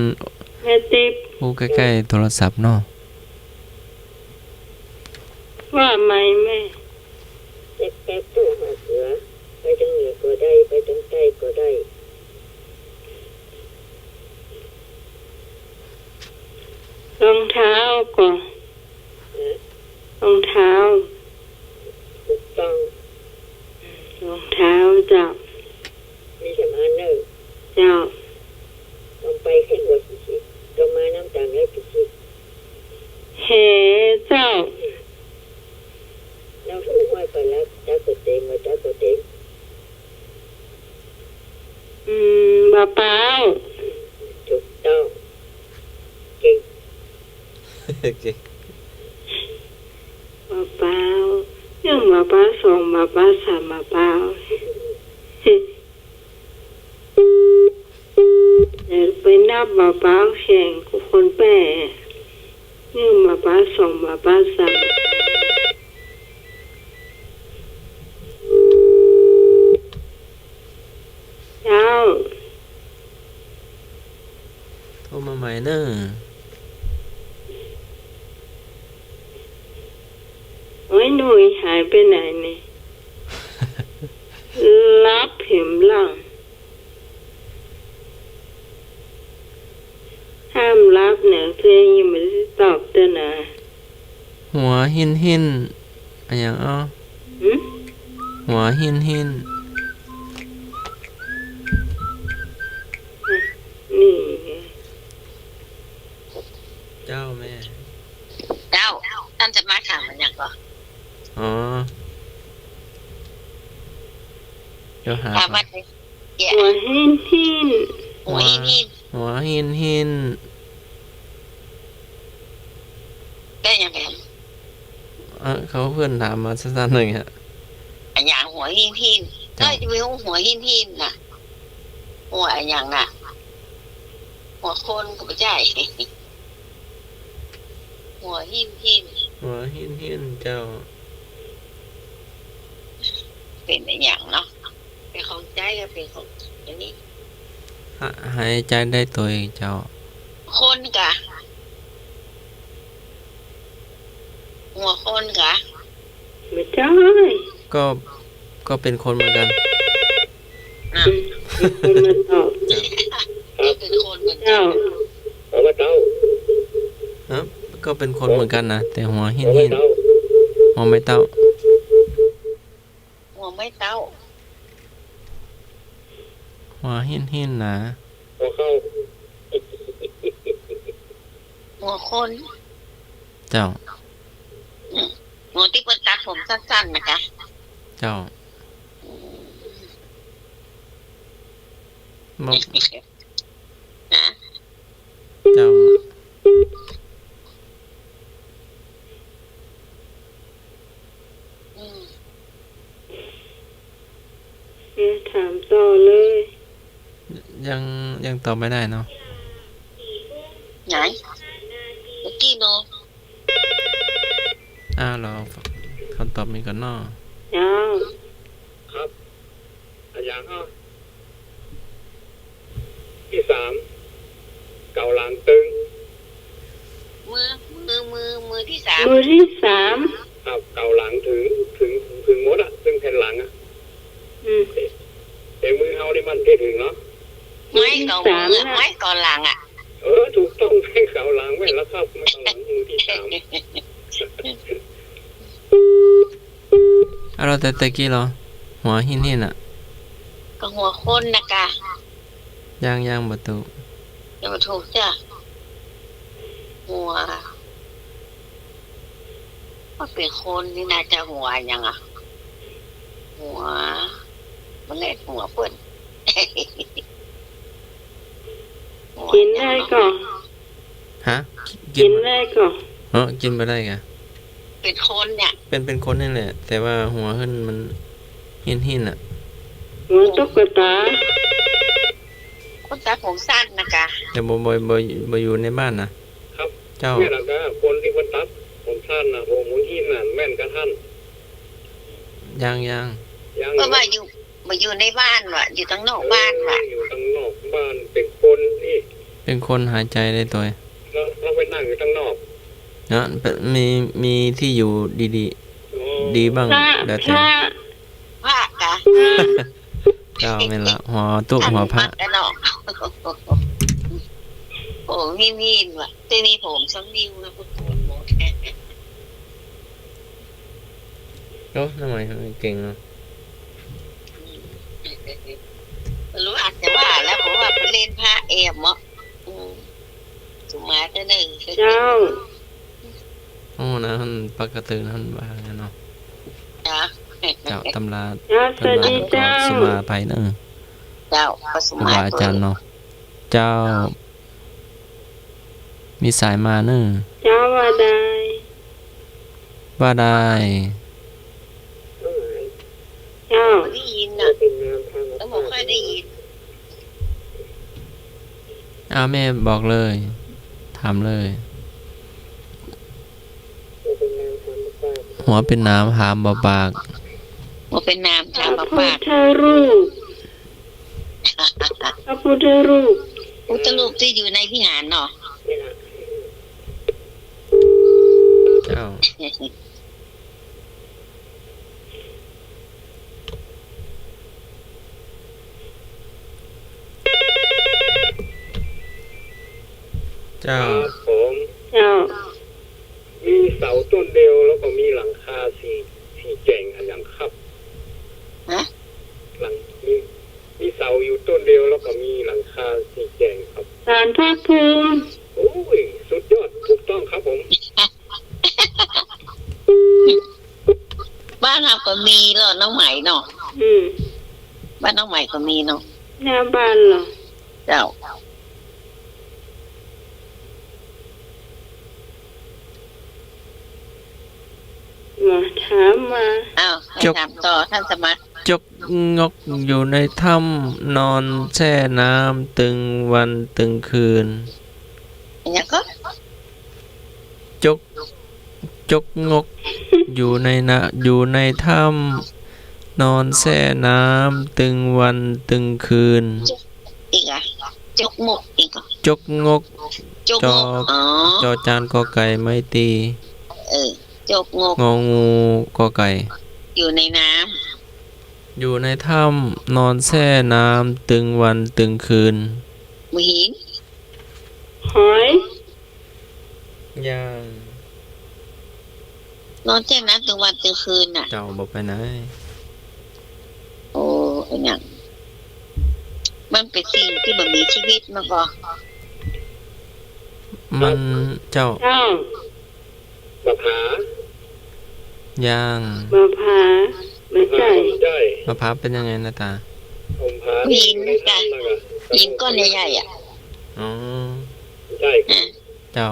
แม่ติ๊บ อู้ใก้ๆ โทรศัพท์เนาะ ว่าไหมแม่ แต๊บๆ ต้องหอกเหลือ ไปตางเหนือก็ได้ ไปตางใต้ก็ได้ รองเท้าก่อ ฮะ รองเท้า ถูกต้อง รองเท้าเจ้า มีสามอันเน่อ เจ้า ต้องไปแค่หัวสิ ต้องมาน้ำตาลแล้วสิ แหเจ้า น้ำพุห้วยปลาลัก ตั๊กก็เต็ม ว่าตั๊กก็เต็ม อืม บ่าป๊าว ถูกต้อง เก่ง เก่ง บ่าป๊าว นึ่งบ่าป๊าว สองบ่าป๊าว สามบ่าป๊าว เดี๋ยวไป ไปนับบ่าวป๋าแข่งกับคนแป้ นึ่งบ่าวป๋าสอง บ่าวป๋าสาม เจ้า โทรมาใหม่เนอะ โอ้ย หนุ่ยหายไปไหนเนี่ย หลับแหมล่ะ ห้ามหลับนะ เพื่อนยังไม่ได้ตอบเตื้อนะ หัวหิ้นหิ้น อะหยังอ้อ หึ หัวหิ้นหิ้น นี่ไง เจ้าแม่ เจ้า ต้านจะมาถามอะหยังก่อ อ๋อ เดี๋ยวหา ถามว่า หัวหิ้นหิ้น หัวหิ้นหิ้น หัวหิ้นหิ้น ได้ยังไง เอ้อ เขาเปิ้นถามมาสั้นๆ หนึ่งฮะ อะหยังหัวหิ้นหิ้น เจ้า เอ้ย จะไปหัวหิ้นหิ้นน่ะ หัวอะหยังน่ะ หัวคนก็บ่ใจ้ หัวหิ้นหิ้น หัวหิ้นหิ้น เจ้า เป๋นอะหยังเนาะ เป๋นของใจ๊ก็เป๋นของอันนี้ หา หายใจ๋ได้ตวยเจ้า คนกะ หัวคนกะ บ่ใจ้ ก็ ก็เป๋นคนเหมือนกั๋น อ่ะ อืม มีคนมาตอบ เป๋นคนเหมือนกั๋น เจ้า หัวไม้เต๊า ฮะ ก็เป๋นคนเหมือนกั๋นนะ แต่หัวหิ้นหิ้น หัวไม้เต๊า หัวไม้เต๊า หัวไม้เต๊า หัวหิ้นหิ้นนะ หัวเข่า หัวคน เจ้า อืม หัวตี้เปิ้นตัดผมสั้นๆ นะกะ เจ้า อืม บ่ ฮะ เจ้า อืม เนี่ย ถามต่อเลย ยัง ยังตอบไม่ได้เนาะ ไหน เมื่อกี้เนาะ อ่า รอคำตอบนี้ก่อนเนาะ เจ้า ครับ อะหยังอ้อ ตี้สาม เก๋าหลังตึง มือ มือ มือ มือตี้สาม มือตี้สาม ครับ เก๋าหลังเถิง เถิง เถิงหมดอะ เถิงแผ่นหลังอะ อืม แต่มือเฮานี่มันเต๊อะเถิงเนาะ ไม้เก๋าหลังอะ มือตี้สามน่ะ ไม้เก๋าหลังอะ เออ ถูกต้อง ไม้เก๋าหลัง แม่นแล้วครับ ไม้เก๋าหลัง มือตี้สาม เอา แล้วแต่ตะกี้เหรอ หัวหิ้นหิ้นอะ ก็หัวคนนะกะ ยัง ยังบ่ถูก ยังบ่ถูกเตื้อ หัว ถ้าเป๋นคนนี่น่าจะหัวอะหยังอะ หัว มันแหละหัวเปิ้น หัว กิ๋นได้ก่อ ฮะ กิ๋น กิ๋นได้ก่อ เออ กิ๋นบ่ได้กะ เป๋นคนเนี่ย เป๋น เป๋นคนนี่แหละ แต่ว่าหัวเปิ้นมันหิ้นๆ น่ะ หัวตุ๊กตา คนตัดผมสั้นนะกะ แต่บ่ บ่ บ่ บ่อยู่ในบ้านนะ ครับ เจ้า เนี่ยแหละกะ คนตี้เปิ้นตัดผมสั้นน่ะ ผมหมุนหิ้นน่ะ แม่นกะต้าน ยัง ยัง ยัง ก็ว่าอยู่ บ่อยู่ในบ้านว่ะ อยู่ตังนอกบ้านว่ะ เออ อยู่ตังนอกบ้าน เป๋นคนอี้ เป๋นคนหายใจ๋ได้ตวย แล้ว แล้วไปนั่งอยู่ตังนอก เนาะ เป๋น มี มีตี้อยู่ดีๆ อ๋อ ดีบ้าง พระ แล้วแต่ พระ พระกะ เจ้าแม่นละ หัวตุ๊กหัวพระ หันมาแต่นอก โอ้ มีมีนว่ะ แต่มีผมสองนิ้วนะ พวกโกนหมด โอ้ ทำไม ทำไมเก่งเนาะ อืม บ่ฮู้ อาจจะว่าแล้ว เพราะว่าไปเล่นพระแอบเนาะ อืม สุมาเตื้อนึ่ง เจ้า โอ้ นะ หั้นปกติหั้นว่าไงเนาะ จ้ะ เจ้า ตำรา เจ้า สวัสดีเจ้า ขอสุมาอภัยเนาะ เจ้า ขอสุมา ครูบาอาจ๋ารย์เนาะ เจ้า มีสายมาเนอะ เจ้า ว่าได้ ว่าได้ เจ้า ได้ยินน่ะ แล้วบ่ค่อยได้ยิน อ่า แม่บอกเลย ถามเลย หัวเป๋นหนามหามบ่ปาก หัวเป๋นหนามหามบ่ปาก พระพุทธรูป พระพุทธรูป พุทธรูปตี้อยู่ในวิหารเนาะ เจ้า เจ้า ครับผม เจ้า มีเสาต้นเดียวแล้วก็มีหลังคาสี่ สี่แจ่งอะหยังครับ ฮะ หลัง มี มีเสาอยู่ต้นเดียวแล้วก็มีหลังคาสี่แจ่งครับ ศาลพระภูมิ โอ้ย สุดยอด ถูกต้องครับผม บ้านเฮาก็มีเนาะ น้องไหมเนาะ อืม บ้านน้องไหมก็มีเนาะ หน้าบ้านเหรอ เจ้า มาถามมา อ้าว ใผ จก ถามต่อ ท่านสมัคร จกงกอยู่ในถ้ำ นอนแช่น้ำตึงวันตึงคืน อะหยังก็ จก จกงก อยู่ในนะ อยู่ในถ้ำ นอนแช่น้ำตึงวันตึงคืน จก อีกอะ จกงกอีกอะ จกงก จกงก จอ อ๋อ จอจานกอไก่ไม้ตี เออ จกงก งองูกอไก่ อยู่ในน้ำ อยู่ในถ้ำ นอนแช่น้ำตึงวันตึงคืน บ่เห็น หอย ยัง นอนแช่น้ำตึงวันตึงคืนน่ะ เจ้าบ่ไปไหน โอ้ อะหยัง มันเป๋นสิ่งตี้บ่มีชีวิต มันก็ มัน เจ้า เจ้า มะผา ยัง มะผา บ่ใจ้ มะผาก็บ่ใจ้ มะผาเป๋นยังไงหน้าต๋า มะผา หิน อยู่ในถ้ำนั่นน่ะ หินก้อนใหญ่ๆ อะ อ๋อ ใจ้ครับ อ่ะ เจ้า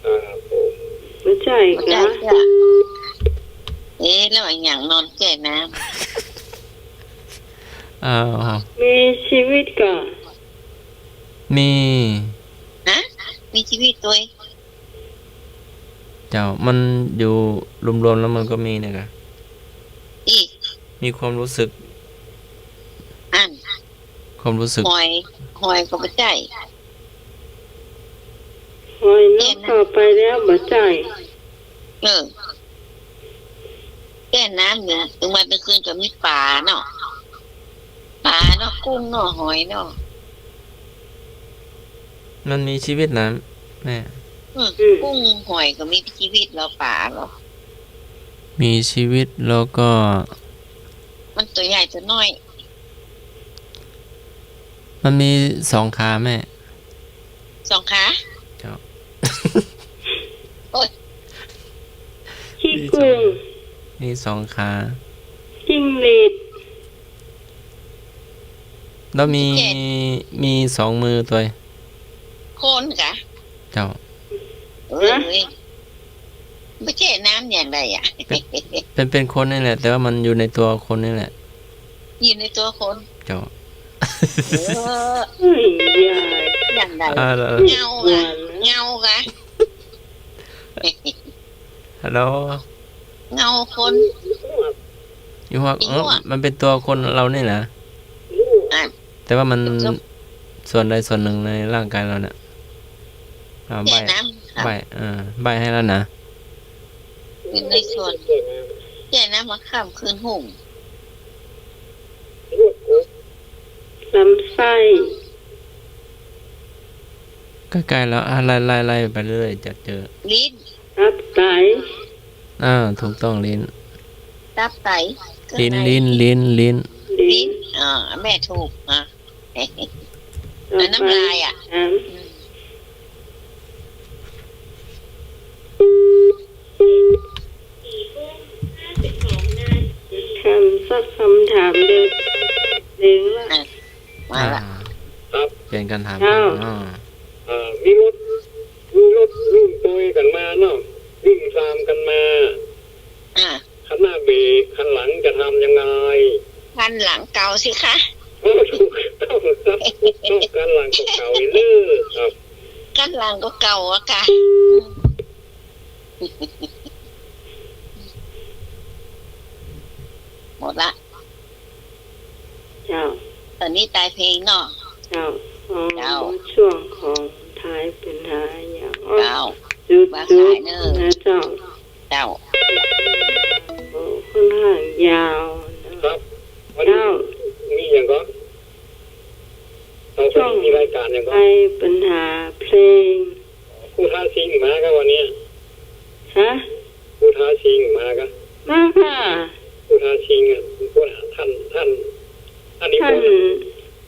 ครับผม บ่ใจ้ บ่ใจ้ ครับ เอ๊ะ แล้วอะหยังนอนแช่น้ำ อ้าว มีชีวิตก่อ มี ฮะ มีชีวิตตวย เจ้า มันอยู่รวมๆ แล้วมันก็มีเนี่ยกะ อีก มีความรู้สึก อั้น ความรู้สึก หอย หอยก็บ่ใจ้ หอยนกก็ไปแล้วบ่ใจ้ เออ แช่น้ำอยู่ ตึงวันตึงคืนก็มีป๋าเนาะ ป๋าเนาะ กุ้งเนาะ หอยเนาะ มันมีชีวิตนะแม่ อืม อืม กุ้งหอยก็มีชีวิตแล้ว ป๋าแล้ว มีชีวิตแล้วก็ มันตั๋วใหญ่ตั๋วน้อย มันมีสองขาแม่ สองขา เจ้า โอ๊ย ขี้โกง มีสองขา จิ้งหรีด แล้วมี มีสองมือตวย คนกะ เจ้า เอ้ย บ่แจ้น้ำอย่างใดอะ เป็น เป็น เป็นคนนี่แหละ แต่ว่ามันอยู่ในตัวคนนี่แหละ อยู่ในตัวคน เจ้า เออ เอ้ย อย่างใด อ่า แล้ว เงากะ เงากะ ฮัลโหล เงาคน อีฮวก อีฮวก เออ มันเป็นตัวคนเรานี่นะ อ่ะ แต่ว่ามัน ส่วนใดส่วนหนึ่งในร่างกายเราเนี่ย อ่า ใบ้ ใบ้ เออ ใบ้ให้แล้วนะ เป็นในส่วน ใจ้น้ำมาข้ามคืนหุ่ง ลำไส้ ใกล้ๆ แล้ว อ่ะ ไล่ๆ ไล่ไปเรื่อย จะเจอ ลิ้น ตับไต อ่า ถูกต้อง ลิ้น ตับไต ลิ้น เครื่องใน ลิ้น ลิ้น ลิ้น ลิ้น อ่า แม่ถูก อ่ะ ต่อไป แล้วน้ำลายอ่ะ ถาม ถามสักคำถามเดียวเองละ อ่ะ มาละ อ่า ครับ เปลี่ยนการถาม อ้าว อ่า อ่า มีรถ มีรถวิ่งตวยกั๋นมาเนาะ วิ่งตามกั๋นมา อ่า คันหน้าเบรก คันหลังจะทำยังไง คันหลังเกาสิคะ เออ ถูก เอ้าครับ ต้องกั๋นหลังก็เก่าอีกเด้อครับ กั๋นหลังก็เก่าอะค่ะ หมดละ เจ้า ต๋อนนี้ตายเพลงเนาะ เจ้า อ๋อ เจ้า ช่วงของทายปัญหาอย่าง อ๋อ เจ้า จุด ว่า จุด สายเนอะ นะเจ้า เจ้า โอ้ ค่อนข้างยาวนะ ครับ วันนี้ เจ้า มีอย่างก็ เอาไป ช่วง มีรายการอย่างก็ ทายปัญหาเพลง ครูท้าชิงมาก็วันนี้ ฮะ ครูท้าชิงมาก็ มาค่ะ ครูท้าชิงอะ ครูท้า ท่าน ท่าน ท่านนิพนธ์ ท่าน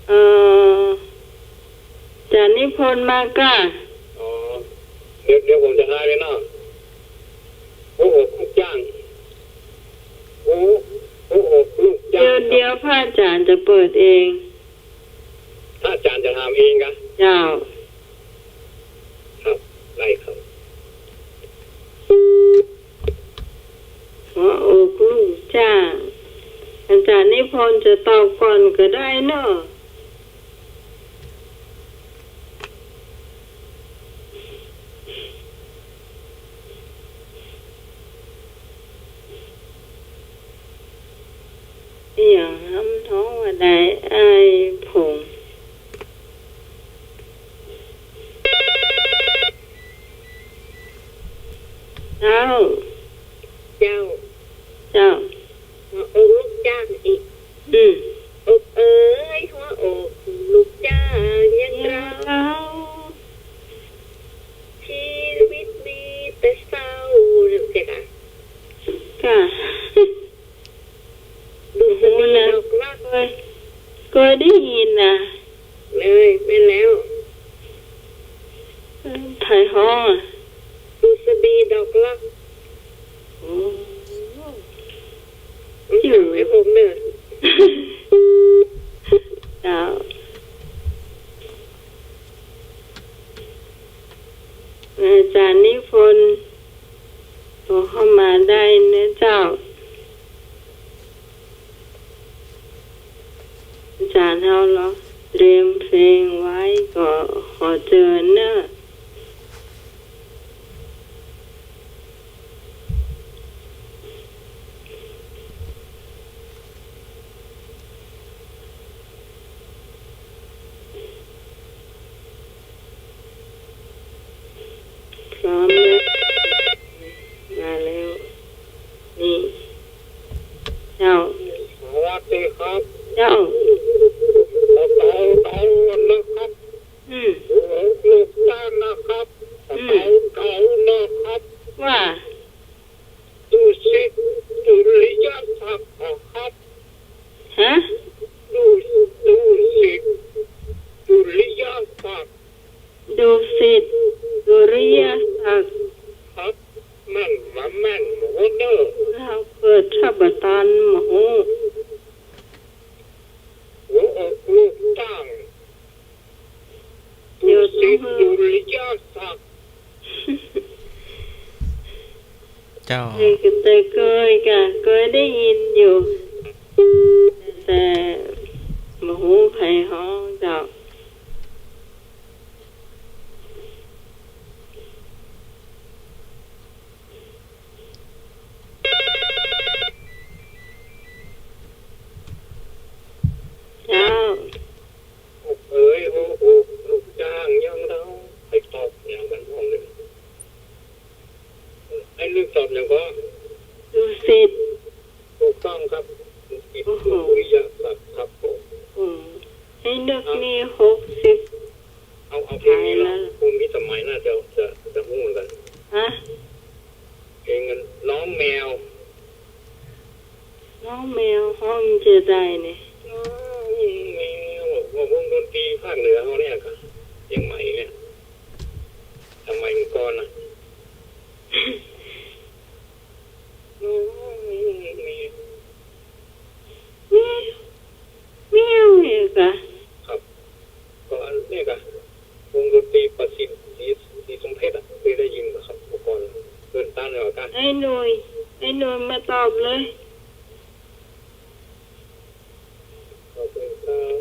เอ่อ อาจ๋ารย์นิพนธ์มาค่ะ อ๋อ เดี๋ยว เดี๋ยวผมจะทายเลยเนาะ หัวอกลูกจ้าง หัว หัวอกลูกจ้าง เดี๋ยว ครับ เดี๋ยวพระอาจารย์จะเปิดเอง พระอาจารย์จะถามเองกะ เจ้า ครับ ได้ครับ หัวอกลูกจ้าง อาจ๋ารย์นิพนธ์จะตอบก่อนก็ได้เนาะ อะหยังหำฮ้องว่าได้ อ้ายผง เจ้า เจ้า เจ้า หัวอกลูกจ้างอีก อืม อกเอ๋ย หัวอกลูกจ้างอย่างเรา อย่างเรา ชีวิตมีแต่เศร้า เนี่ย เจ๊กะ ค่ะ ดูสะดีดอกรัก เคย เคยได้ยินนะ เลย แม่นแล้ว ไผฮ้องอะ ดูสะดีดอกรัก โอ้ อยู่ ไอ้พวกเนี่ย เจ้า อาจ๋ารย์นิพนธ์ โทรเข้ามาได้เนาะเจ้า อาจ๋ารย์เฮาเหรอ เตรียมเพลงไว้ก็ขอเจิญเนาะ พร้อมแล้ว มาแล้ว นี่ เจ้า สวัสดีครับ เจ้า เก่าๆนะครับ อืม ลูกจ้างนะครับ อืม เก่าๆนะครับ ว่า ดูสิทธิ์สุริยศักดิ์ครับ ฮะ ดู ดูสิทธิ์สุริยศักดิ์ ดูสิทธิ์สุริยศักดิ์ ครับ แม่นบ่แม่นบ่ฮู้เน่อ เฮาเกิดทับบ่ตันบ่ฮู้ หัวอกลูกจ้าง เดี๋ยวต้อง ดูสิทธิ์สุริยศักดิ์ เจ้า เออ แต่เกยกะ เกยได้ยินอยู่ แต่บ่ฮู้ไผฮ้องเจ้า เจ้า อกเอ๋ย หัวอกลูกจ้างอย่างเรา ไปตอบอย่างมันห้องหนึ่ง ไอ้ลูกตอบอย่างก็ ดูสิทธิ์ ถูกต้องครับ ดูสิทธิ์ โอ้โห สุริยศักดิ์ครับผม อืม ไอ้นึกนี่หกสิบ เอา เอาเพลงนี้เนาะ ตายแล้ว คุณพิสมัยน่าจะ จะ จะฮู้เหมือนกัน ฮะ เพลงน้องแมว น้องแมวฮ้องจะได้เนี่ย น้องแมว ว่าวงดนตรีภาคเหนือเฮาเนี่ยครับ เจียงใหม่เนี่ย สมัยก่อนน่ะ น้องแมว แมว แมวเนี่ยกะ ครับ ก็อันเนี่ยกะ วงดนตรีประสิทธิ์ ศรี ศรีสมเพชรอะ เคยได้ยินบ่ครับ เมื่อก่อน เอิ้นตานเนี่ยกะ ไอ้หนุ่ย ไอ้หนุ่ยมาตอบเลย ขอบคุณครับ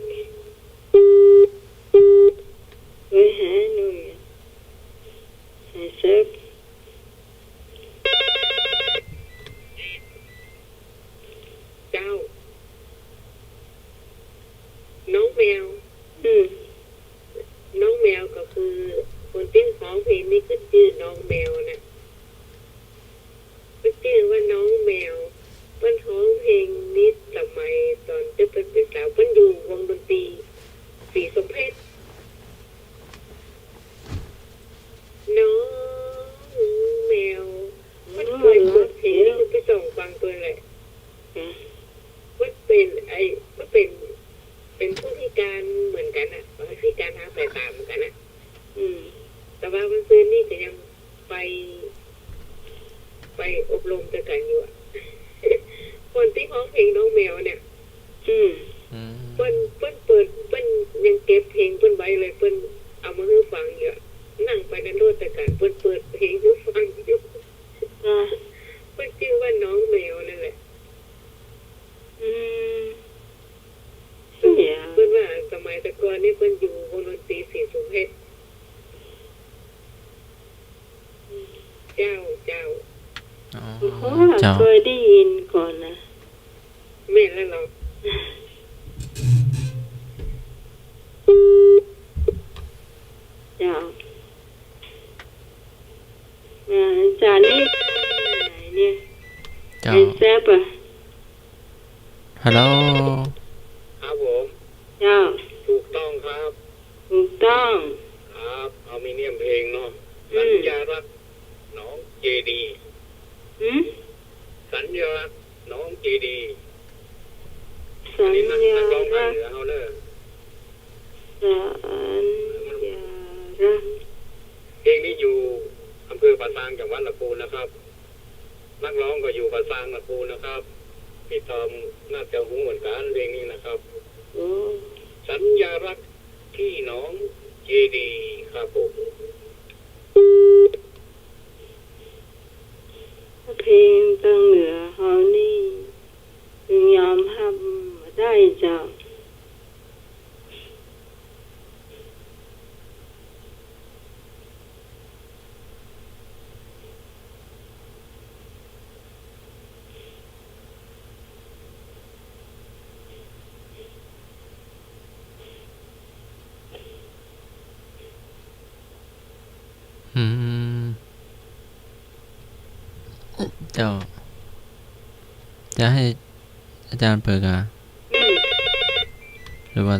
แหละ อืม มันเป๋นไอ้ มันเป๋น เป๋นผู้พิก๋านเหมือนกั๋นน่ะ พิก๋านตางสายต๋าเหมือนกั๋นน่ะ อืม แต่ว่าวันซืนนี่ก็ยังไป ไปอบรมตวยกั๋นอยู่อะ คนตี้ฮ้องเพลงน้องแมวเนี่ย อืม อืม เปิ้น เปิ้นเปิด เปิ้นยังเก็บเพลงเปิ้นไว้เลย เปิ้นเอามาหื้อฟังอยู่อะ นั่งไปในรถตวยกั๋น เปิ้นเปิดเพลงหื้อฟังอยู่ อ่า เปิ้นจื้อว่าน้องแมวนั่นแหละ อืม เปิ้นว่าสมัยแต่ก่อนนี่เปิ้นอยู่วงดนตรีศรีสุเทพ เจ้า เจ้า อ๋อ โอ้โห เจ้า เกยได้ยินก่อนนะ แม่นแล้วเหรอ เจ้า อ่า อาจ๋ารย์นี่ไหนเนี่ย เจ้า ไอ้แซบอะ ฮัลโหล ครับผม เจ้า ถูกต้องครับ ถูกต้อง ครับ เอามีเนียมเพลงเนาะ อืม สัญญารักหนองเจดีย์ หืม สัญญารักหนองเจดีย์ สัญญารัก อันนี้นัก นักร้องภาคเหนือเฮาเน่อ สัญญารัก เพลงนี้อยู่อำเภอป่าซาง จังหวัดลำพูนนะครับ นักร้องก็อยู่ป่าซาง ลำพูนนะครับ พี่ต๋อมน่าจะฮู้เหมือนกั๋นเพลงนี้นะครับ อืม สัญญารักที่หนองเจดีย์ครับผม เพลงตางเหนือเฮานี่ ตึงยอมฮับบ่ได้เจ้า อืม เจ้า จะหื้ออาจ๋ารย์เปิดก่า อืม หรือว่า